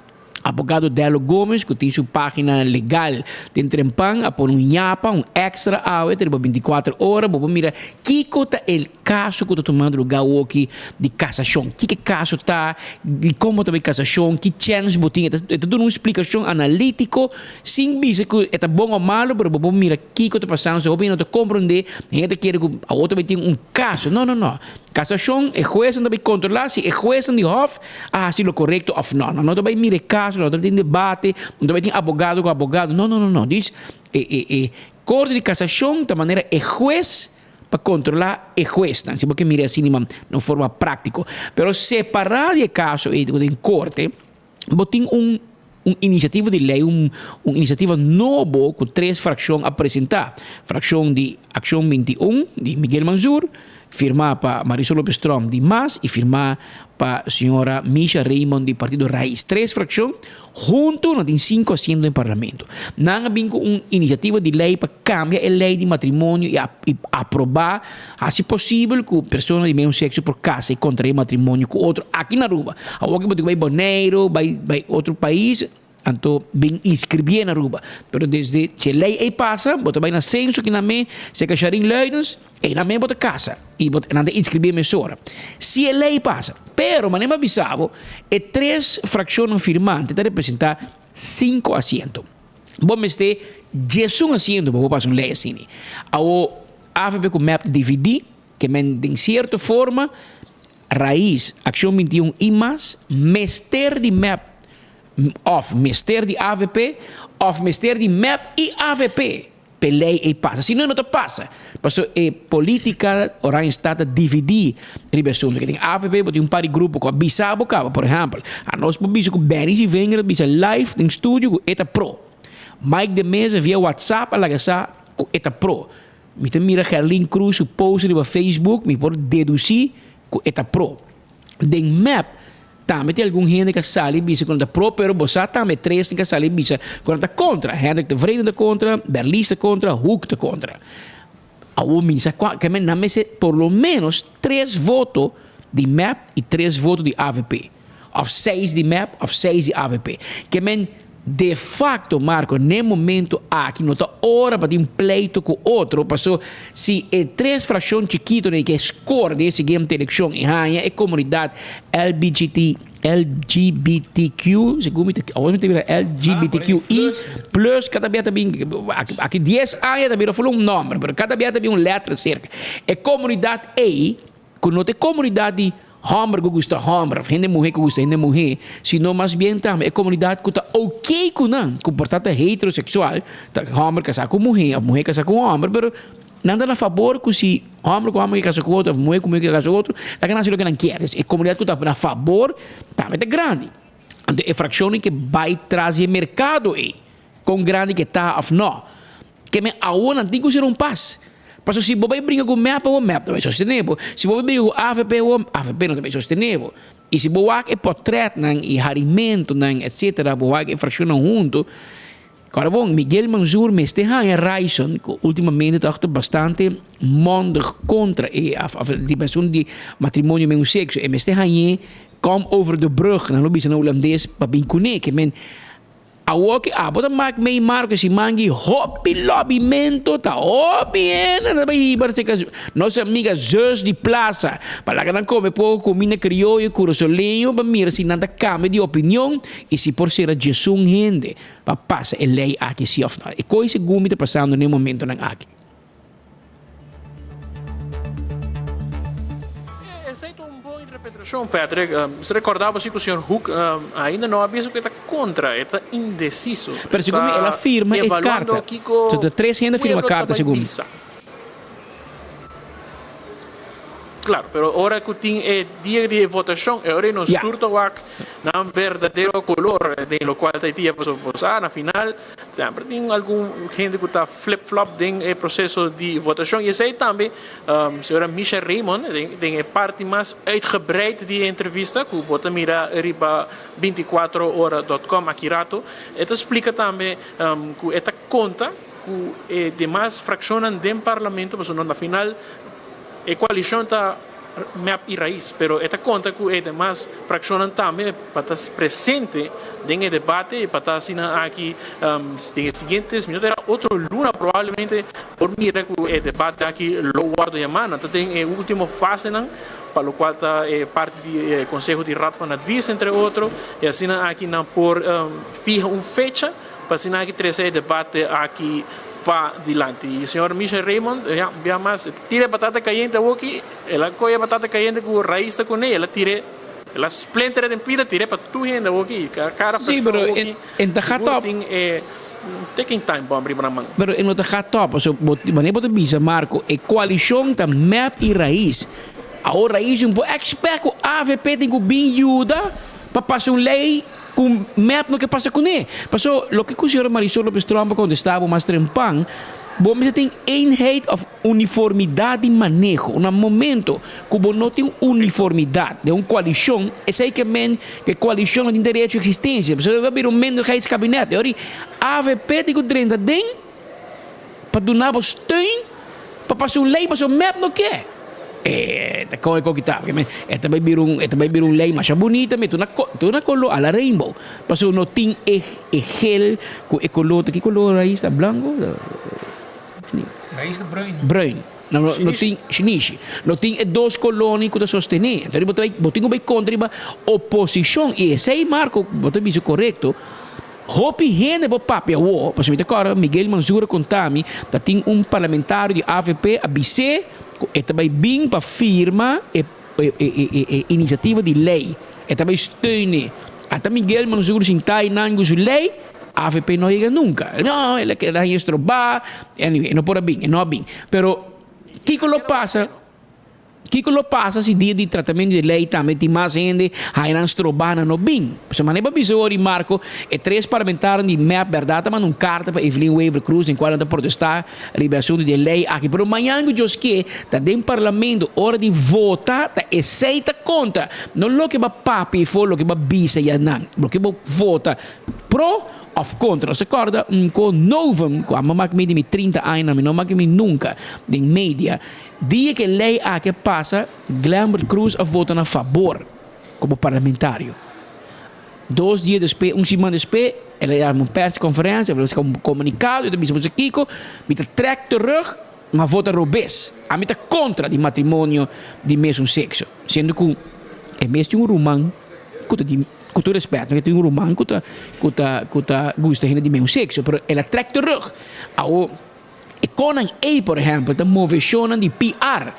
Abogado Dello Gomes cu tin su pagina legal den Trempan a pone un yapa, un extra awe ta riba 24 ora, bo por mira kico ta e caso cu ta tumando lugar awoki di casacion, kiko e caso ta, di con bo ta bay casacion, ki chens bo tin, e ta duna un splicacion analitico sin bisa cu e ta bon of malo, pero bo por mira kico ta pasando, so hopi hende no ta comprende, hende ta kere cu awo ta bay tin un caso, no no no. Kasashon, e huesnan ta bai kontrolá si e huesnan di hòf a hasi lo korekto òf nò. Nan no ta bai mira e kaso, nan no ta bai tin debate, no ta bai tin abogado ku abogado. No, no, no, no. Dis, e, e, e Korte di Kasashon ta manera e hues pa kontrolá e huesnan, si bo ke mira asina di un forma práktiko. Pero separá di e kaso ei ku den korte, Bo tin un un inisiativa di lei, un un inisiativa nobo ku tres frakshon a presentá. Frakshon di Akshon 21 di Miguel Manzur, firmá pa Marisol Lopez Tromp di mas i firmá pa señora Misha Raymond di Partido Raiz. Tres frakshon huntu nan tin sinku asiento den parlamento. Nan a bin ku un inisiativa di lei pa kambia e lei di matrimonio i i aprobá Hasi posibel ku persona di mesun sekso por kasa i kontraé matrimonio ku otro aki na Aruba. Awor ke bo tin ku bai Boneiru, bai bai otro pais, anto bin inscribié na Aruba. Pero desde si e lei ei pasa, bo ta bai na senso aki na me, serka Sharin Luidens, ei na me bo ta kasa i bo nan ta inscribié mesora. Si e lei pasa. Pero manera mi a bisa bo, e tres frakshonnan firmante ta representá sinku asiento. Bo mester diesun asiento pa bo pasa un lei asini. Awor Avp ku mep ta dividí, ke men den sierto forma Raiz, Akshon 21 i mas mester di mep òf mester di avp òf mester di mep i avp p'e lei ei pasa. Si no e no ta pasa, pasobra e polítika Oranjestad ta dividí riba e asuntu. Ke den avp bo tin un par di grupo ku a bisa bo kaba, por ehèmpel, anos por bisa ku Benny Zievinger a bisa live den studio ku e ta pro. Mike de Meza via WhatsApp a laga sa ku e ta pro. Mi ta mira Gerlin Cruz su post riba Facebook, mi por dedusí ku e ta pro. Den mep tambe tin algun hende ku a sali bisa ku nan ta pro, pero bo sa tambe tres ku a sali bisa ku nan ta kontra. Hendrik Tevreden ta kontra, Berlies ta kontra, Hoek ta kontra. Awor mi sa kua, ke men nan mester por lo ménos tres voto di mep i tres voto di avp. Of seis di mep of seis di avp. Ke men de facto Marco n'e momento aki no ta ora pa tin pleito ku otro paso si e tres fraccion chikito nei ke score den e siguiente eleccion i haña e comunidad LBGT LGBTQ segun mi ta awor mi ta bira LGBTQI plus kada bia ta bin aki dies aña ta bira full un nomber pero kada bia ta bin un letter cerca e comunidad ei Ku no ta e komunidat di hòmber ku gusta hòmber òf hende muhé ku gusta hende muhé, sino mas bien tambe e komunidat ku ta oké ku nan, ku por ta ta heteroseksual, ta hòmber kasá ku muhé òf muhé kasá ku hòmber, pero nan ta na fabor ku si hòmber ku hòmber ke kasa ku otro òf muhé ku muhé ke kasa ku otro, laga nan hasi loke nan kier. E komunidat ku ta na fabor tambe ta grandi. Anto e frakshonnan ke bai tras di e merkado ei, kon grandi ke ta òf nò, Ke men awor nan tin ku sera un pas. Pasobra si bo bai bringa ku mep awor, mep ta bai sostené bo. Si bo bai bringa ku avp awor, avp no ta bai sostené bo. I si bo wak e pòtrètnan i harimentunan etsetera, bo wak e frakshonnan huntu, kòrda bon, Miguel Manzur mester haña Ryson, ku ultimamente tòg ta bastante mondig kontra e riba asuntu di matrimonio meun sekso, e mester hañ'é. Kom over de brug, nan lo bisa na hulandes pa bin kuné. Ke men awor ke abo ta mak mei Marco e siman ki hopi lobimento ta hopi hende ta bai hiba seka nos amiga zus di plaza pa laga nan kome poko kuminda krioyo kurasoleño pa mira si nan ta kambia di opinion i si por sera djesun hende pa pasa e lei aki si of no. E koi segun mi ta pasando na e momentonan aki. Esei ta un bon interpretacion, Patrick. Si recorda bo si cu señor Hoek ainda no a bisa cu e ta contra, e ta indeciso. Pero segun mi el a firma e carta. So ta tres hende a firma carta segun mi. Claro, pero ora cu tin e dia di e votacion, e ora nos tur ta wak nan berdadero color, den locual ta e dia pasobra bo sa na final Semper tin algun hende ku ta flip-flop den e proseso di votashon i esei tambe señora Misha Raymond den e parti mas uitgebreid di e entrevista ku bo ta mira riba binticuatrohora dot com aki rato. E ta splika tambe ku e ta konta ku e demas frakshonnan den parlamento pasobra na final e koalishon ta Mep i Raiz, pero e ta konta ku e demas frakshonnan tambe pa ta presente den e debate i pa ta asina aki den e siguiente minuto era otro luna probablemente por mira ku e debate aki lo wòrdu yamá. Nan ta den e último fasenan pa lokual ta e parti di e Konseho di Raad van Advies entre otro i asina aki nan por fiha un fecha Pa asina aki trece e debate aki pa dilanti. Y señor Michel Raymond, ya, un bia mas, tira e batata cayente awoki, el a coge e batata cayente cu raiz ta cune, el a tire, el a splinter den pida, tire pa tur hende awoki, cada Sí, fraccion pero awoki, en, en ta gaat sigur top. tin e ticking time bomb riba nan man. Pero e no ta gaat top, pasobra bo, wanneer bo ta bisa, Marco, e coalicion ta mep y raiz. Awor raiz un por expect cu avp tin cu bin yuda pa pasa un ley Ku mep no ke pasa kuné. Paso loke ku señora Marisol Lopez Tromp a kontestá bo mas trempan, bo mester tin eenheid òf uniformidat di maneho. Na momento ku bo no tin uniformidat den un koalishon, esei ke men ku e koalishon no tin derecho di eksistensia. Pasobra bo a bira un minderheidskabinet. E ora di avp tin ku drenta den pa duna bo steun pa pasa un ley pasobra mep no ke. E ta kon e koki ta. E ta bai bira un e ta bai bira un ley masha bunita mi tur tur na color a la rainbow pasobra no tin e e gel ku e color ta ki color rais ta blanco? Rais ta bruin. Bruin. No no tin shinishi. No tin e dos colornan ku ta sostene. Entonces bo ta bai bo tin ku bai kontra riba oposishon i esei Marco bo ta bisa korekto. Hopi hende por papia awor, pasobra mi ta kòrda Miguel Manzur a konta mi ta tin un parlamentario di avp a bis'é ku e ta bai bin pa firma e e inisiativa di lei, e ta bai steun'é. Ata Miguel Manzur sintá einan ku su lei, avp no a yega nunka. No, el a keda haña strobá, anyway, e no por a bin, e no a bin. Pero kiko lo pasa? Kiko lo pasa si dia di tratamentu di lei tambe tin mas hende haña nan strobá nan no bin? Pasobra manera bo bisa ori Marco, e tres parlamentarionan di mep bèrdat ta manda un karta pa Evelyn Wever Croes den kual nan ta protestá riba e asuntu di e lei aki. Pero mañan ku Dios ke ta den parlamento ora di vota ta esei ta konta, no loke bo a papia afó, loke bo a bisa ya nan. Loke bo vota pro òf kontra. Nos ta kòrda un ko Novum ku a mak mi di mi 30 añanan mi no mak mi nunka den media. Dia ku e lei aki a pasa, Glenbert Croes a vota na fabor komo parlamentario. Dos dia despues, un siman despues, el a yama un persconferencia, el a saka un komunikado, el ta bisa boso kiko, mi ta trek terug, mi a vota robes. Ami ta kontra di matrimonio di mesun sekso. Siendo ku e mes tin un ruman ku ta di, ku tur respet, no, e tin un ruman ku ta, ku ta, ku ta gusta hende di mesun sekso, pero el a trek terug. Awo. E konan ei, por ehèmpel, ta move shownan di PR.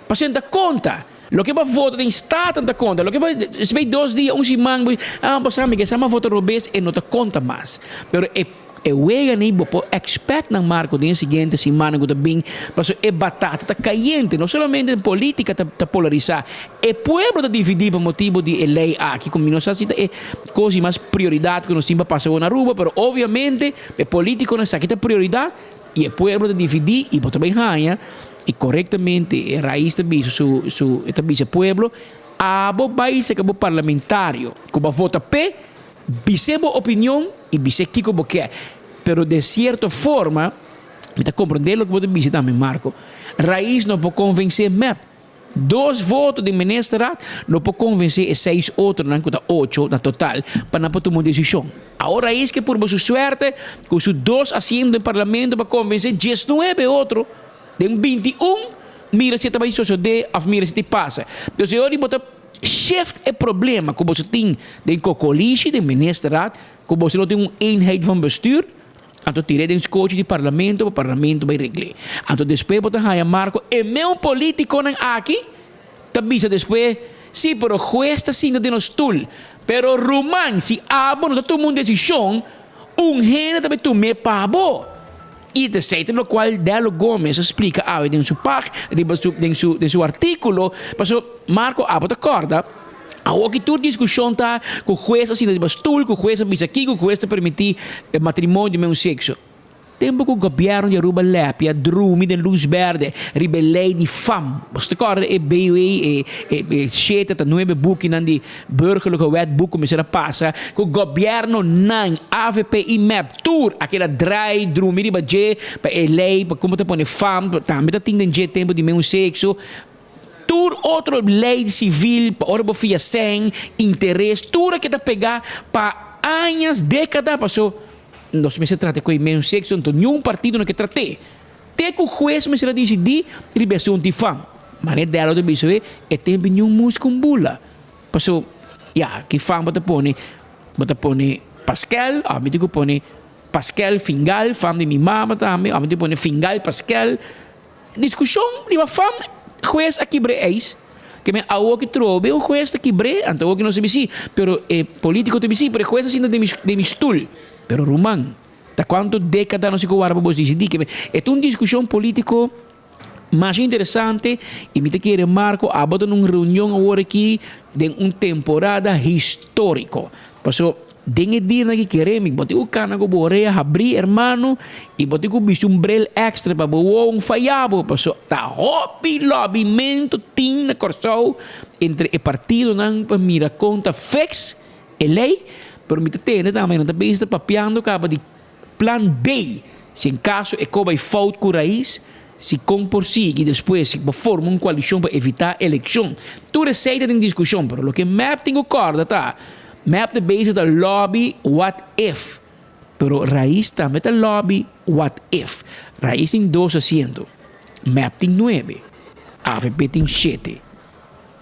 Pasobra ta konta. Loke bo a vota den Staten ta konta. Loke bo a bay dos dia, un siman, bo ah, bo sa mi ke sa mi a vota robes, e no ta konta mas. Pero e e weganan ei bo por expect nan, Marco, den e siguiente simannan ku ta bin, pasobra e batata ta kayente. No solamente den politica ta ta polarisá, e pueblo ta dividí pa motibu di e lei aki, ku mi no sa si ta e kos di mas prioridat ku nos tin pa pasa awor na Aruba, pero obviamente, E politiconan sa ki ta prioridad y e pueblo ta dividi y bo ta bay haña y corectamente e raiz ta bisa su su e ta bisa e pueblo abo bay saca bo parlamentario cu bo a vota p'e bis'e bo opinion y bis'e kico bo kier pero den cierto forma mi ta comprende loke bo ta bisa tambe Marco raiz no por convence mep. Dos voto di ministerraad no por konvensé e seis otronan ku ta ocho na total pa nan por tuma un desishon. Awor Raiz ke purba su suerte ku su dos asiento den parlamento pa konvensé diesnuebe otro den 21 mira si e ta bai sosodé òf mira si ta pasa. Entonces e ora bo ta shift e problema ku boso tin den kokolishi den ministerraad ku boso no tin un eenheid van bestuur. Anto tir'é den skochi di parlamento pa parlamento bai regl'é. Anto despues bo ta haña Marco e meun politiconan aki ta bisa despues, si pero hues ta sinta den nos stul. Pero ruman si abo no ta tuma un desishon un hende ta bai tum'é pa bo. I ta esei ta lokual Dello Gomez a splika awe den su pag riba su den su den su artíkulo paso Marco abo ta kòrda. Awoki tur diskushon ta ku hues a sinta riba stul, ku hues a bisa kiko, ku hues ta permití matrimonio di mesun sekso. Tempu ku gobièrnu di Aruba lèpia drumi den lus bèrdè riba e lei di fam. Boso ta kòrda e BW, e e shete ta nuebe bukinan di Burgerlijke Wetboek ku mester a pasa ku gobièrnunan, avp i mep, tur a keda drai drumi riba dje pa e lei pa komo ta pone fam tambe ta tin den dje tempu di mesun sekso. Tur otro ley civil pa ora bo fia sèn, interes, tur a keda pegá pa añas, dékada, paso nos mester trata ku e mesun sekso, anto niun partido no ke trat'é. Te ku hues mester a disidí riba e asuntu di fam. Manera Dello ta bisa e, e tempu niun muska un bula. Paso, ya, ki fam bo ta pone? Bo ta pone Paskel, òf mi tin ku pone Paskel Fingal, fam di mi mama tambe, òf mi tin ku pone Fingal Paskel. Diskushon riba fam hues a kibr'é eis, ke men awo ki trobe un hues ta kibr'é, anto awo ki nos ta bisí, pero e politiko ta bisí, pero e hues a sinta den mi den mi stul. Pero ruman, ta kuantu dekada nos tin ku warda pa bos disidí? Ke men e ta un diskushon politiko masha interesante i mi ta kere Marco abo ta na un reunion awor aki den un temporada históriko. Paso Den e dianan ki kere mi, bo tin ku kana ku bo orea habrí, hermano, i bo tin ku bisti un bril èkstra pa bo wowo un fayá bo, pasobra ta hopi lòbimentu tin na Kòrsou entre e partidonan pa mira kon ta fix e lei, pero mi ta tende tambe nan ta bezig ta papiando kaba di plan B, si en kaso e ko bai fout ku Raiz, si kon por sigui despues, si bo forma un koalishon pa evitá elekshon. Tur esei ta den diskushon, pero loke mep tin ku kòrda ta, Mep ta bezig ta lobby what if, pero Raiz tambe ta lobby what if. Raiz tin dos asiento, mep tin nuebe, avp tin shete.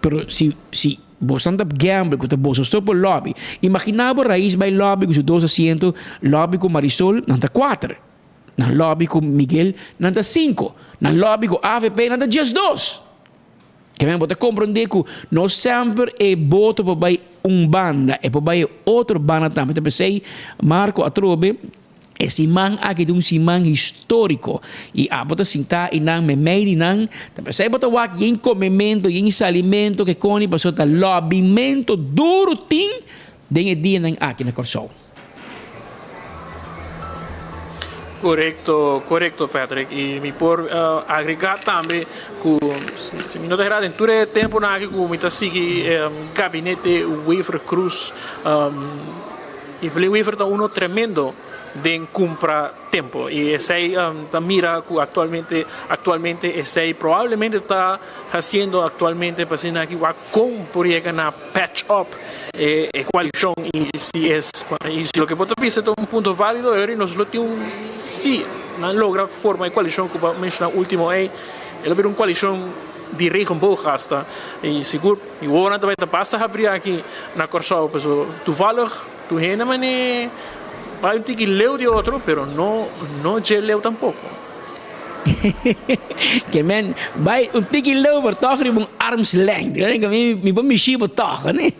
Pero si si bosan ta gamble cu ta boso so por lobby, imagina bo Raiz bay lobby cu su dos asiento, lobby cu Marisol, nan ta cuater. Nan lobby cu Miguel, nan ta cinco. Nan lobby cu avp, nan ta diesdos. Keme bo ta komprondé ku no semper e boto por bai un banda, e por bai e otro banda tambe. Ta p'esei Marko atrobe e siman aki ta un siman históriko i abo ta sintá i nan meimei di nan. Ta p'esei bo ta wak yen komementu, yen salimentu ke koni pasobra ta lòbimentu duru tin den e dianan aki na Kòrsou. Korekto, korekto Patrick. I mi por agregá tambe ku si mi no ta erá den tur e tempunan aki ku mi ta sigui gabinete Wever Croes, Evelyn Wever ta uno tremendo den kumpra tempo. I esei ta mira ku aktualmente aktualmente esei probablemente ta hasiendo aktualmente pa asina aki wak kon por yega na patch up e coalicion y si es y si loke bo ta bisa ta un punto valido e ora nos lo tin un si nan logra forma e coalicion cu bo a menciona ultimo ey e lo bira un coalicion di regenboog hasta y sigur mi wowonan ta bay ta basta habri aki na Corsou pasobra toevallig tur hende mane bay un tiki leu di otro pero no no dje leu tampoco. Ke men bai un tiki leu pero tòg riba un arms length. Mi mi por mishi bo tòg ne.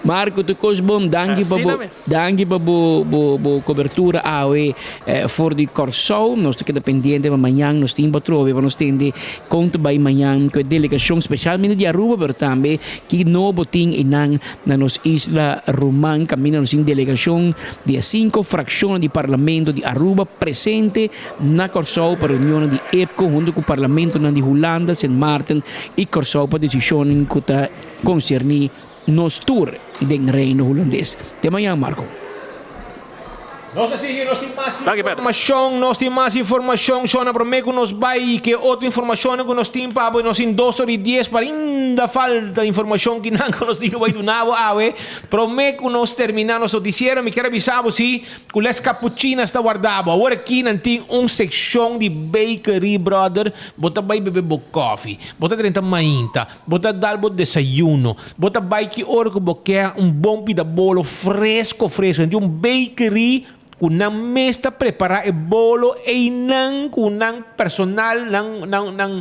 Marco tur kos bon danki pa bo danki pa bo bo bo kobertura awe for di Kòrsou. Nos ta keda pendiente pa mañan nos tin bo atrobe pa nos tende kon ta bai mañan ku e delegashon spesialmente di Aruba pero tambe ki nobo tin einan na nos isla ruman kaminda nos tin delegashon di e sinku frakshonnan di Parlamento di Aruba presente na Kòrsou pa reunionnan di EPCO huntu ku parlamentonan di Hulanda, Sint Maarten i Kòrsou pa desishonnan ku ta konserní nos tur den Reino Hulandes. Te mañan Marco. Nos ta sigui, nos tin mas informashon, nos tin mas informashon, Shona, promé ku nos bai ke otro informashonnan ku nos tin pa bo, nos tin dos ora i dies, pero ainda falta informashon kinan ku nos tin ku bai duna bo awe. Promé ku nos terminá nos notisiero, mi kier a bisa bo si ku Les Capuchinas ta warda bo. Awor aki nan tin un sekshon di bakery, brother, bo ta bai bebe bo kòfi, bo ta drenta mainta, Bo ta dal bo desayuno. Bo ta bai ki ora ku bo ke un bon pida bolo fresco fresco. Nan tin un bakery ku nan mes ta prepara e bolo einan ku nan personal nan nan nan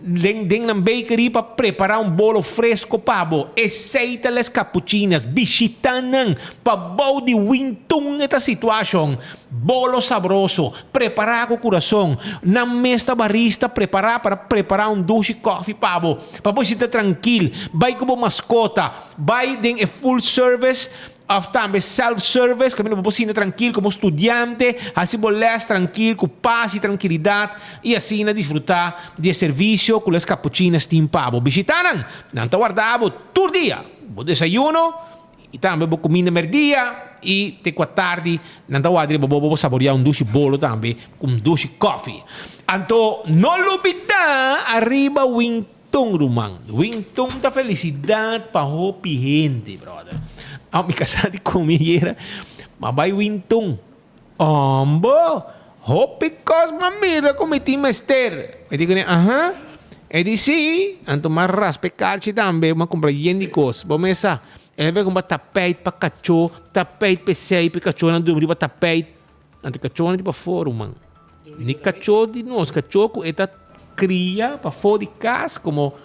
den den nan bakery pa prepara un bolo fresco pa bo. Esei ta Les Capuchinas. Bishita nan pa bou di Wintun e ta situashon. Bolo sabroso. Prepará ku kurason. Nan mes ta barista prepará para prepará un dushi kòfi pa bo, pa bo sinta trankil. Bai ku bo maskota. Bai den e full service òf tambe self service kaminda bo por sinta trankil komo studiante, hasi bo lès trankil ku pas i trankilidat i asina disfrutá di e servisio ku Les Capuchinas tin pa bo. Bishitá nan! Nan ta warda bo tur dia. Bo desayuno I tambe bo kuminda merdia i te ku atardi nan ta wak riba bo bo por saboreá un dushi bolo tambe ku un dushi kòfi. Anto no lubidá ariba Wington ruman. Wington ta felisidat pa hopi hende brother. Aw mi kasá di kome ayera ma bai Wington. Ombo! Hopi kos m'a mira ku mi tin mester. Mi di kuné, Aha. E di, Sí. Anto m'a raspa e karchi tambe, m'a kumpra yen di kos. Bo mes sa, e bai kumpra tapijt pa kachó, tapijt pa esei, pa e kachónan durmi riba tapijt. Anto e kachónan di pafó, ruman. Ni kachó di nos, kachó ku e ta kria pafó di kas komo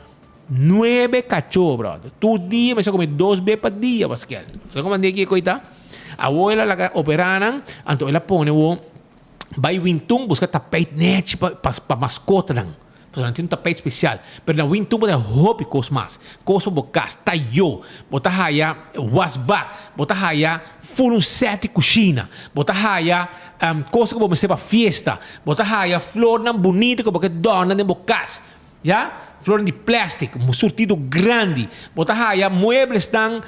nuebe kachó, bròder. Tur dia mester kome dos be pa dia, Paskel. Sa komo andi aki e koita? Awor el a laga operá nan, anto el a pone wou bai Wintun buska tapijt nèchi pa pa pa maskotanan. Pasobra nan tin un tapijt spesial. Pero na Wintun bo ta haya hopi kos mas. Kos pa bo kas, tayó, bo ta haya wasbak, bo ta haya ful un sèt di kushina, bo ta haya kos ku bo mester pa fiesta, bo ta haya flornan bunita ku bo ke dòrna den bo kas. Ya, flornan di plèstik, un surtido grandi. Bo ta haya mueblesnan.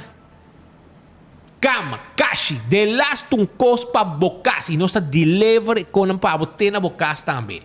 Kama, kashi, delastu un kos pa bo kas i nos ta deliver e konan pa bo te na bo kas tambe.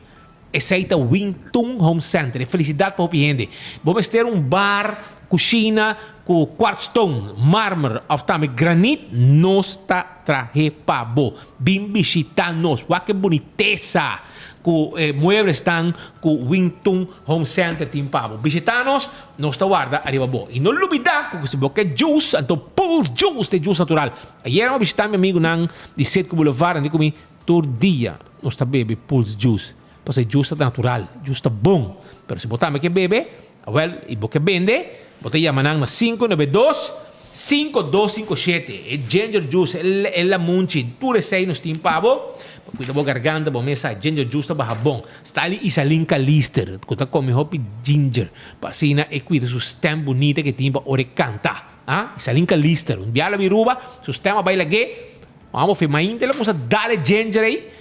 Esei ta Wintun Home Center, e felisidat pa hopi hende. Bo mester un bar, kushina ku kwartstone, marmer òf tambe granit, nos ta trahe pa bo. Bin bishita nos, wak e bunitesa ku e mueblesnan ku Wintun Home Center tin pa bo. Bishita nos. Nos ta warda ariba bo. I no lubida ku si bo ke juice, anto Pulse Juice ta e juice natural. Ayera mi a bishita mi amigunan di Citgo Boulevard, nan di ku mi, tur dia nos ta bebe Pulse Juice. Pasobra e juice ta natural, juice ta bon. Pero si bo tambe ke bebe, awel, i bo ke bende, bo ta yama nan na 592 5257. E ginger juice, e lamunchi, tur esei nos tin pa bo. Pa cuida bo garganta, bo mesa, ginger juice ta baha bon. Stali Isalin Calister cu ta come hopi ginger pa asina e cuida su stem bunita ke tin pa ora e canta. Ah, Isalin Calister, un biaha la Aruba, su stem a bay lag'é, mama fe mainta el a cuminsa dal e ginger ey,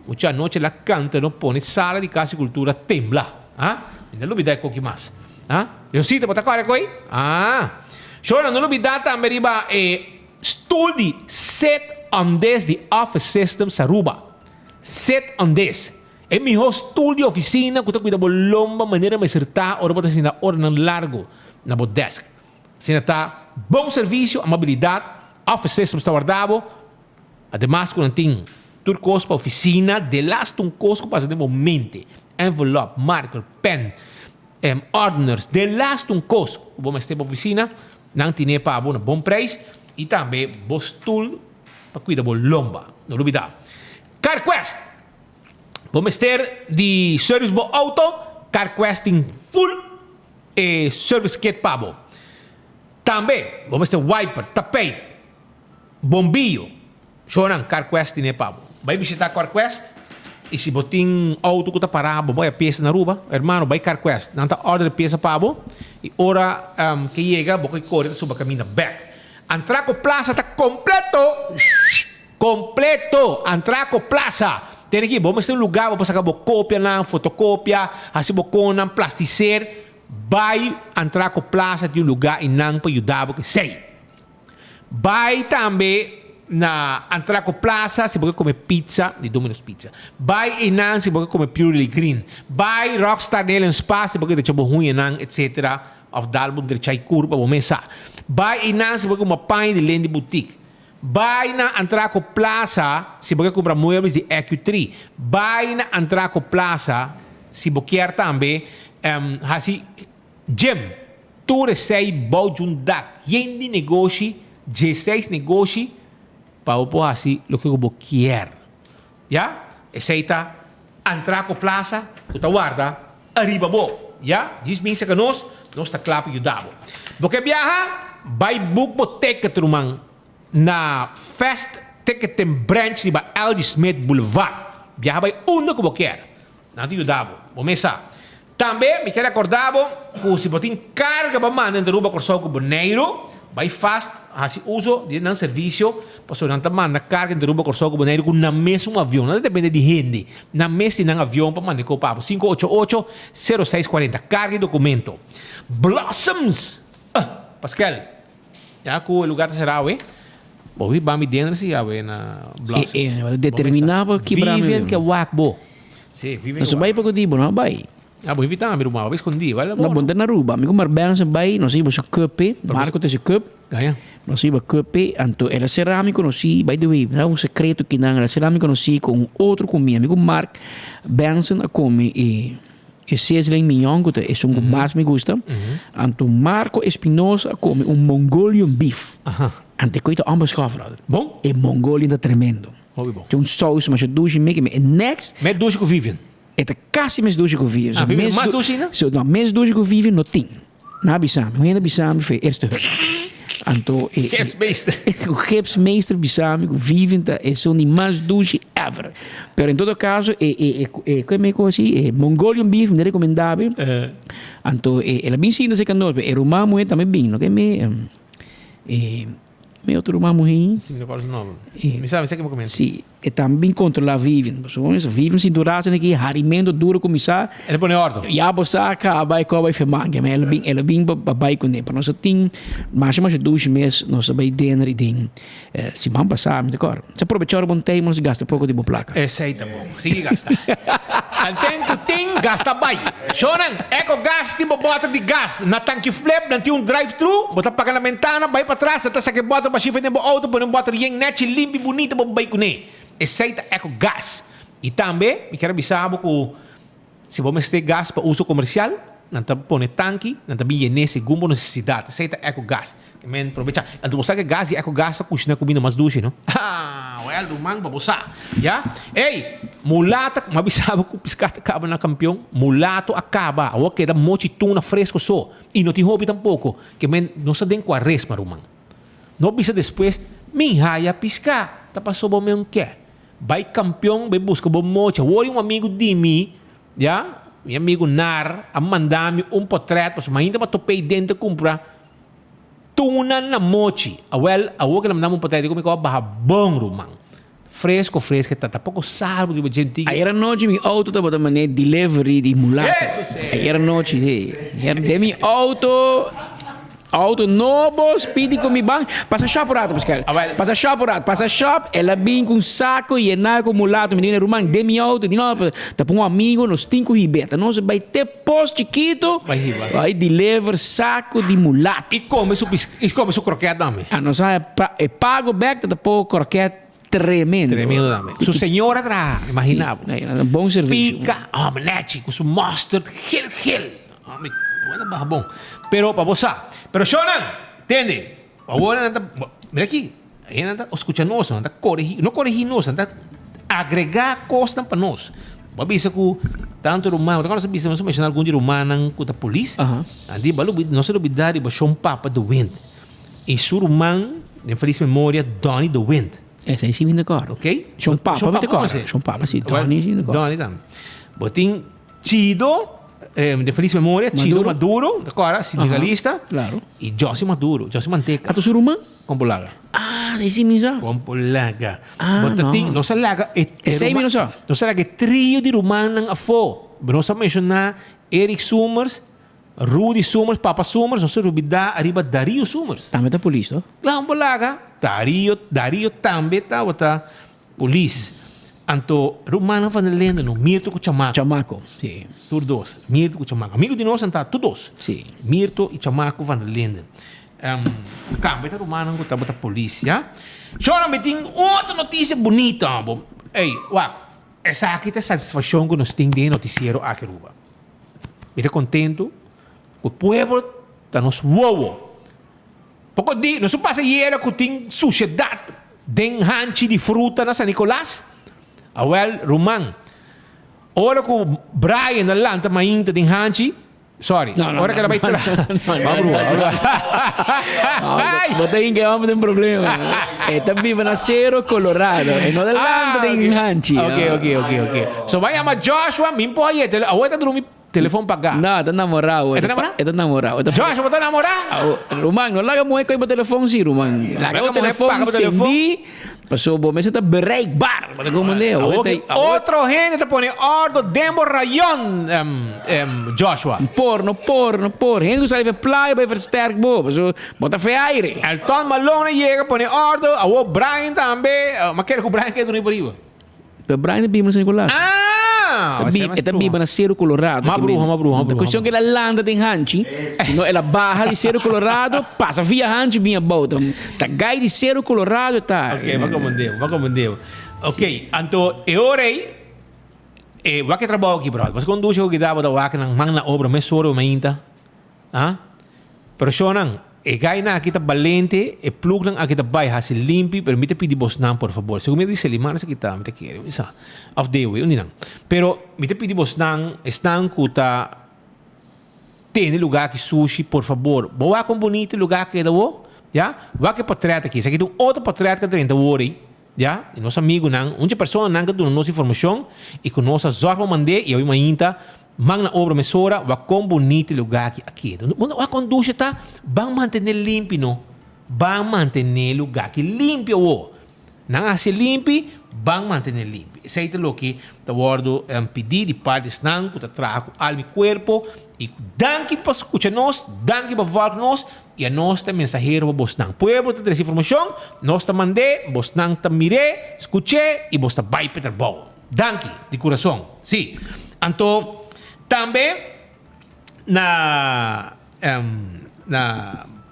mucha anochi el a canta no pone sala di Casa di Cultura tembla. Ah, mi no lubida e koki mas. Ah, Leoncito, bo ta kore koy? Ah, Shona, no lubida tambe riba e stoel di Sit on This di Office Systems Aruba. Sit on This. E mihó stul di ofisina ku ta kuida bo lomba manera mester ta ora bo ta sinta oranan largu na bo desk. Asina ta bon servisio, amabilidat, Office Systems ta warda bo. Ademas ku nan tin tur kos pa ofisina, delaste un kos ku pasa den bo mente, envelop, marker, pen, ordners, delaste un kos ku bo mester pa ofisina, nan tine pa bo na bon preis i tambe bo stul pa kuida bo lomba. No lubida. CarQuest! Bo mester di service bo auto, CarQuest tin full e service kit pa bo. Tambe bo mester wiper, tapijt, bombillo, shonan CarQuest tin e pa bo. Bai bishita CarQuest y si bo tin auto cu ta para bo bai a pieza na Aruba, hermano bai CarQuest, nan ta order e pieza pa bo y ora ke yega bo ke core ta suba caminda bek. Antraco Plaza ta completo! Completo! Antraco Plaza! Tene aki, bo mester un lugar bo por saca bo copianan, fotocopia, haci bo connan, plasticer. Bay Antraco Plaza tin un lugar y nan por yuda bo cu esey. Bay tambe. na Antraco Plaza si bo ke come pizza di Domino's Pizza. Bai einan si bo ke come Purely Green. Bai Rockstar Nail and Spa si bo ke drecha bo huñanan etc. Of dal bo drecha e curpa bo mesa. Bai einan si bo ke cumpra paña di Lendy Boutique. Bai na Antraco Plaza si bo ke cumpra muebles di EQ3. Bai na Antraco Plaza si bo kier tambe haci gym. Tur esei bou djun dak yen di negoshi, dieseis negoshi pa bo por haci loke cu bo kier. Ya, esei ta Antraco Plaza cu ta warda ariba bo. Ya, djis bin cerca nos, nos ta cla pa yuda bo. Bo ke biaha? Bai book bo ticket ruman na Fast Ticketing Branch riba LG Smith Boulevard. Biaha bai unda cu bo kier. Nan ta yuda bo. Bo mes sa. Tambe mi ke rekorda bo ku si bo tin karga pa manda entre Aruba, Kòrsou ku Boneiru, bai fast hasi uso di nan servisio pasobra nan ta manda karga entre Aruba, Kòrsou ku Boneiru ku nan mesun avion. Nan ta depende di hende. Nan mes tin nan avion pa manda e kopa bo. 588 0640. Karga i dokumento. Blossoms! Ah! Paskel, ya ku e lugar ta será awe, bo wi bami denter si awe na Blossoms. E, e, determiná pa kibra mi. Vivian ke wak bo. Sí, Vivian Nos bai pa ku di bo, no bai. Ah, bo invita mi ruman, bo escondí, bai la No, bo na Aruba. Mi ku Marben se bai, nos iba su cup, Marco te su cup. Gaya. Nos iba cup, anto el a será mi conocí, by the way, era un secreto kinan, el a será mi conocí con un otro comida. Mi ku Mark Benson a come e e sizzling mignon ku ta esun ku mas mi gusta. Anto Marco Espinosa a come un Mongolian beef. Anto e koe ta onbeschoft, brother. Bon? E Mongolian ta tremendo. Hopi bon. Tin un saus masha dushi miki mi. E next. Mes dushi ku Vivian. E ta kasi mes dushi ku Vivian. Ah, Vivian mas dushi ainda? So, no, mes dushi ku Vivian no tin. Nan a bisa mi. Un hende a bisa mi fe eerste hulp. Anto e. Gipsmeester. Ku gipsmeester bisa mi ku Vivian ta esun di mas dushi ever. Pero en todo caso e e e e me ku asi e Mongolian beef mi ta rekomendá be. Anto e el a bin sinta serka nos e ruman muhé tambe bin no ke mi e. Mi otro ruman muhé. Si, mi no kòrda su nòmber. Mi sa, mi sa ke bo kumenta. Si, e tambe bin kontrolá Vivian. Pasobra bo Vivian sinti un rato aki, harimento duro kuminsá. El a pone òrdu. Ya bo sa kaba e kòba e femanke. Ma el a bin, el a bin pa bai kuné. Pa nos a tin masha masha dushi mes, nos a bai dinner i den siman pasá, mi ta kòrda. Nos a probechá ora bon tei, nos gasta poko di bo plaka. Esei ta bon. Sigui gasta. Anten ku tin, gasta bai. Shownan, Eco Gas tin bo bòter di gas. Na Tanki Flip nan tin un drive thru. Bo ta paga na bentana, bai patras, nan ta saka e bòter bashí for den bo outo, pone un bòter yen nèchi, limpi, bunita pa bo bai kuné. Esei ta Eco Gas. I tambe mi kier a bisa bo ku si bo mester gas pa uso komersial, nan ta pone tanki, nan ta bin yen'é segun bo nesesidat. Esei ta Eco Gas. Men probecha. Anto bo sa ke gas di eco gas ta kushina kumida mas dushi no. Haa wel ruman pa bo sa ya. Ey mulato m'a bisa bo ku piská ta kaba na kampion mulato a kaba awor keda mochi tuna fresko so i no tin hopi tampoko ke men no sa den kuaresma ruman. No bisa despues mi haya piská ta paso bo men ke bai kampion bai buska bo mochi awor un amigu di mi ya mi amigu Nar a manda mi un potret pasobra mainta m'a top'ey den ta kumpra. Tuna na mochi. Awel, awor ke nan manda mi un potret di ku mi ku a baha bon ruman. Fresco fresco e ta. Ta poko sal bo riba dje antigua. Ayer anochi mi auto tabata mane delivery di mulato. Eso si. Ayer anochi si. Ayer den mi auto, auto nobo, speedy ku mi ban. Pasa shop un rato Pascal. Awel. Pasa shop un rato. Pasa shop, el a bin ku un sako yena ku mulato. Mi di ruman den mi auto. Di no, ta pa un amigo nos tin ku hib'é. Ta nos a bai te. Pos chikito Bai hiba. bai deliver saco di mulato. I come su pis i come su kroket tambe. Ah nos a pa e pago bek ta ta poco kroket tremendo. Tremendo tambe. Su señora traha, imagina bo. Sí, un bon servicio. Pica, hombre nechi cu su mustard gel gel. Hombre, buena baha bon. Pero pa bo sa. Pero shownan, tende. Awor nan ta, mira aki, nan ta scucha nos, nan ta coregi, no coregi nos, nan ta agrega cosnan pa nos. Bo a bisa cu tanto ruman, bo ta conoce bisa, nos a menciona algun di rumannan cu ta polis, nan di, nos a lubida riba Shon Papa de Wind y su ruman den feliz memoria Donny de Wind. Esei si mi ta corda. Ok. Shon Papa mi ta corda. Shon Papa si, Donny si mi ta corda. Donny tambe. Bo tin Chido, de feliz memoria, Chido Maduro, ta kòrda, sindicalista. Claro. I Jossy Maduro, Jossy Manteca. Ato su ruman? Kompolaga. Ah, esei mi sa. Kompolaga. Ah, Bo ta no. tin, nos a laga e, e Esei mi no sa. Nos a laga e trio di rumannan afó. Nos a menshoná Eric Summers. Rudy Summers, Papa Summers, nos ta rubida ariba Dario Summers. Tambe ta polis, no? Klaar bo laga. Dario, Dario tambe tabata polis. Anto rumannan van der Linden no, Mirto ku Chamaco. Chamaco, si. Tur dos, Mirto ku Chamaco. Amigo di nos nan ta tur dos. Si. Mirto i Chamaco van der Linden. Um, tambe ta rumannan ku tabata polis, ya. Shona, mi tin otro notisia bunita, bo. Ey, wak, esaki ta satisfakshon ku nos tin den e notisiero aki Aruba. Mi ta kontentu ku pueblo ta nos wowo. Poko di nos a pasa yera ku tin sushedat den hanchi di fruta na San Nicolas. Awel, ruman, ora ku Brian a lanta mainta den hanchi, sorry, ora ku el a bai traha. Bo ta hinka e homber den problema. E ta biba na Cerro Colorado. E no ta lanta den hanchi. Ok, ok, ok, ok. So bai yama Joshua, mi por haye tele, awor e ta drumi telefon pagá. No, e ta namorá awor. E ta namorá? E ta namorá. Joshua, bo ta namorá? Ruman, no laga muhé kohe bo telefon si, ruman. Laga bo telefon sendí, pasobra bo mester ta bereikbaar. Bo ta komprendé? Awor ki otro hende ta pone ordo den bo rayon, Joshua. Por, no por, no por. Hende ku sali for playa bai versterk bo, pasobra bo ta fe aire. Elton Malone a yega pone ordo, awor Brian tambe. Ma kere ku Brian keda drumi por riba. Pero Brian ta biba na San Nicolas. Ah! Ta bi- e ta biba na Cerro Colorado. Ma bruha, ma bruha, ma bruha. Ta cuestion que el a landa den hanchi, sino el a baha di Cerro Colorado, pasa via hanchi bin abou. Ta, ta gai di Cerro Colorado ta. Ok, ba comprende, ba comprende. Ok, anto e ora ei, e wak e trabou aki, brother. Pasobra con dushi cu kita bo ta wak nan man na obra mesora bo mainta. Ah? Pero shownan, e gainan aki ta balente, e plugnan aki ta bai hasi limpi, pero mi ta pidi bosnan por fabor. Segun mi a di Selimar esaki ta, mi ta kere, mi sa, of Dewe, un di nan. Pero mi ta pidi bosnan, esnan ku ta tene lugar aki sushi, por fabor, bo wak kon bunito e lugar keda awo, ya? Wak e potret aki, esaki ta un otro potret ku a drenta awor ei, ya? Di nos amigunan, un dje personanan ku a duna nos informashon i ku nos a zòrg pa mand'é i awe mainta Man na obra mesora, wak kon bunito e lugar aki a keda. Wak kon dushi ta, ban mantené limpi no. Ban mantené e lugar aki limpi awo. Nan a hasi limpi, ban mantené limpi. Esei ta loke ta wòrdu pidí di parti esnan ku ta traha ku alma i kuerpo. I danki pa skucha nos, danki pa vòlg nos, i anos ta e mensahero pa bosnan. Pueblo ta trese informashon, nos ta mand'é, bosnan ta mir'é, skuch'é i bos ta bai pa e trabou. Danki di kurason. Sí. Anto tambe na na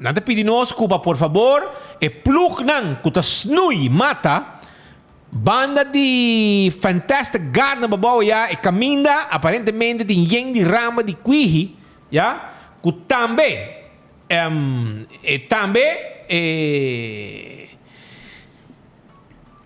nan ta pidi nos ku pa por fabor e plugnan ku ta snui mata banda di Fantastic Garden pabou ya e kaminda aparentemente tin yen di rama di kwihi ya ku tambe e tambe e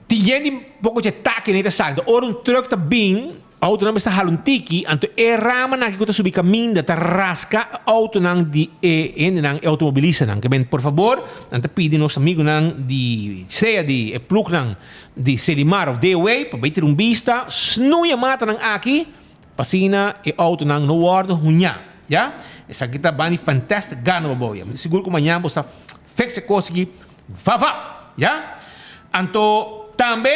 Tin yen di poko dje taki nan ta salta. Ora un truck ta bin, autonan mester hala un tiki, anto e ramanan aki ku ta subi kaminda ta raska autonan di e hendenan, e automobilistanan. Ke men por fabor, nan ta pidi nos amigunan di sea di e plugnan di Selimar of DOA pa bai tira un bista, snoei e matanan aki pa asina e autonan no wòrdu huñá. Ya? Esaki ta bani fantastic gana bo boya. Mi ta sigur ku mañan bo sa fix e kos aki Vava! Ya? Anto tambe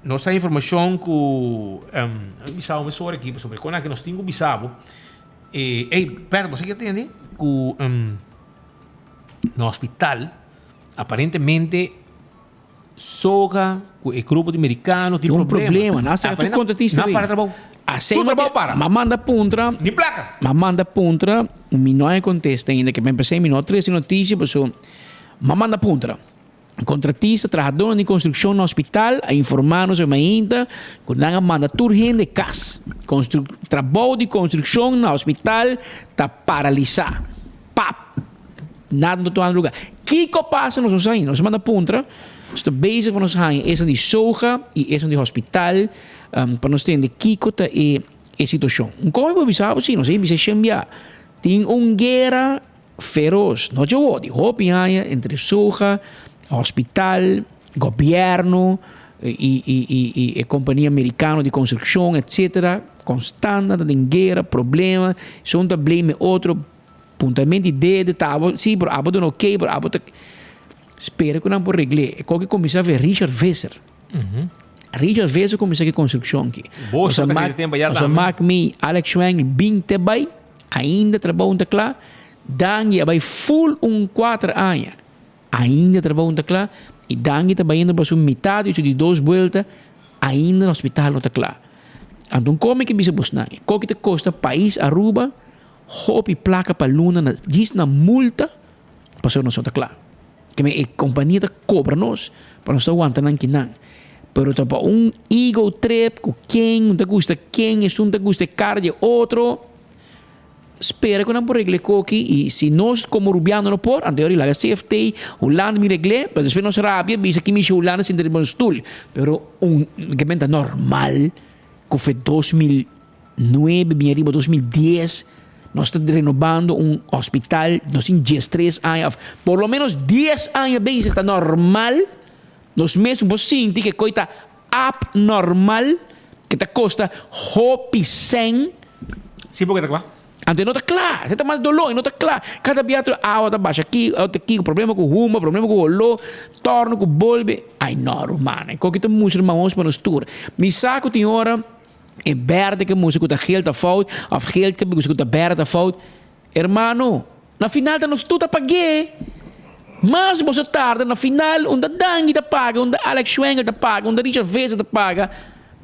nos a informacion cu um, bisa bo mesora aki pasobra e con aki nos tin cu bisa bo. E, ey, Pedro, bo sa ki a tende? Cu um, na hospital aparentemente soga cu e grupo di mericano tin Un problema. problema. Na sa tu contratista Na wi. para trabou. Asei Tur ma trabou te- para. Ma manda puntra. Ni placa. Ma manda puntra, mi no a contesta ainda, ke men pensé mi no a trece noticia, paso Ma manda puntra. Kontratista, trahadónan di konstrukshon na hospital a informá nos e mainta ku nan a manda tur hende kas. Konstru trabou di konstrukshon na hospital ta paralisá. Pap! Nada no ta tumando lugá. Kiko pasa nos no sa ainda. Nos a manda puntra. Nos ta bezig pa nos haña esun di soga i esun di hospital pa nos tende kiko ta e e situashon. Un kòmi por bisa bo si, nos a bisa shen bia. Tin un guera. Feroz, no dje wou di hopi aña entre soja, hospital, gobierno y y y y e compania mericano di construccion etcetera, constant nan ta den guera, problema, esun ta blame e otro, puntamento di dede ta abo si pero abo ta no oké pero abo ta spera cu nan por regle, e koke cuminsa fe Richard Visser, Richard Visser cuminsa ki construccion aki, Boso ta kere tempo ya nos a tambe. mak mi Alex Schwenk bin te bay. Ainda trabou no ta kla. Dangui a bai full un kuater aña. Ainda trabou no ta kla. I Dangui ta bayendo pa su mitad di su di dos buelta. Ainda na hospital no ta kla. Anto un komi ke bisa bosnan, e koki ta kosta pais Aruba hopi plaka pa luna na djis na multa pasobra nos no ta kla. Keme e kompania ta kobra nos pa nos ta wanta nan kinan. Pero ta pa un ego trip ku ken un ta gusta ken, esun ta gusta e kara di e otro. Spera ku nan por regl'é koki i si nos komo rubiano no por, anto yori laga CFT, Hulanda bin regl'é, pero despues nos rabia bisa ki mishi Hulanda sinta riba un stul. Pero un ke ta normal ku fe 2009 bin ariba 2010 nos ta renobando un hospital, nos tin diestres aña of por lo menos dies aña bezig ta normal, nos mes bo sinti ke koe ta abnormal ke ta kosta hopi sèn. Sí, porque ta kla. Anto e no ta kla, esei ta mas doló, e no ta kla. Kada bia tur awa ta basha aki, awa ta aki, problema ku huma, problema ku holó, tòrnu ku bolbe. Ai no ruman, e koki ta mustra mahos pa nos tur. Mi sa ku tin ora e bèrdè ke mustra ku ta gel ta fout, òf gel ke mustra ku ta bèrdè ta fout. Hermano, na final ta nos tur ta pag'é. Mas boso tarda, na final unda Dangui ta paga, unda Alex Schwengle ta paga, unda Richard Visser ta paga,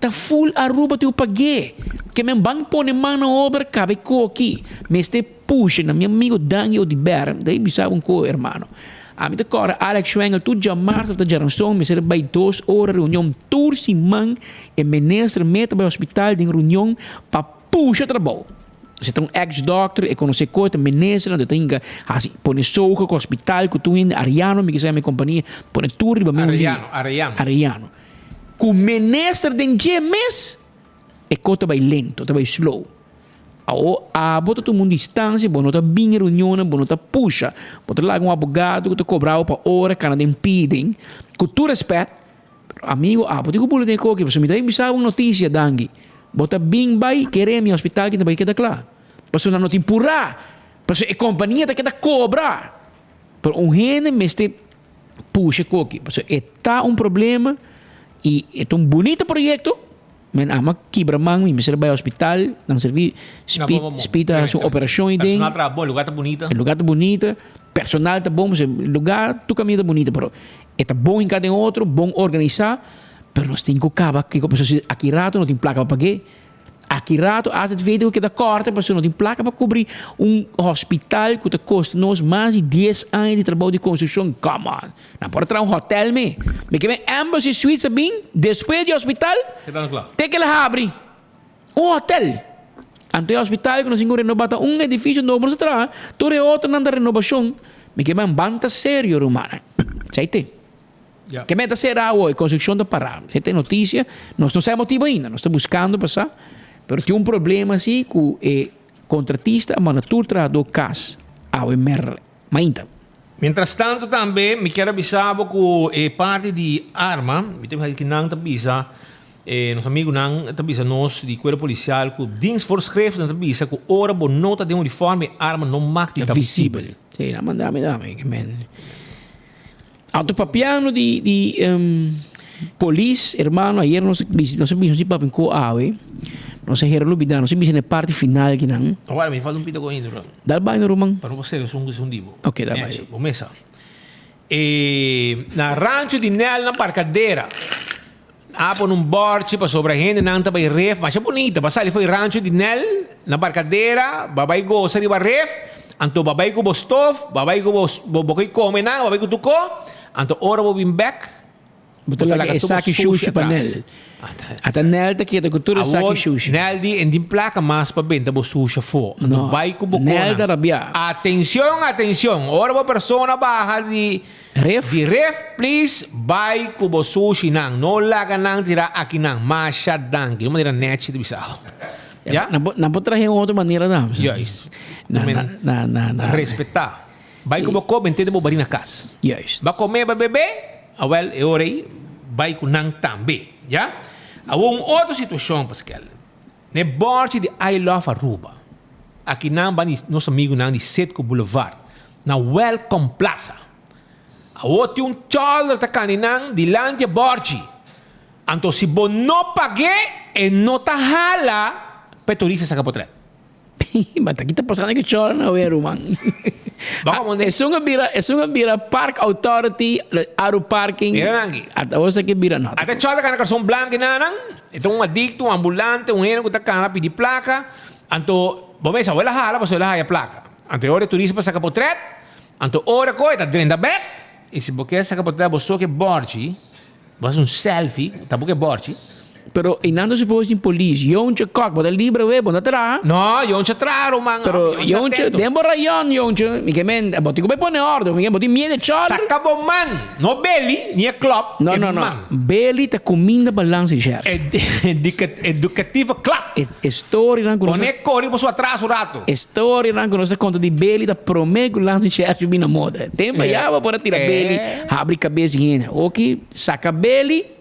ta full Aruba tin ku pag'é. Ke men ban pone man na obra kaba e koki. Mester pusha na mi amigo Dangui Oduber, mi ta bisa bo un ko hermano. Ami ta kòrda Alex Schwengle tur djamars of ta djaranson mester a bai dos ora reunion tur siman e minister meta bai hospital den reunion pa pusha trabou. Si ta un ex dokter, e konosé kos, ta minister, anto ta hinka hasi pone soga ku hospital ku tur hende, Arellano mi kisa mi kompania, pone tur riba mi un dia. Arellano, Arellano. Arellano. Ku minister den dje mes, e kos ta bai lento, ta bai slow. Awo abo ta tuma un distansia, bo no ta bin e reunionnan, bo no ta pusha, bo ta laga un abogado ku ta kobra bo pa ora kana den piden, ku tur respèt, Pero amigo abo tin ku bula den e koki pasobra mi ta bin bisa bo un notisia danki bo ta bin bai kere mi hospital ki ta bai keda kla pasobra nan no tin purá pasobra e kompania ta keda kobra pero un hende mester pusha e koki pasobra e ta un problema i e ta un bunito proyekto men ama kibra man mi mester bai hospital nan servi spit a hasi un operashon ei den Personal traha bon, lugar ta bunita. E lugar ta bunita, personal ta bon, pasobra e lugar tur kaminda ta bunita pero E ta bon hinká den otro, bon organisá, pero nos tin ku kaba kiko pasobra si aki rato no tin plaka pa pag'é. Aki rato AZV tin ku keda kòrta pasobra no tin plaka pa kubri un hospital ku ta kosta nos mas di dies aña di trabou di konstrukshon. Come on! Nan por a traha un hòtèl me. Mi ke men Embassy Suites a bin despues di hospital te ke el a habri. Un hòtèl. Anto e hospital ku nos tin ku renobá ta un edifisio nobo nos a traha, tur e otronan ta renobashon. Mi ke men ban ta serio rumannan. Esei te. Ke men ta sera awo, e konstrukshon ta pará. Esei ta e notisia. Nos no sa e motibu ainda. Nos ta buskando pa sa. Pero tin un problema si ku e kontratista a manda tur trahadó kas awe mer mainta. Mientras tanto tambe mi kier a bisa bo ku e parti di arma, mi ta bisa kinan ta bisa E nos amigunan ta bisa nos di Cuerpo Policial cu dienstvoorschriften ta bisa cu ora bo no ta den uniforme e arma no mag di ta visibel. Sí, nan manda mi dame. Auto papiando di di polis, hermano, ayer nos nos a bisa nos papia cu awe. Nos a hera lubida, nos a bisa na e parti final kinan. Awor mi falta un pita cu ainda, bro. Dal bai no ruman. Pa no por ser esun esun di bo. Ok, dal bai. Bo mesa. E na rancho di Nel na Barcadera. A pone un bòrchi pasobra hendenan ta bai ref masha bunita. Bo a sali for rancho di Nel na Barcadera, bo a bai gosa riba ref, anto bo a bai ku bo stof, bo a bai ku bo bo koi kome nan, bo a bai ku tur ko, anto ora bo bin bèk, Bo ta laga e saki shushi pa Nel. Ata Nel ta keda ku tur e saki shushi. Nel di e tin plaka mas pa benta bo sushi afó. Anto bai ku bo konan. Nel ta rabiá. Atencion, atencion! Ora bo persona baha di. Ref. Di ref please bai ku bo sushi nan no laga nan tira aki nan masha danki un manera nechi ta bisa awo ya. Nan por trahe un otro manera ta. Juist. Na na na na. Respeta. Bai ku bo kobe ntende bo bari na kas. Juist. Ba kome ba bebe awel e ora ei bai ku nan tambe ya. Awor un otro situacion Paskel. Na e bòrchi di I Love Aruba aki nan ban di nos amigunan di Citgo Boulevard na Welcome Plaza. Awor tin un cholder ta kani nan dilanti e bòrchi. Anto si bo no pag'é, e no ta hala pa e turista saka potrèt. Ma ta ki ta pasando ku chòrnan awe ruman? Esun a bira esun a bira park authority Aru parking. Mira nan aki. Ata awor sa ke bira no. Ata chòr ta kana karson blanku i nan nan. E ta un adikto, un ambulante, un hende ku ta kana pidi plaka. Anto bo mester awor el a hala pasobra el a haya plaka. Anto e ora e turista pa saka potret. Anto ora ku e ta drenta bek. I si bo ke saka potret bo so ke bòrchi. Bo hasi un selfie, ta bo ke borchi. Pero einan ta suppose tin polis. Yontje kok, bo ta libre we, bo no ta traha. No, Yontje traha ruman. Pero Yontje, den bo rayon Yontje, mi ke men, bo tin ku bai pone orde, mi ke bo tin miedo e chòler. Saka bo man, no beli, ni e klòp, No, e no, no. man. Beli ta kuminda pa landsrecherche. Educatieve klap. E storynan ku nos ta. Pone kori bo su atras un rato. E storynan ku nos ta konta di Beli ta promé ku landsrecherche bin na moda. Tempu ayá bo por a tira Beli, habri kabes di hende. Oki, saka Beli,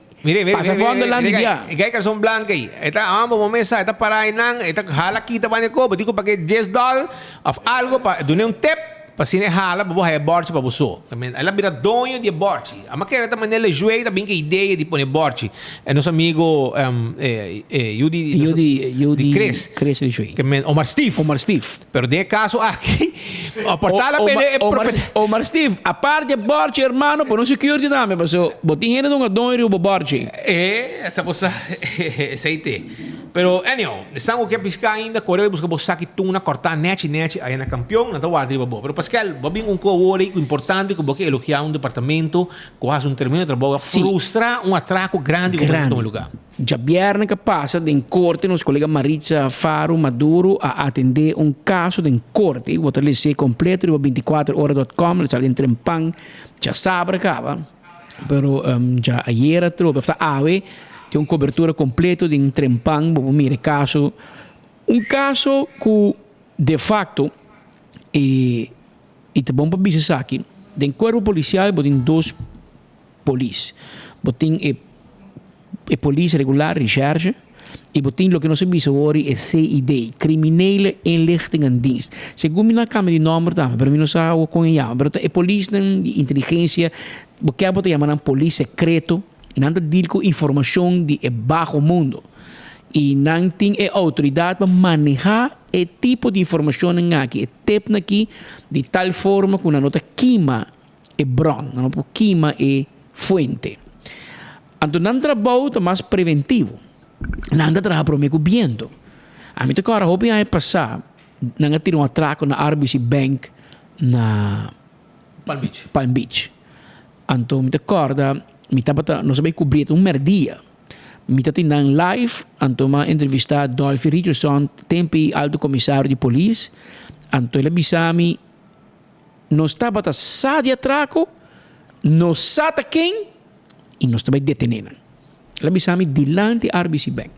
pasa fondo lan di bia. E karson blank ei. E ta amba bo mesa, e ta para einan, e ta hala kita banda e kopo. Di ku pag'é dies dòler òf algu pa dun'é un tip pa asina e hala pa bo haya e bòrchi pa bo so. El a bira doño di e bòrchi. Ama kere ta manera Lejuey ta bin ku e idea di pone bòrchi. E nos amigo yu di Yu di yu di Chris. Chris Lejuey. Ke men Omar Steve. Omar Steve. Pero den e kaso aki a porta la bende e Omar Omar Steve, aparte e bòrchi hermano pone un security tambe paso bo tin hende dunga doño riba bo bòrchi. E esa bo sa esei te. Pero anyhow, esnan ku ke piska ainda kore bai buska bo saki tuna kòrtá nèchi nèchi aya na Kampion, nan ta warda riba bo. Pero Paskel, bo a bin un ku awor ei ku importante ku bo ke elogiá un departamento ku a hasi un tremendo trabou, a frustra un atrako grandi ku a tuma lugá. Djabièrnè ku a pasa den korte nos kolega Maritza Faro Maduro a atendé un kaso den korte. Bo ta les'é kompleto riba bintikuater ora dòt kòm, lo sali den Trempan djasabra kaba. Pero dja ayera atrobe of ta awe tin un cobertura completo den Trempan bo por mira e caso. Un caso cu de facto e y ta bon pa bisa esaki den cuerpo policial bo tin dos polis. Bo tin e e polis regular, recherche, y bo tin loke nos a bisa awor e CID, Criminele Inlichtingendienst. Segun mi nan a cambia di nomber tambe, pero mi no sa awor con e yama, pero ta e polisnan di inteligencia, bo kier bo ta yama nan polis secreto, nan ta deal cu informacion di e baho mundo. Y nan tin e autoridad pa maneha e tipo di informacionnan aki, e tipnan aki, di tal forma cu nan no ta kima e bron, nan no por kima e fuente. Anto nan trabou ta mas preventivo. Nan ta traha promé ku bientu. Ami ta kòrda hopi aña pasá nan a tira un atrako na RBC Bank na Palm Beach. Palm Beach. Anto mi ta kòrda mi tabata nos a bai kubri un mèrdia. Mi ta tin nan live anto mi a entrevistá Dolphy Richardson tempu ei alto komisario di polis. Anto el a bisa mi nos tabata sa di atrako, nos sa ta ken. i nos ta bai detené nan. El a bisa mi dilanti RBC Bank.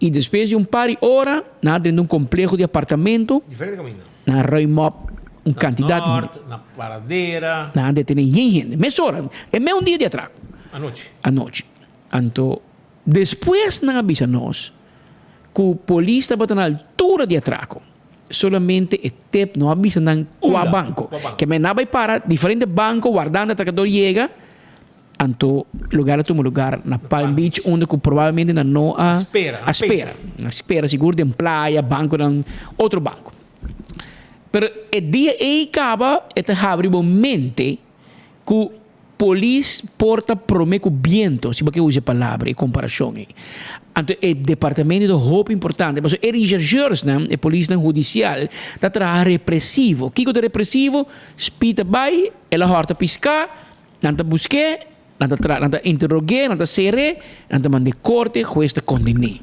I despues di un par di ora, nan a drenta un kompleho di apartamento. Diferente kaminda. Nan a ruim op un kantidat di hende. Na Nort, na Paradera. Nan a detené yen hende. Mesora, e mes un dia di atrako. Anochi. Anochi. Anto, despues nan a bisa nos ku polis tabata na altura di atrako. Solamente e tip no a bisa nan kua banko. Ke men nan a bai para diferente banko wardando atrakador yega. Anto lugar a tuma lugar na Palm Beach unda ku probablemente nan no a a spera. A spera sigur den playa, bankonan, otro banko. Pero e dia ei kaba e ta habri bo mente ku polis por ta prome ku biento, si bo ke usa e palabra, e komparashon ei. Anto e departamento ta hopi importante pasobra e rechercheursnan, e polisnan hudisial ta traha represivo. Kiko ta represivo? Spita bai, el a hòrta piská. Nan ta busk'é, nan ta tra, nan ta interog'é, nan ta ser'é, nan ta mand'é korte, hues ta konden'é.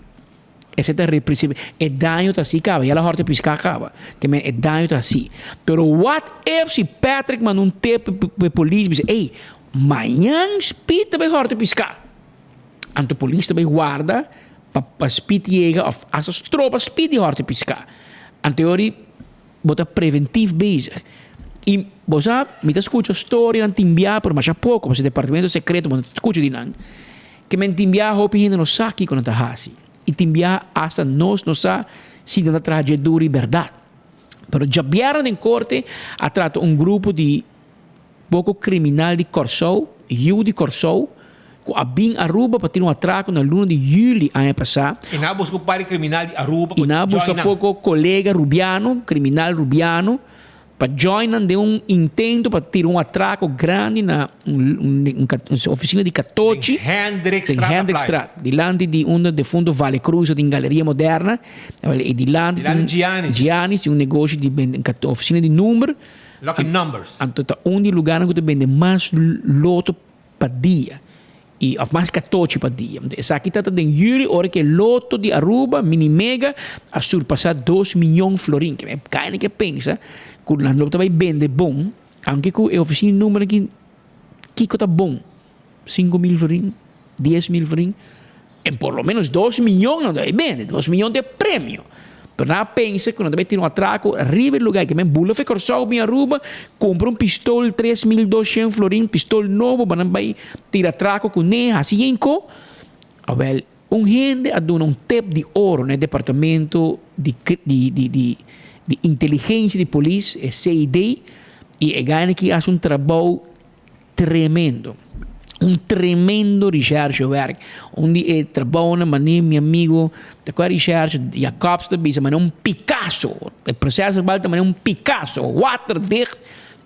Esei ta represivo. E daño ta hasi kaba, ya la hòrta piská kaba. Te men e daño ta hasi. Pero what if si Patrick manda un tep pa e polis bisa, ey, mañan Speed ta bai hòrta piská. Anto polis ta bai warda pa pa Speed yega òf hasta stroba Speed di hòrta piská. Anto e ora Bo ta preventif bezig. I bo sa, mi ta skucha storianan tin bia, pero masha poko, pasobra departamento sekreto bo no ta skucha di nan. Ke men tin bia hopi hende no sa kiko nan ta hasi. I tin bia asta nos no sa si nan ta traha dje duru i bèrdat. Pero djabièrnè den korte a trata un grupo di poko kriminal di Kòrsou, yu di Kòrsou, ku a bin Aruba pa tira un atrako na luna di juli aña pasá. I nan a buska un par di kriminal di Aruba pa I nan a buska join nan. poko kolega rubiano, kriminal rubiano, pa join nan den un intento pa tira un atrako grandi na un un ofisina di katochi. Den Hendrikstraat Den Hendrikstraat, dilanti di unda defunto Vale Cruz tin Galeria Moderna. E dilanti Dilanti Giannis. Giannis tin un negoshi di bende ofisina di number. Lucky Numbers. Anto ta un di lugarnan ku ta bende mas loto pa dia y of mas katochi pa dia. Entonces esaki ta ta den juli ora ke loto di Aruba mini mega a surpasa dos miyon florin. Ke men ke pensa ku nan lo ta bai bende bon aunke ku e ofisina di number aki kiko ta bon 5000 florin, 10000 florin. En por lo menos dos miyon nan ta bai bende, dos miyon ta e premio. Pero nan a pensa ku nan ta bai tira un atrako riba e lugar ke men bula fe Kòrsou bin Aruba, kumpra un pistol 3200 florin, pistol nobo pa nan bai tira atrako kuné, hasi yenko. Awèl, un hende a duna un tep di oro na e departamento di di di di di inteligensia di polis, e CID, i e gana aki a hasi un trabou Tremendo. Un tremendo recherchewerk. Un di e trabounan mane mi amigo ta kua recherche Jacobs ta bisa mane un Picasso. E proces verbal ta mane un Picasso. Waterdicht.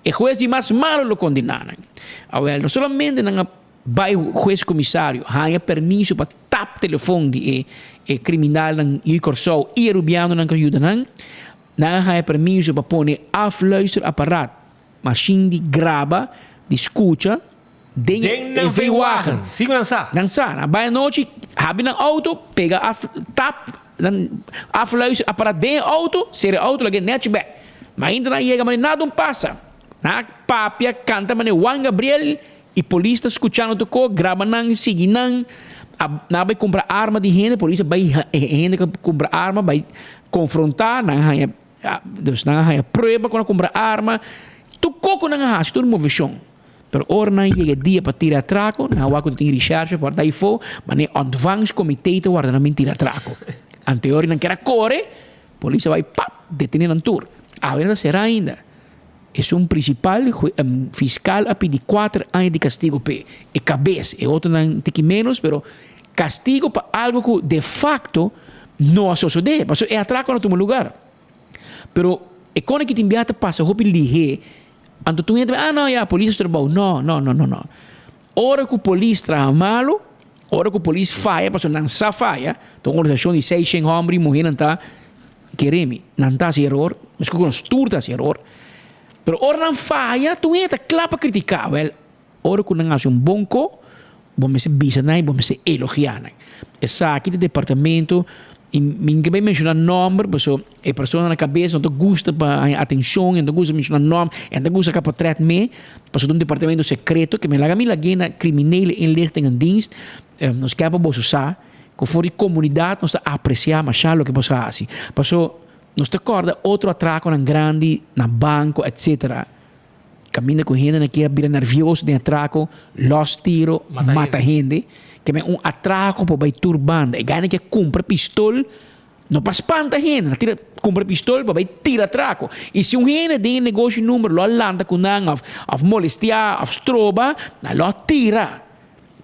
E hues di mas malo lo kondena nan. Awel no solamente nan a bai hues komisario haña permiso pa tap telefon di e e kriminalnan yu Kòrsou i e rubianonan ku a yuda nan. Nan a haña permiso pa pone afluisterapparaat. Mashin di graba, di skucha den Den e nan V-wagen. V-wagen. Siku nan sa. Nan sa. Nan bai anochi, habri nan auto, pega af, tap nan afluisterapparaat den e auto, sera e auto lag'e nèchi bèk. Ma ainda nan yega manera nada un pasa. Nan a papia, kanta manera Juan Gabriel i polis ta skuchando tur kos, graba nan, sigui nan. A nan a bai kumpra arma di hende, polis a bai e hende ku a kumpra arma bai konfrontá, nan a haña. Dus nan a haña prueba ku nan a kumpra arma, tur koko nan a hasi, tur moveshon. Pero ora nan yega e dia pa tira atrako, nan a wak ku tin rishershe por dai fo, ma ne ontvangstcomité ta warda nan bin tira atrako. Anto e ora nan kier a kore, polis a bai pap, detene nan tur. Awe nan ta sera ainda. Esun prinsipal, fiskal a pidi kuater aña di kastigo p'e e kabes, e otronan tiki ménos, pero kastigo pa algu ku de fakto no a sosodé, pasobra e atrako no tuma lugar. Pero e kos ki tin bia ta pasa hopi lihé, anto tur hende ta bisa, ah no ya, polis a su trabou. No, no, no, no, no. Ora ku polis traha malu, ora ku polis faya, pasobra nan sa faya, ta un organisashon di seishent hòmber i muhé nan ta kere mi, nan ta hasi eror, meskos ku nos tur ta hasi eror, pero ora nan faya, tur hende ta kla pa kritiká. Wèl, ora ku nan hasi un bon ko, bo mester bisa nan i bo mester elogiá nan. Esaki ta departamento, i mi no ke bai menshoná nòmber, pasobra e persona na kabes no ta gusta pa haña atenshon, e no ta gusta menshoná nòmber, e no ta gusta ka potrèt me, pasobra ta un departamento sekreto ke mi laga mi lag'é na Criminele Inlichtingendienst. Nos ke pa boso sa ku for di komunidat nos ta apresiá mashá loke boso a hasi. Pasobra nos ta kòrda otro atrakonan grandi na banko etsetera. Kaminda ku hendenan ke a bira nervioso den atrako, lòs tiro, mata hende. Ke men un atrako por bai tur banda. E gainan ke kumpra pistol no pa spanta hende, nan tira kumpra pistol pa bai tira atrako. I si un hende den e negoshi number lo a lanta ku nan òf òf molestiá òf stroba, nan lo a tira.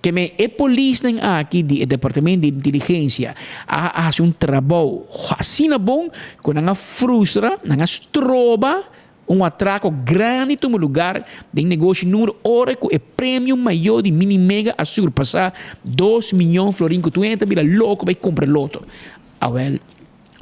Ke men e polisnan aki di e departamento di inteligensia a hasi un trabou asina bon ku nan a frustra, nan a stroba Un atraco grandi tuma lugar den negoshi Noor ora cu e premio mayor di Mini Mega a surpasa dos miyon florin cu tur hende ta bira loco bay cumpra loto. Awel,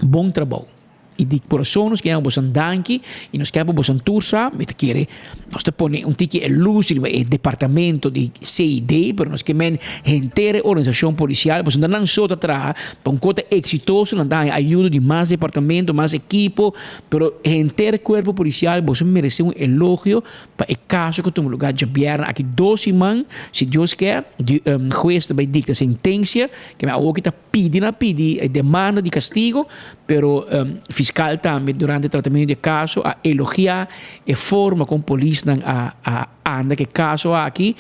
bon trabou. Y di corazon nos kier bosan danki y nos kier pa bosan tur sa, mi ta kere nos ta pone un tiki e luz riba e departamento di CID, pero nos ke men henter e organisacion policial, pasobra nan so ta traha pa un cota exitoso, nan ta haña ayudo di mas departamento, mas ekipo, Pero henter cuerpo policial boso merece un elogio pa e caso cu tuma lugar djabièrnè aki dos siman, si Dios kier, di hues ta bay dicta sentencia, ke men awoki ta pidi nan pidi e demanda di castigo, pero fiscal tambe durante tratamento di e caso a elogia e forma con polisnan a a anda ku e kaso aki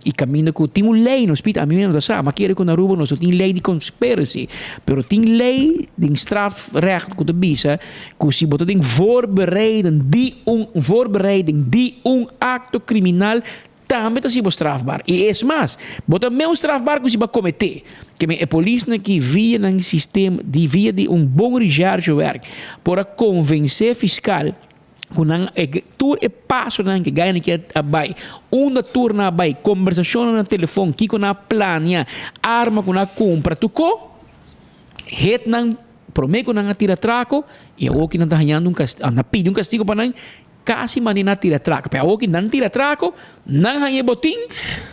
i kaminda ku tin un lei nos pita ami no ta sa ma kere ku na Aruba nos no tin lei di conspiracy pero tin lei den strafrecht ku ta bisa ku si bo ta den voorbereiding di un voorbereiding di un akto kriminal. tambe ta hasibo strafbaar. I es mas, bo ta menos strafbaar ku si bo a kometé. Ke men e polisnan ki via nan sistema di via di un bon recherchewerk por a konvensé fiskal ku nan e tur e pasonan ku e gainan ki a bai, unda tur nan a bai, kombersashonnan na telefon, kiko nan a plania, arma ku nan a kumpra, tur ko hetnan promé ku nan a tira trako i awor ki nan ta hañando un nan a pidi un kastigo pa nan Kasi mandi nan tira trako. Pero awor ki nan tira trako, nan haña e botin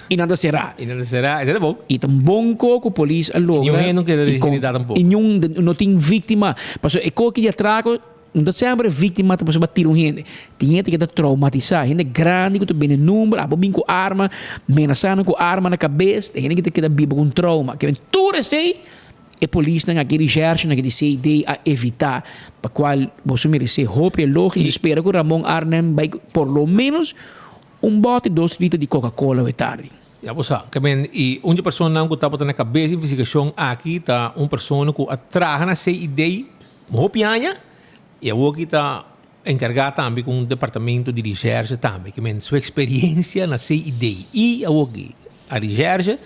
i nan ta será. I nan ta será. Esei ta bon. I ta un bon ko ku polis a logra. Niun hende no keda dignidad tampoco. I niun no tin víktima. Pasobra e ko ki di atrako, no ta semper e víktima ta pasobra a tira un hende. Tin hende ku ta traumatisá. Hende grandi ku ta bende number, abo bin ku arma, menasá nan ku arma na kabes. Tin hende ku ta keda biba ku un trauma. Tur esei E polisnan aki recherche nan aki di CD a evita pa cual boso merece hopi elogio y spera cu Ramon Arnhem bay por lo menos un bote dos liter di Coca Cola we tardi. Ya bo sa, ke men y un di personanan cu tabata na cabes di investigacion aki ta un persona cu a traha na CID hopi aña y awor aki ta encarga tambe cu un departamento di recherche tambe. Ke men su experiencia na CID y awor aki a recherche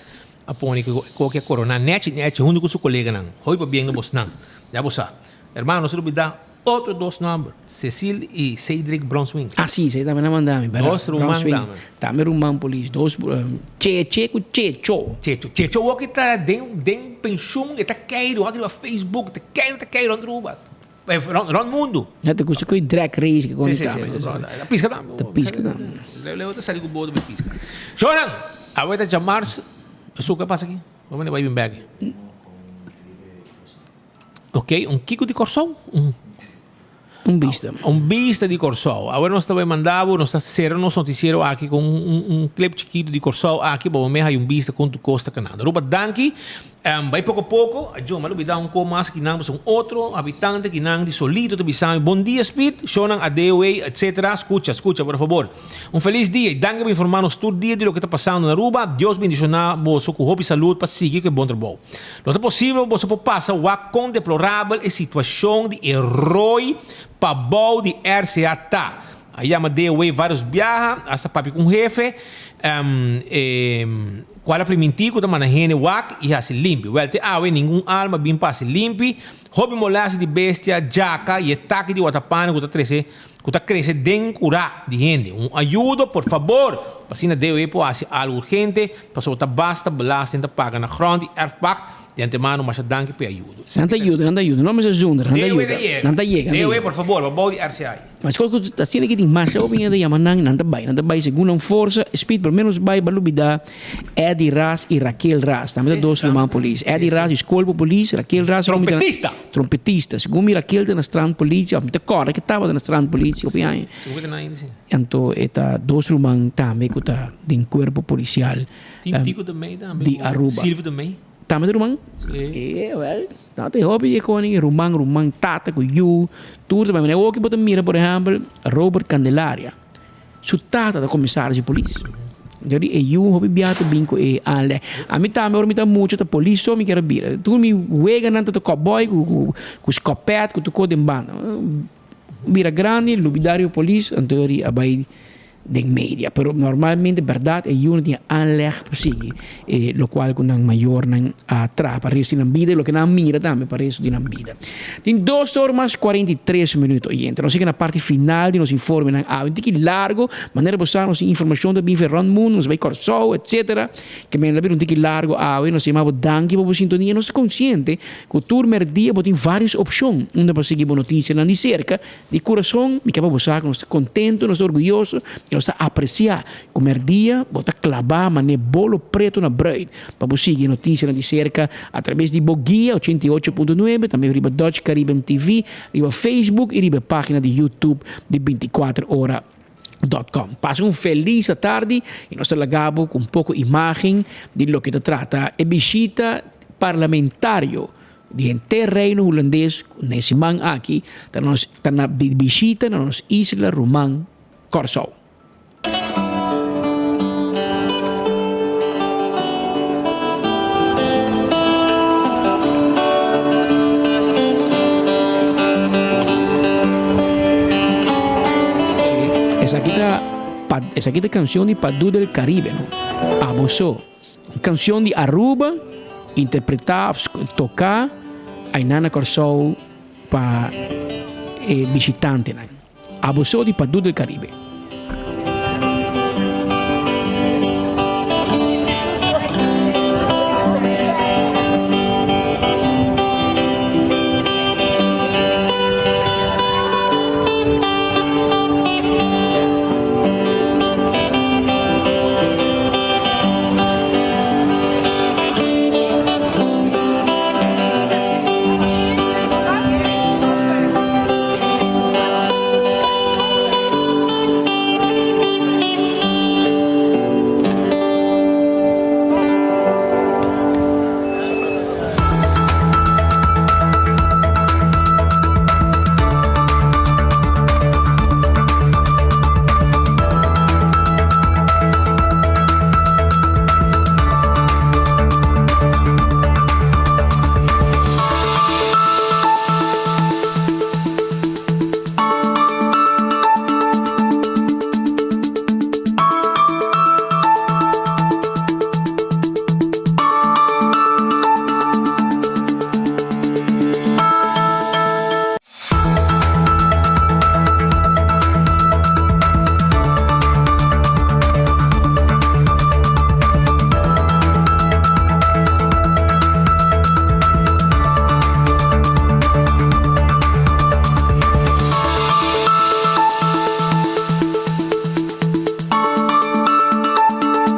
A pone ku e koki a koroná nèchi nèchi huntu ku su koleganan. Hoi pabien na bosnan. Ya bo sa. Hermano, no se lubidá otro dos nòmber, Cecil i Cedric Bronswinkel. Ah, sí, esei tambe nan manda mi, bèrdat. Dos ruman Bronswinkel. tambe. Tambe ruman polis. Dos, Cheche ku Checho. Checho. Checho wou ki ta den den penshun, e ta keiru wak riba Facebook, ta keiru ta keiru rònt Aruba, rònt rònt mundu. Ja, ta gusta ku e drag race ke kon Sí, sí, sí, tambe. Ta piska tambe. Ta piska tambe. Leo leo ta sali ku boto pa piska. Shownan! Awe ta djamars. Su ke pasa aki? Bo manda bai bin bek. Ok, un kiko di Kòrsou? Un Un bista. Un bista di Kòrsou. Awe nos ta bai manda bo, nos ta sera nos notisiero aki ku un un clip chikitu di Kòrsou aki pa bo mei haña un bista kon tur kos ta kanando. Ruba danki. Bai poko poko, a Joma lo bida un ko mas kinan pasobra un otro habitante kinan di Solito ta bisa mi, Bon dia Speed, shownan ADOA etc. Scucha, scucha por fabor. Un feliz dia y danki pa informa nos tur dia di loke ta pasando na Aruba. Dios bendiciona boso cu hopi salud pa sigui cu e bon trabou. Lo ta posibel pa boso por pasa wak con deplorabel e situacion di e rooi pabou di RCA ta. A yama DOA varios biaha, hasta papia cu un hefe. E. Cual a priminti cu ta manda hende wak y haci limpi. Wel, te awe ningun alma bin pa haci limpi. Hopi molestia di bestia, djaka y e taki di watapane cu ta trece cu ta crece den cura di hende. Un ayudo, por fabor! Pa asina DOE por haci algo urgente, pasobra ta basta belasting ta paga na grond y erfpacht. Di antemano masha danki pa e ayudo. Nan ta yuda, nan ta yuda. No mester zundra, nan ta DOE yuda. ta yega. Nan ta yega, nan ta DOE, yega. por fabor, pa bou di RCI. Mas kos ku asina ki tin masha hopi hende ta yama nan, nan ta bai, nan ta bai segun nan forsa. Speed por menos bai pa lubida Eddie Ras i Raquel Ras, tambe ta dos ruman polis. Eddie Ras di skol pa polis, Raquel Ras segun mi ta Trompetista! Trompetista. Segun mi Raquel ta na strand politie, of mi ta kòrda ke tabata na strand politie hopi aña. Segun mi ta na ainda si. Anto e ta dos ruman tambe ku ta den kuerpo polisial Tin Tico de Mey tambe di ku Aruba. Silvio de Mey. Tambe ta ruman? Sí. E wèl. Nan ta e hopi di e koning, ruman, ruman, tata ku yu, tur ta bai. Manera oki bo ta mira por ehèmpel Robert Candelaria, su tata ta komisaris di polis. Dor di e yu hopi bia ta bin ku e aanleg. Ami tambe ora mi ta mucha ta polis so mi kier a bira. Tur mi weganan ta ta kòbòi ku ku skòpèt ku tur kos den banda. Bira grandi, lubida riba polis, anto dor a bai den media. Pero normalmente berdad e yunan tin aanleg pa sigui e locual cu nan mayornan a traha pa resto di nan bida y loke nan a mira tambe pa resto di nan bida. Tin dos or mas 43 minuut oyente. Nos yega na parti final di nos informenan awe. Un tiki largo, manera bo sa nos tin informacion ta bin for rond mundo, nos bai Corsou etc. Ke men la bira un tiki largo awe. Nos ta yama bo danki pa bo sintonia. Nos ta consciente cu tur merdia bo tin varios opcion unda pa sigui bo noticianan di cerca. Di kurason mi ke pa bo sa ku nos ta kontentu, nos ta orguyoso i nos ta apresiá ku mèrdia bo ta klabá manera bolo pretu na brùit pa bo sigui e notisianan di serka atrabes di bo guia 88.9, tambe riba Dutch Caribbean TV, riba Facebook i riba e página di YouTube di 24 ora dot com. Pasa un felis atardi i nos ta laga bo ku un poko imágen di loke ta trata e bishita parlamentario Di henter Reino Hulandes ku na e siman aki ta nos ta na bishita na nos isla ruman Kòrsou. Esaki ta. Pa, esaki ta canción di Padu del Caribe, no? Abo So. Un canción di Aruba, interpreta of toca aynan na Corsou pa e bishitantenan. Abo So di Padu del Caribe.